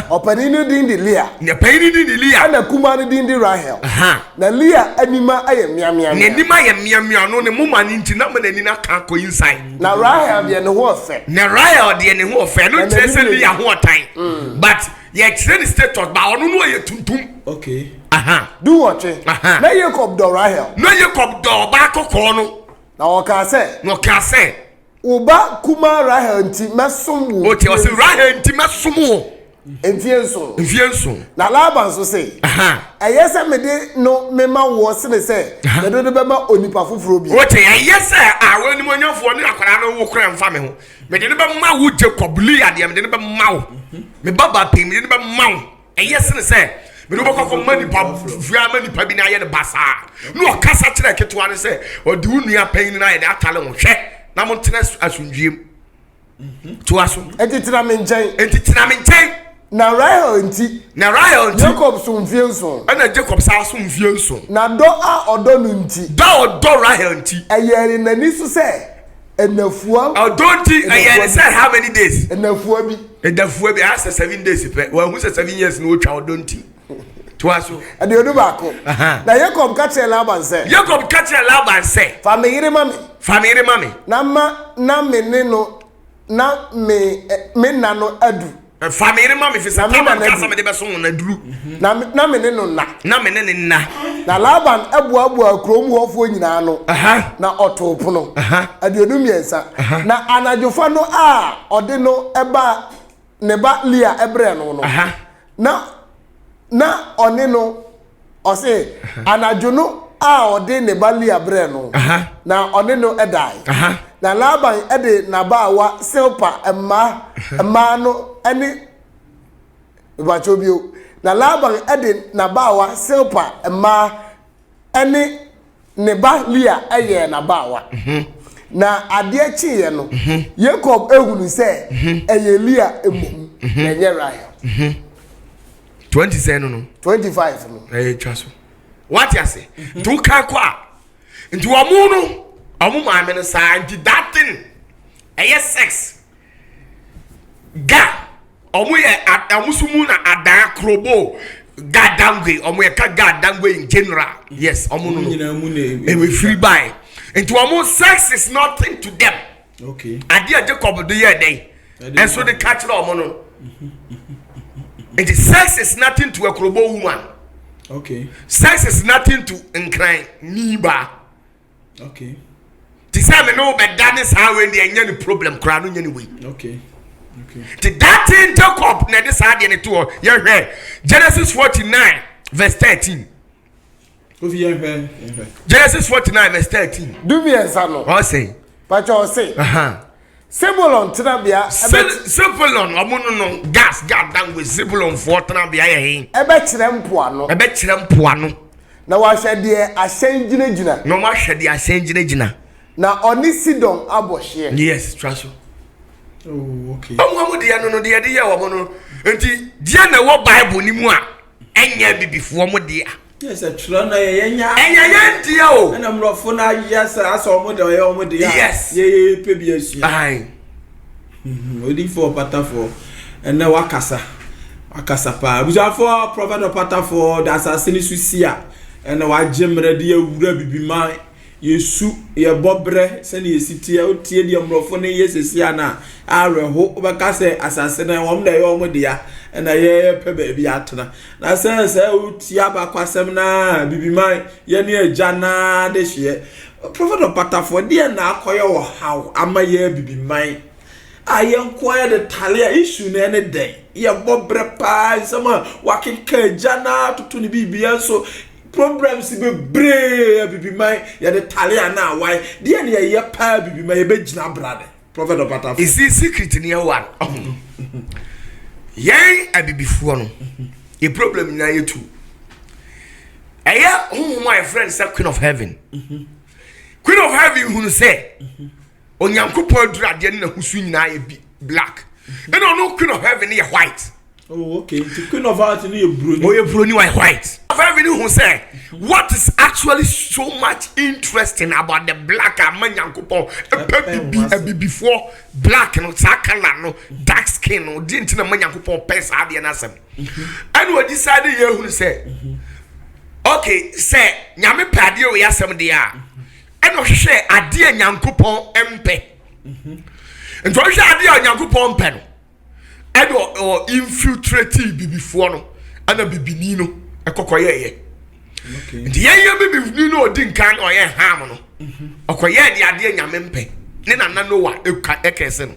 Ɔpanin no din de Lea. Na panin no din de Lea. Ɛna kumaa no din de Rahel. Na Lea anima ayɛ mmeammea. N'anim ayɛ mmeammea no ne moma no nti na ama n'ani no aka akɔ inside. Na Rahel deɛ ne ho ɔfɛ. Na Rahel deɛ ne ho ɔfɛ. Ɛno nkyerɛ sɛ Lea ho ɔtan. But yɛkyerɛ ne status ba ɔno no ɔyɛ tuntum. Okay. Aha. 18. Aha. Na Yakob dɔ Rahel. Na Yakob dɔ ɔbaa kɔkɔɔ no. Na ɔkaa sɛ. Na ɔkaa sɛ. Wo ba kumaa Rahel nti mɛsom wo. O te ɔse Rahel nti mɛsom wo. Mfie nson. Mfie nson. Na Laban nso se. Ɛyɛ sɛ mede no mema woɔ sene sɛ mede no bɛma onipa foforɔ bi. O te ɛyɛ sɛ a w'animuonyamfoɔ ne akwadaa no wo koraa mfa me ho. Mede no bɛma wo Jacob, Leah deɛ mede no bɛma wo. Me babaa panin mede no bɛma wo. Ɛyɛ sene sɛ mede wo bɛkɔ akɔma nipa fua ama nipa bi na ayɛ no basaa. Na ɔkasa kyerɛ ketewa no sɛ ɔde wo nua panyin no ayɛ de atale ho. Hwɛ na montena asomdwoeɛ mu. Toa so. Enti tena me nkyɛn. Enti tena me nkyɛn. Na Rahel nti. Na Rahel nti. Jacob som mfie nson. Ɛna Jacob san som mfie nson. Na dɔ a ɔdɔ no nti. Dɔ a ɔdɔ Rahel nti. Ɛyɛɛ ne n'ani so sɛ nnafua. Ɔdɔ nti ɛyɛɛ ne sɛ how many days? Nnafua bi. Nnafua bi ayɛ sɛ 7 days pɛ. Wɔahu sɛ 7 years na otwa ɔdɔ nti. Toa so. 21. Na Yakob ka kyerɛɛ Laban sɛ. Yakob ka kyerɛɛ Laban sɛ. Fa me yere ma me. Fa me yere ma me. Na ma na me ne no na me me nna no adu. Fa me yere ma me fi sɛ Tamar ka sɛ mede bɛso wɔn aduru. Na na me ne no nna. Na me ne ne nna. Na Laban boaboaa kurom hɔfoɔ nyinaa ano, na ɔtoo pono. 23. Na anadwofa no a ɔde no ba ne ba Lea brɛɛ no no, na. Na ɔne no, ɔse, anadwo no a ɔde ne ba Lea brɛɛ no, na ɔne no dae. Na Laban de n'abaawa Silpa mma mmaa no ne mepakyɛw bio, na Laban de n'abaawa Silpa mmaa ne ne ba Lea yɛɛ n'abaawa. Na adeɛ kyeeɛ no, Yakob hunu sɛ ɛyɛ Lea mmom, na ɛnyɛ Rahel. 20 sɛn no no. 25 no. Ɛyɛ twa so. Wate ase? Nti woka kɔ a, nti wɔn no, wɔn maame no saa, nti that thing, ɛyɛ sex. Ga, ɔmo yɛ ɔmo so mu na adaa krobo ga dangwe, ɔmo yɛ ka ga dangwe in general. Yes, ɔmo no no. Ɛwɔ firi bae. Nti ɔmo sex is nothing to them. Okay. Adeɛ a Jacob de yɛ dɛn? Ɛnso de ka kyerɛ ɔmo no. Nti sex is nothing to a krobo woman. Okay. Sex is nothing to nkran ni ba. Okay. Te sɛ me ne wo bɛda ne saa wei deɛ ɛnyɛ ne problem koraa no nyɛ ne wei. Okay. Okay. Te that thing Jacob na ɛde saa deɛ ne to hɔ yɛhwɛ Genesis 49 verse 13. Kofi yɛhwɛ yɛhwɛ. Genesis 49 verse 13. 13 no. Ɔsɛ. Pakyɛ ɔse. Sebulon tenabea. Sebulon ɔmo no no gas gas dangwe Sebulon foɔ tenabea yɛ he. Ɛbɛkyerɛ mpoano. Ɛbɛkyerɛ mpoano. Na wɔahwɛ deɛ ahyɛn gyinagyina. Na wɔahwɛ deɛ ahyɛn gyinagyina. Na ɔne Sidon abɔ hyeɛ. Yes, twa so. Oh, okay. Ɔmo ɔmo deɛ no no deɛ de yɛ wɔn no nti deɛ na ɛwɔ Bible ni mu a ɛnyɛ bibifoɔ mo deɛ. Yɛ sɛ twerɛ no yɛ yɛn nya. Ɛnyɛ yɛn deɛ o. Ɛna mmorɔfo no ayɛ sɛ asɛ ɔmo deɛ ɔyɛ ɔmo deɛ. Yes. Yɛ yɛ pɛ bi asua. Ayi. Odiyifoɔ ɔpatafoɔ ɛnɛ wakasa wakasa paa abusuafoɔ prɔfɛt ɔpatafoɔ de asase no so si a ɛnɛ wagye mmerɛ de awura bibiman yɛsu yɛbɔ berɛ sɛdeɛ yɛsi teɛ wotie deɛ mmorɔfo no yɛ sɛsi a no a awerɛho wobɛka sɛ asase no wɔn na ɛyɛ wɔn dea ɛna yɛpɛ baabi atena na sɛ sɛ wotie abakwasɛm no a bibiman yɛne agya naa de hyeɛ Prophet Ɔpatafoɔ, deɛn na akɔyɛ ɔhaw ama yɛn Abibiman a yɛn nko ara yɛde tale a issue no ɛne dɛn? Yɛbɔ brɛ paa nsɛm a wakeka agya no atoto ne biribia nso problems bebree Abibiman yɛde tale a na awae deɛn na yɛyɛ paa Abibiman yɛbɛgyina brane Prophet Ɔpatafoɔ. Esi secret ni ɛwɔ ano. Yɛn abibifoɔ no, yɛ problem nyinaa yɛ tu. Ɛyɛ honhom a yɛfrɛ no sɛ Queen of Heaven. Queen of Heaven hunu sɛ Onyankopɔn aduru adeɛ ne n'ahosu nyinaa yɛ bi black. Ɛna ɔno Queen of Heaven yɛ white. Oh, okay. Nti Queen of Heart no yɛ broni. Ɔyɛ broni ɔyɛ white. Of Heaven hu sɛ what is actually so much interesting about the black ama Nyankopɔn ɛpɛ bibi abibifoɔ black no saa color no dark skin no deɛ nti na ma Nyankopɔn pɛ saa adeɛ no asɛm. Ɛna ɔdi saa de yɛ hunu sɛ okay sɛ Nyame pɛ adeɛ wɔ yɛ asɛm deɛ a ɛna ɔhwehwɛ adeɛ Nyankopɔn mpɛ. Nti ɔhwehwɛ adeɛ a Nyankopɔn mpɛ no. ɛna ɔ infiltrate bibifoɔ no ɛna bibini no ɛkɔkɔ yɛɛyɛ nti yɛyɛ bibini no ɔdi nkan na ɔyɛ ham no ɔkɔyɛɛ de adeɛ nyame mpɛ ne nana noa ɛka ɛkɛse no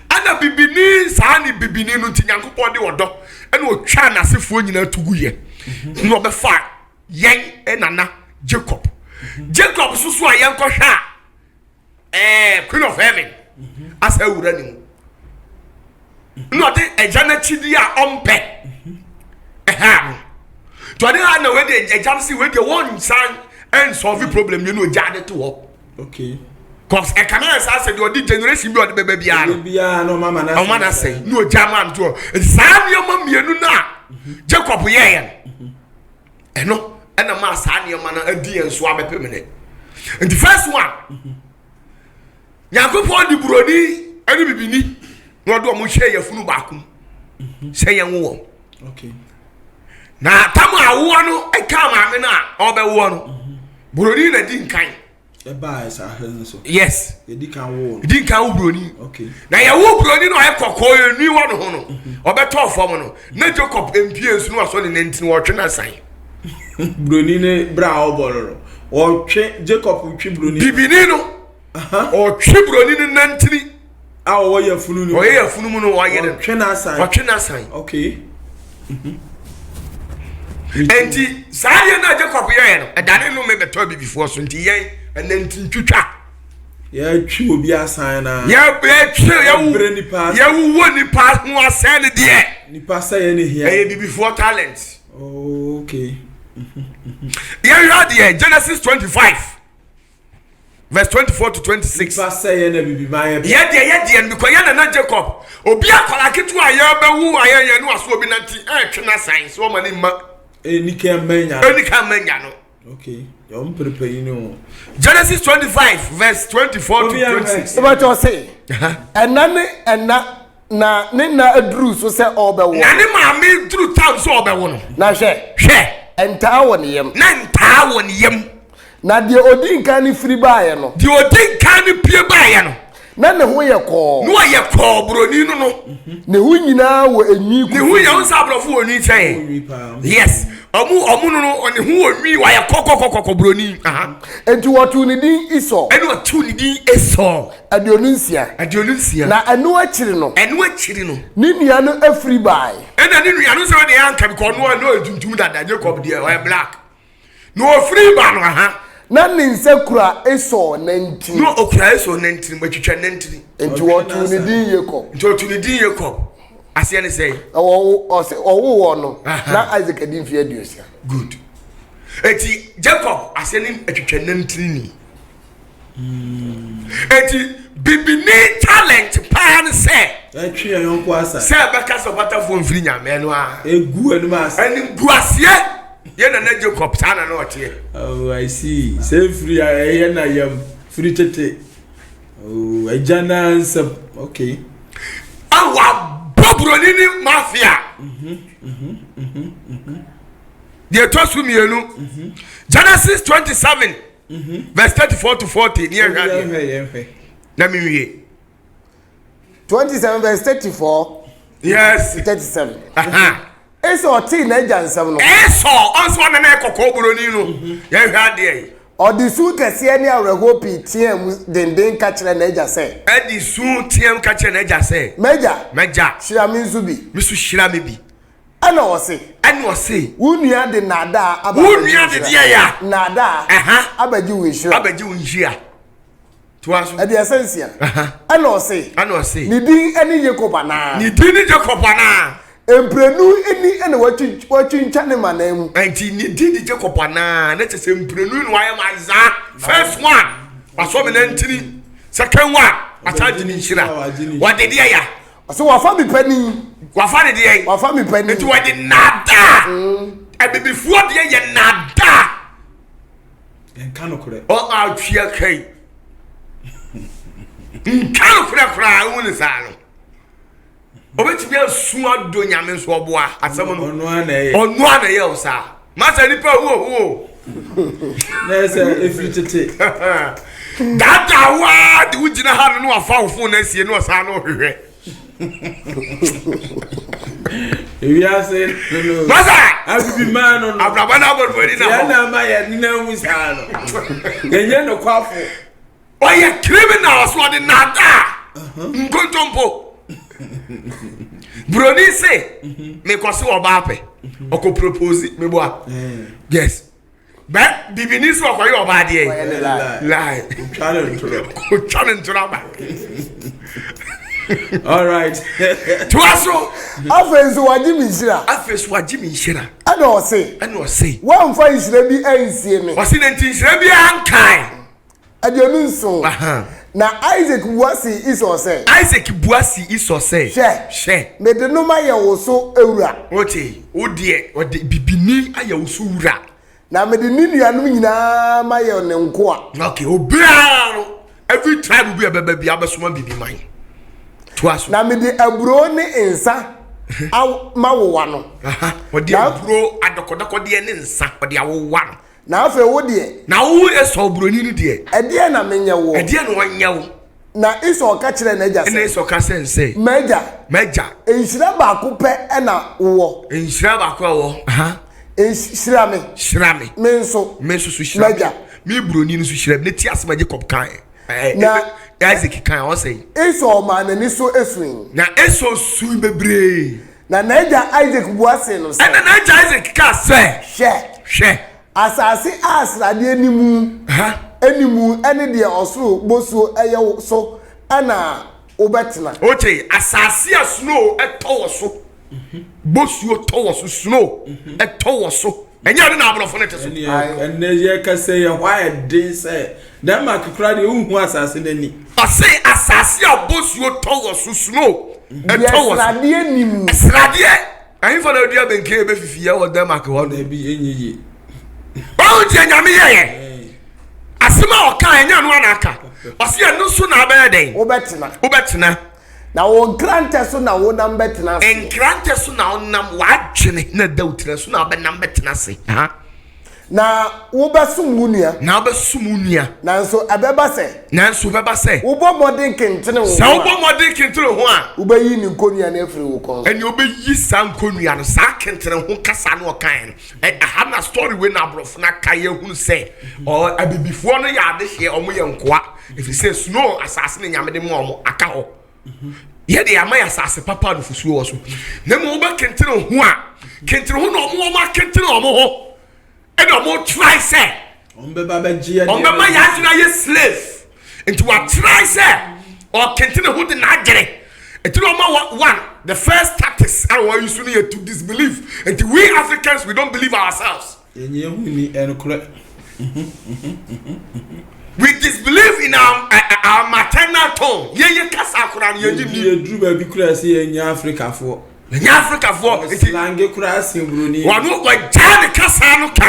ɛna bibini saa ne bibini no nti nyankopɔn de ɔdɔ ɛna ɔtwa n'asefoɔ nyinaa tugu yɛ na ɔbɛfa yɛn nana Jacob Jacob soso a yɛnkɔhwɛ a ɛɛ queen of heaven asa awura ne mu na ɔde agya n'akyidi a ɔmpɛ ɛha no nti ɔde ha na wei agya no si wei deɛ wɔnsan ɛnsɔlve problem yɛ no ogya de to hɔ okay cause ɛka na ɛsa sɛ deɛ ɔde generation bi ɔde bɛbɛ biara no ɔma na sɛ na ogya ma no to hɔ saa nneɛma mmienu no a Jacob yɛɛyɛ no ɛno ɛna maa saa nneɛma no adi yɛn so abɛpem ne nti first one nyankopɔn de buroni ɛne bibini na ɔde wɔn hyɛ yɛfunu baako mu sɛ yɛn wo wɔn na tam a awoɔ no ɛka maame no a ɔbɛwoɔ no buroni na di nkan. Ɛbaa saa ahwɛ no so. Yes. Yɛdi kan wo no. Yɛdi kan wo buroni. Okay. Na yɛwo buroni na ɔyɛ kɔkɔɔ yɛ nwi wɔ ne ho no. Mhm. Ɔbɛtɔ fam no. Na Jacob mpie nsu no wasɔ ne nantin wɔtwe na san. Buroni ne bra a ɔbɔ no no. Ɔtwe Jacob twe buroni. Bibini no. Ɔtwe buroni ne nantini. A ɔwɔ yafunu no. Ɔyɛ yafunu mu no ɔyɛ no. Ɔtwe n'asan. Ɔtwe n'asan. Okay. Enti saa adeɛ no a Jacob yɛɛ no, ɛdane nnome bɛtɔ abibifoɔ so. Nti yɛn ɛnɛ nti ntwitwa. Yɛtwe obi asan na. Yɛtwe yɛwu yɛwuwɔ nipa ho asɛn ne deɛ. Nipa sɛ yɛ ne hia. Ɛyɛ bibifoɔ talent. Oh, okay. Yɛhwɛ adeɛ Genesis 25. Verse 24 to 26. Nipa sɛ yɛ na bibi ma yɛ pɛ. Yɛ deɛ yɛ deɛ no because yɛ nana Jacob obi akwadaa ketewa a yɛbɛwo a yɛyɛ no aso obi nante ɛretwe n'asan so ɔma ne mma. Ɛni kan mma nya no. Ɛni kan mma nya no. Okay, yɛn mpere panyin o. Genesis 25 verse 24 to 26. Ìbàtí ɔsè, ɛna ne ɛna na ne nna aduru so sɛ ɔrebɛwo. Na ne maame duru tam sɛ ɔbɛwo no. Na hwɛ. Hwɛ. Ntaa wɔ ne yam. Na ntaa wɔ ne yam. Na deɛ ɔdi nkan no firi baeɛ no. Deɛ ɔdi nkan no pue baeɛ no. Na ne ho yɛ kɔɔ. Na ɔyɛ kɔɔ buroni no no. Ne ho nyinaa wɔ enwi kusuu. Ne ho yɛ nsa aborɔfo wɔ nwi sɛn. Yes, ɔmo ɔmo no no ne ho wɔ nwi wɔayɛ kɔkɔkɔkɔ buroni. Enti wɔtoo ne din Esau. Ɛna wɔtoo ne din Esau. 26. 26. Na ɛno akyiri no. Ɛno akyiri no. Ne nua no afiri bae. Ɛna ne nua no sɛ ɔde anka bi kɔ ɔno ɔno ɔyɛ tuntum dada Jacob deɛ ɔyɛ black. Na ɔfiri ba no aha. Na ne nsa kura Esau nantin. Na ɔkura Esau nantin, watwitwa nantini. Enti wɔtoo ne din Yakob. Nti ɔtoo ne din Yakob. Aseɛ ne sɛn? Ɔwɔ ɔwoo wɔn no, na Isaac adi mfeɛ 60. Good. Eti Jacob aseɛ ne atwitwa nantini ni. Eti bibini talent paa ne sɛ. Ɛtwe yɛn yɔnko asa. Sɛ ɛbɛka sɛ ɔbatafoɔ mfiri nyame ɛno a. Egu anim ase. Ɛne gu aseɛ. Yɛ nana Jacob saa na na ɔteɛ. Oh, I see. Sɛ firi ɛyɛ na yam firi tete. Oh, agya na nsɛm. Okay. Awa bɔ buroni ne mafia. Deɛ ɛtɔ so mmienu. Genesis 27. Mhm. Verse 34 to 40. Ni yɛhwɛ adeɛ. Na mi wie. 27 verse 34. Yes. 37. Esau tee n'agya nsɛm no. Esau ɔnso ɔne na ɛkɔkɔɔ buroni no. Mhm. Yɛhwɛ adeɛ yi. Ɔde su kɛseɛ ne awerɛhoɔ pii teaa mu denden ka kyerɛɛ n'agya sɛ. Ɛde su team ka kyerɛ n'agya sɛ. M'agya. M'agya. Hyira me nso bi. Me nso hyira me bi. Ɛna ɔse. Ɛna ɔse. Wo nua de nnaadaa aba abɛgye wo nhyira. Wo nua de deɛ ya. Nnaadaa abɛgye wo nhyira. Abɛgye wo nhyira. Toa so. 36. Ɛna ɔse. Ɛna ɔse. Ne din ne Yakob anaa? Ne din ne Jacob anaa? Mprenu ni na watwintwa ne manan mu. Nti ne din ne Jacob anaa? Na kyerɛ sɛ mprenu na wayɛ ma zaa. First one, wasɔ me nantini. Second one, wasan gye ne nhyira. Wɔde deɛ ya. Ɔsɛ wafa mi panin. Wafa ne deɛ. Wafa mi panin. Nti wɔde naadaa. Mm. Abibifoɔ deɛ yɛ naadaa. Nka nokorɛ. Ɔ atwea kai. Nka nokorɛ koraa ehu ne saa no. Obetumi asu ado nyame nso ɔboa asɛm no. Ɔno ara na ɛyɛ. Ɔno ara na ɛyɛ o saa. Masa nipa hu ohu o. Na ɛsɛ efiri tete. Daadaa waa de wo gyina ha no na wafa wo fon na asie na ɔsan na ɔhwehwɛ. Ewiase no no. Masa. Abibi maa no no. Abrabɔ na abɔdɔ ani na hɔ. Yɛn na ama yɛn nenam mu saa no. Yɛnyɛ nokwafo. Ɔyɛ criminal so ɔde naadaa nkontompo. Broni se mekɔ se ɔbaa pɛ ɔkɔ propose meboa. Yes. Bɛ bibini so ɔkɔyɛ ɔbaa deɛ. Lie. Otwa ne ntoro aba. All right. Toa so. Afei nso wagye me nhyira. Afei nso wagye me nhyira. Ɛna ɔse. Ɛna ɔse. Wamfa nhyira bi ansie me. Ɔse na nti nhyira bi ankae. 27. Na Isak bua see Esau sɛ. Isak bua see Esau sɛ. Hwɛ! Hwɛ! Mede no mayɛ wo so wura. Wote, wo deɛ, ɔde bibini ayɛ wo so wura. Na mede ne nuanom nyinaa mayɛ ne nkoa. Okay, obiara no, every tribe bi a ɛbɛba bi abɛsoma bibi man. Toa so. Na mede aburoo ne nsa mawowa no. Ɔde aburoo adɔkɔdɔkɔdeɛ ne nsa ɔde awowa no. Na afei wo deɛ. Na wo Esau buroni no deɛ. Ɛdeɛn na menyɛ woɔ? Ɛdeɛn na ɔnyɛ wo? Na Esau ka kyerɛɛ n'agya sɛ. Ɛnna Esau ka sɛ nsɛ. M'agya. M'agya. Nhyira baako pɛ na wowɔ. Nhyira baako a wɔ. Nhyira me. Hyira me. Me nso. Me nso so hyira me. M'agya. Me buroni no so hyira me. Ne ti asɛm a Jacob kae. Na Isaac kae ɔsɛ. Esau maa n'ani so sui. Na Esau sui bebree. Na n'agya Isak bua see no sɛ. Ɛnna n'agya Isak kaa sɛ. Hwɛ. Hwɛ. Asase a sradeɛ nni mu, nni mu ne deɛ ɔsoro bosuo yɛ so na wobɛtena. Wote, asase a snow tɔ wɔ so, bosuo tɔ wɔ so, snow tɔ wɔ so. Ɛnyɛ ɛno na aborɔfo no te so. Ɛnɛ yɛ kɛsɛ yɛ hɔ ayɛ den sɛ Denmark koraa deɛ wohu asase no ani. Ɔse asase a bosuo tɔ wɔ so, snow tɔ wɔ so. Deɛ sradeɛ nni mu. Sradeɛ. Ɛhefa na odua benke ebefifi yɛ wɔ Denmark hɔ no? Dabi, enye yie. Ɔho deɛ Nyame yɛyɛ. Asɛm a ɔka ɛnyɛ ano ana aka. Ɔse ɛno so na abɛyɛ dɛn? Wobɛtena. Wobɛtena. Na wo nkrantɛ so na wonam bɛtena ase. Nkrantɛ so na wonam, w'adwene na ɛda wo tiri so na wobɛnam bɛtena ase. Na wobɛsom wo nua. Na wobɛsom wo nua. Nanso ɛbɛba sɛ. Nanso ɛbɛba sɛ. Wobɔ mmɔden kentene wo ho a. Sɛ wobɔ mmɔden kentene wo ho a. Wobɛyi ne nkonnua no afiri wo kɔn so. Ɛnna wobɛyi saa nkonnua no, saa kentene ho kasa no ɔkaeɛ no. Ɛha na story wei na aborɔfo no aka yɛhunu sɛ ɔ abibifoɔ no yɛ adehyeɛ, wɔn yɛ nkoa. Ɛfiri sɛ snow asase na Nyame de ma wɔn aka hɔ. Yɛde ama yɛ asase papa a nufosuo wɔ so. Na mmom wobɛkentene ho a, kentene ho na wɔn wɔn akentene wɔn ho. Ɛna wɔn try sɛ. Wɔn bɛba bɛgye yɛ. Wɔn bɛma yɛ adwene ayɛ slave. Nti wɔatry sɛ ɔkentene ho de n'adwene. Nti na wɔma one the first tactics a wɔn ayi so no yɛ to disbelieve. Nti we Africans, we don't believe ourselves. Yɛnyɛ hu ni ɛnokorɛ. We disbelieve in our maternal tongue. Yɛn yɛ kasa akora no yɛn gye ni. Yɛduru baabi koraa sɛ yɛnyɛ Afrikafoɔ. Yɛnyɛ Afrikafoɔ. Nti slange koraa sen buroni. Wɔn wɔgyaa ne kasa no ka.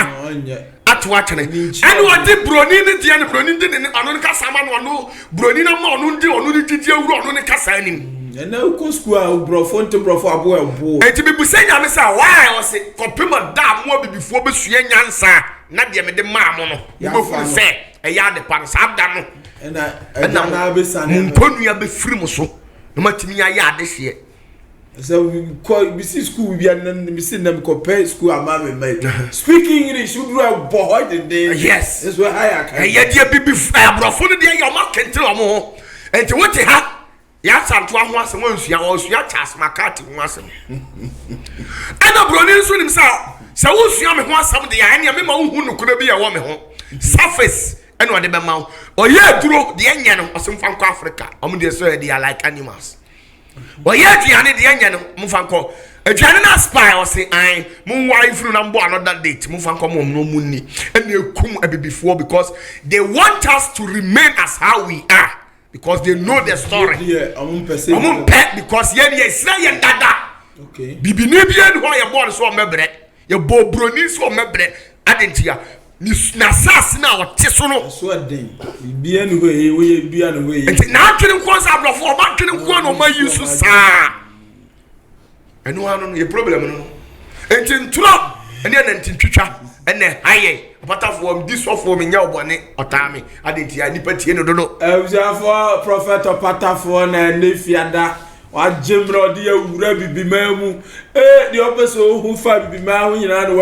Ato atwene. Ɛna ɔde buroni ne deɛ no buroni de ne ɔno ne kasa ama no ɔno buroni no ama ɔno de ɔno ne gyidie awura ɔno ne kasa anim. Ɛnna wokɔ sukuu a borɔfo nte borɔfo abo ɛbo. Eti bibusa Nyame sɛ why ɔse kɔpem ɔda a mo abibifoɔ bɛsua nyansa na deɛ mede maa mo no mobɛhunu sɛ ɛyɛ ade pa no saa da no ɛna mo nkɔnnua bɛfiri mo so na moatumi ayɛ adehyeɛ. Sɛ kɔ bisi sukuu bi a bisi nam kɔpɛ sukuu ama me mma yi speak English woduru ɛbɔ hɔ denden. Yes. Nso ɛha yɛ aka. Ɛyɛ deɛ bibi aborɔfo no deɛ yɛ ɔmo akentene ɔmo ho nti wote ha. Yɛasantoa ho asɛm ɔnsua ɔsua Charles McCarthy ho asɛm. Ɛna buroni nso nim sɛ sɛ wosua me ho asɛm deɛ a ɛnea mema wohu nokorɛ bi a ɛwɔ me ho. Surface ɛna ɔde bɛma wo. Ɔyɛ aduro deɛ nyɛ no ɔsɛ mfa nkɔ Africa. Ɔmo deɛ sɛ they are like animals. Ɔyɛ aduane deɛ nyɛ no mfa nkɔ. Aduane no aspire ɔse an monware mfiri na mbɔ another date momfa nkɔ mo ɔmo ɔmo nni. Ɛna ekum abibifoɔ because they want us to remain as how we are. Because they know the story. Ɔmo mpɛ because yɛn yɛ sira yɛn dada. Bibini bi ɛni hɔ yɛ bɔɔl so ɔmɛ brɛ. Yɛ bɔ broni so ɔmɛ brɛ. Adi nti ya n'asaase na ɔte so no. Ɛso ɛden. Bibi ɛni hɔ yɛ woyɛ dua ni hɔ yɛ. Nti n'adwene nko sɛ aborɔfo ɔmo adwene nko na ɔmo ayi so saa. Ɛno ano no yɛ problem no. Nti ntorɔ ɛne ɛna ntwitwa ɛna ɛha yɛn. Ɔpatafoɔ medi sɔfoɔ menyɛ ɔbɔne ɔtaa me ade nti a nipa tie no dodo. Abusuafoɔ Prɔfɛt Ɔpatafoɔ na ɛne fiada wagye mmerɛ ɔde awura bibiman mu ee deɛ ɔpɛ sɛ ɔhu fa bibiman ho nyinaa na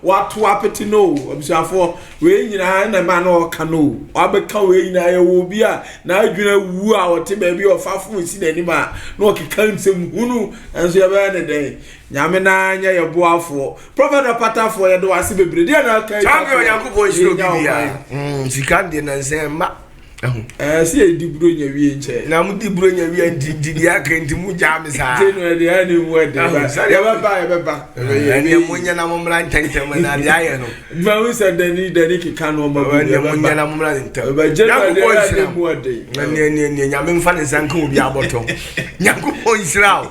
wato apete no o abusuafoɔ wei nyinaa na ɛma na ɔka no o wabɛka wei nyinaa yɛwɔ obi a n'adwene awu a ɔte baabi a ɔfa fon si n'anim a na ɔkeka nsɛm hunu nso yɛbɛyɛ ne dɛn Nyame naa nyɛ yɛ boafoɔ. Prophet Ɔpatafoɔ yɛde wase bebree deɛ na aka yi. Champion Nyankopɔn nhyira obi bia. Sika deɛ nansa mma. Ɛɛ sɛ yɛdi buro nya wie nkyɛ. Na mo di buro nya wie nti nti deɛ aka nti mo gyaa me saa. Nti no ɛdeɛ ɛne mu ɛde ba. Yɛbɛba yɛbɛba. Ɛnɛ mo nyɛ na mo mmra ntɛntɛm na adeɛ ayɛ no. Mahu sɛ dani dani keka no ɔma bu yɛbɛba. Ɛnɛ mo nyɛ na mo mmra ntɛm. Ɛbɛgye no ɛdeɛ ɛne mu ɛde. Ɛnɛ ɛnɛ ɛnɛ Nyame mfa ne nsa nka obi abɔtɔ. Nyankopɔn nhyira wo.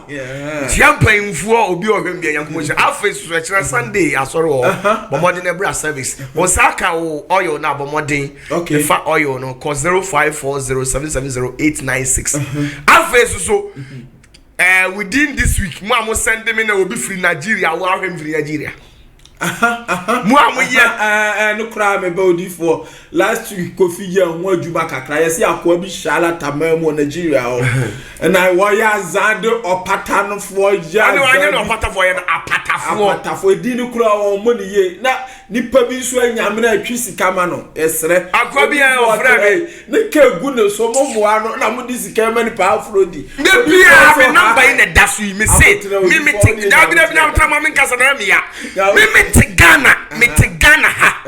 Kyia mpanyimfoɔ obi ɔhwɛ mbia Nyankopɔn nhyira. Afei soso ɛkyerɛ Sunday asɔre wɔ hɔ. Bɔ mmɔden na ɛbra service. Wɔn nsa aka wo oil no a bɔ mmɔden. Fa oil no kɔ 0540770896. Afei soso within this week mo a mo send me na obi firi Nigeria wo ahwɛ mfiri Nigeria. Mo a mo yɛ. Ɛno koraa meba odifoɔ last week Kofi yɛ ho adwuma kakra yɛsi akoa bi hyɛ alataman mu wɔ Nigeria hɔ ɛna wɔyɛ azan de ɔpata no foɔ yɛ azan. Ɛna wɔnyɛ no ɔpatafoɔ yɛ no apatafoɔ. Apatafoɔ. Apatafoɔ edin no kura wɔn mo ne yie na nipa bi nso anyame na atwi sika ma no ɛsrɛ. Akoa bi a ɔfrɛ me. Ne ka egu ne so mo mmoa no na mo de sika ma nipa aforo di. Ne bia me number yi na ɛda so yi me se me me te dabi dabi na ɔtara ma me nkasa na ɛmi ya me me te Ghana me te Ghana ha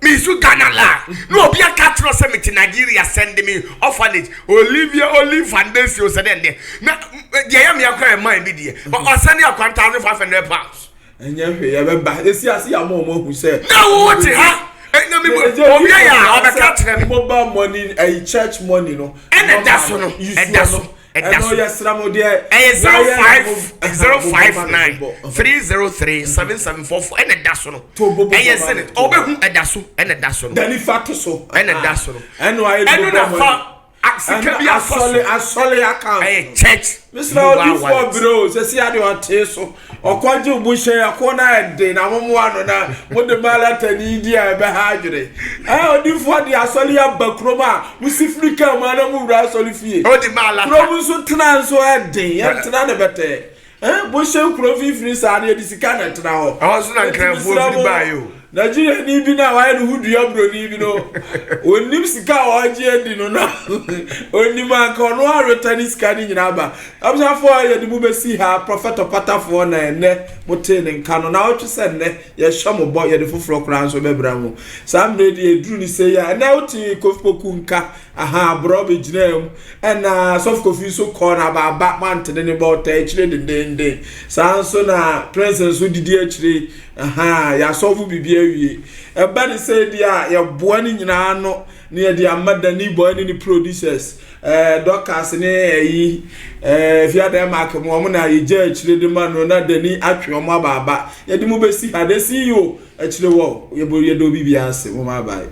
me su Ghana la na obi aka kyerɛ sɛ me te Nigeria send me orphanage Olivia Olive Foundation sɛ dɛ ndɛ na deɛ ɛyɛ me akora yɛ man bi deɛ ɔsɛne akwa £1,500. Ɛnyɛ hwee yɛbɛba esi ase yɛ ama wɔn ahu sɛ. Na wo te ha ɛna mi mu obi yɛ a ɔbɛka kyerɛ mi. Mobile money ɛyi church money no. Ɛna ɛda so no ɛda so ɛda so. Ɛno yɛ sra mo deɛ. Ɛyɛ 05059 303 7744 ɛna ɛda so no. Ɛyɛ Zenith ɔbɛhu ɛda so ɛna ɛda so no. Dani fa to so. Ɛna ɛda so no. Ɛno ayɛ ɛno na fa sika bi afɔ so. Asɔle account. Ɛyɛ church. Mr. Odifoɔ bere o sɛ si ade ɔte so ɔkɔgye bu hyɛn ɛko na ɛde na momoa no na mode malatani di a ɛbɛha adwene ɛ odifoɔ de asɔle aba kurom a mosi firi kaa mu ana mowura asɔle fie Ɔdi malata. Kurom nso tena nso ɛden yɛntena ne bɛtɛ ɛ bohyɛ kuro fifiri saa no yɛde sika na ɛtena hɔ. Ɛhɔ nso na Nkranfoɔ firi baeɛ o. Nigeria ni bi na wayɛ ne ho dua buroni bi no, onim sika a ɔgye adi no na onim anka ɔno areta ne sika no nyinaa ba. Abusuafoɔ a yɛde mu bɛsi ha, Prɔfɛt Ɔpatafoɔ na ɛnɛ motee ne nka no na ɔtwe sɛ nnɛ yɛhyɛ mo bɔ yɛde foforɔ koraa nso bɛbra mu. Saa mmerɛ deɛ ɛduru ne sɛ yi a ɛnɛ wote Kofi Poku nka aha aborɔ bɛgyinaa mu ɛna Sɔfo Kofi nso kɔɔ na baaba moantene ne bɔ ɔtaa akyire dendenden. Saa nso na Prince nso didi akyire. Ahaa, yɛasɔlvo biribi awie. Ɛba ne sɛ deɛ a, yɛboa ne nyinaa ano na yɛde ama Danny Boy ne ne producers, eh, Dorcas ne ɛyi, eh, Fia Denmark mu, wɔn na yɛgya akyire de ma no na Danny atwe wɔn aba aba. Yɛde mo bɛsi ha, the CEO akyire wɔ, yɛbɔ yɛdɔ obi biara ase, mo ma abae.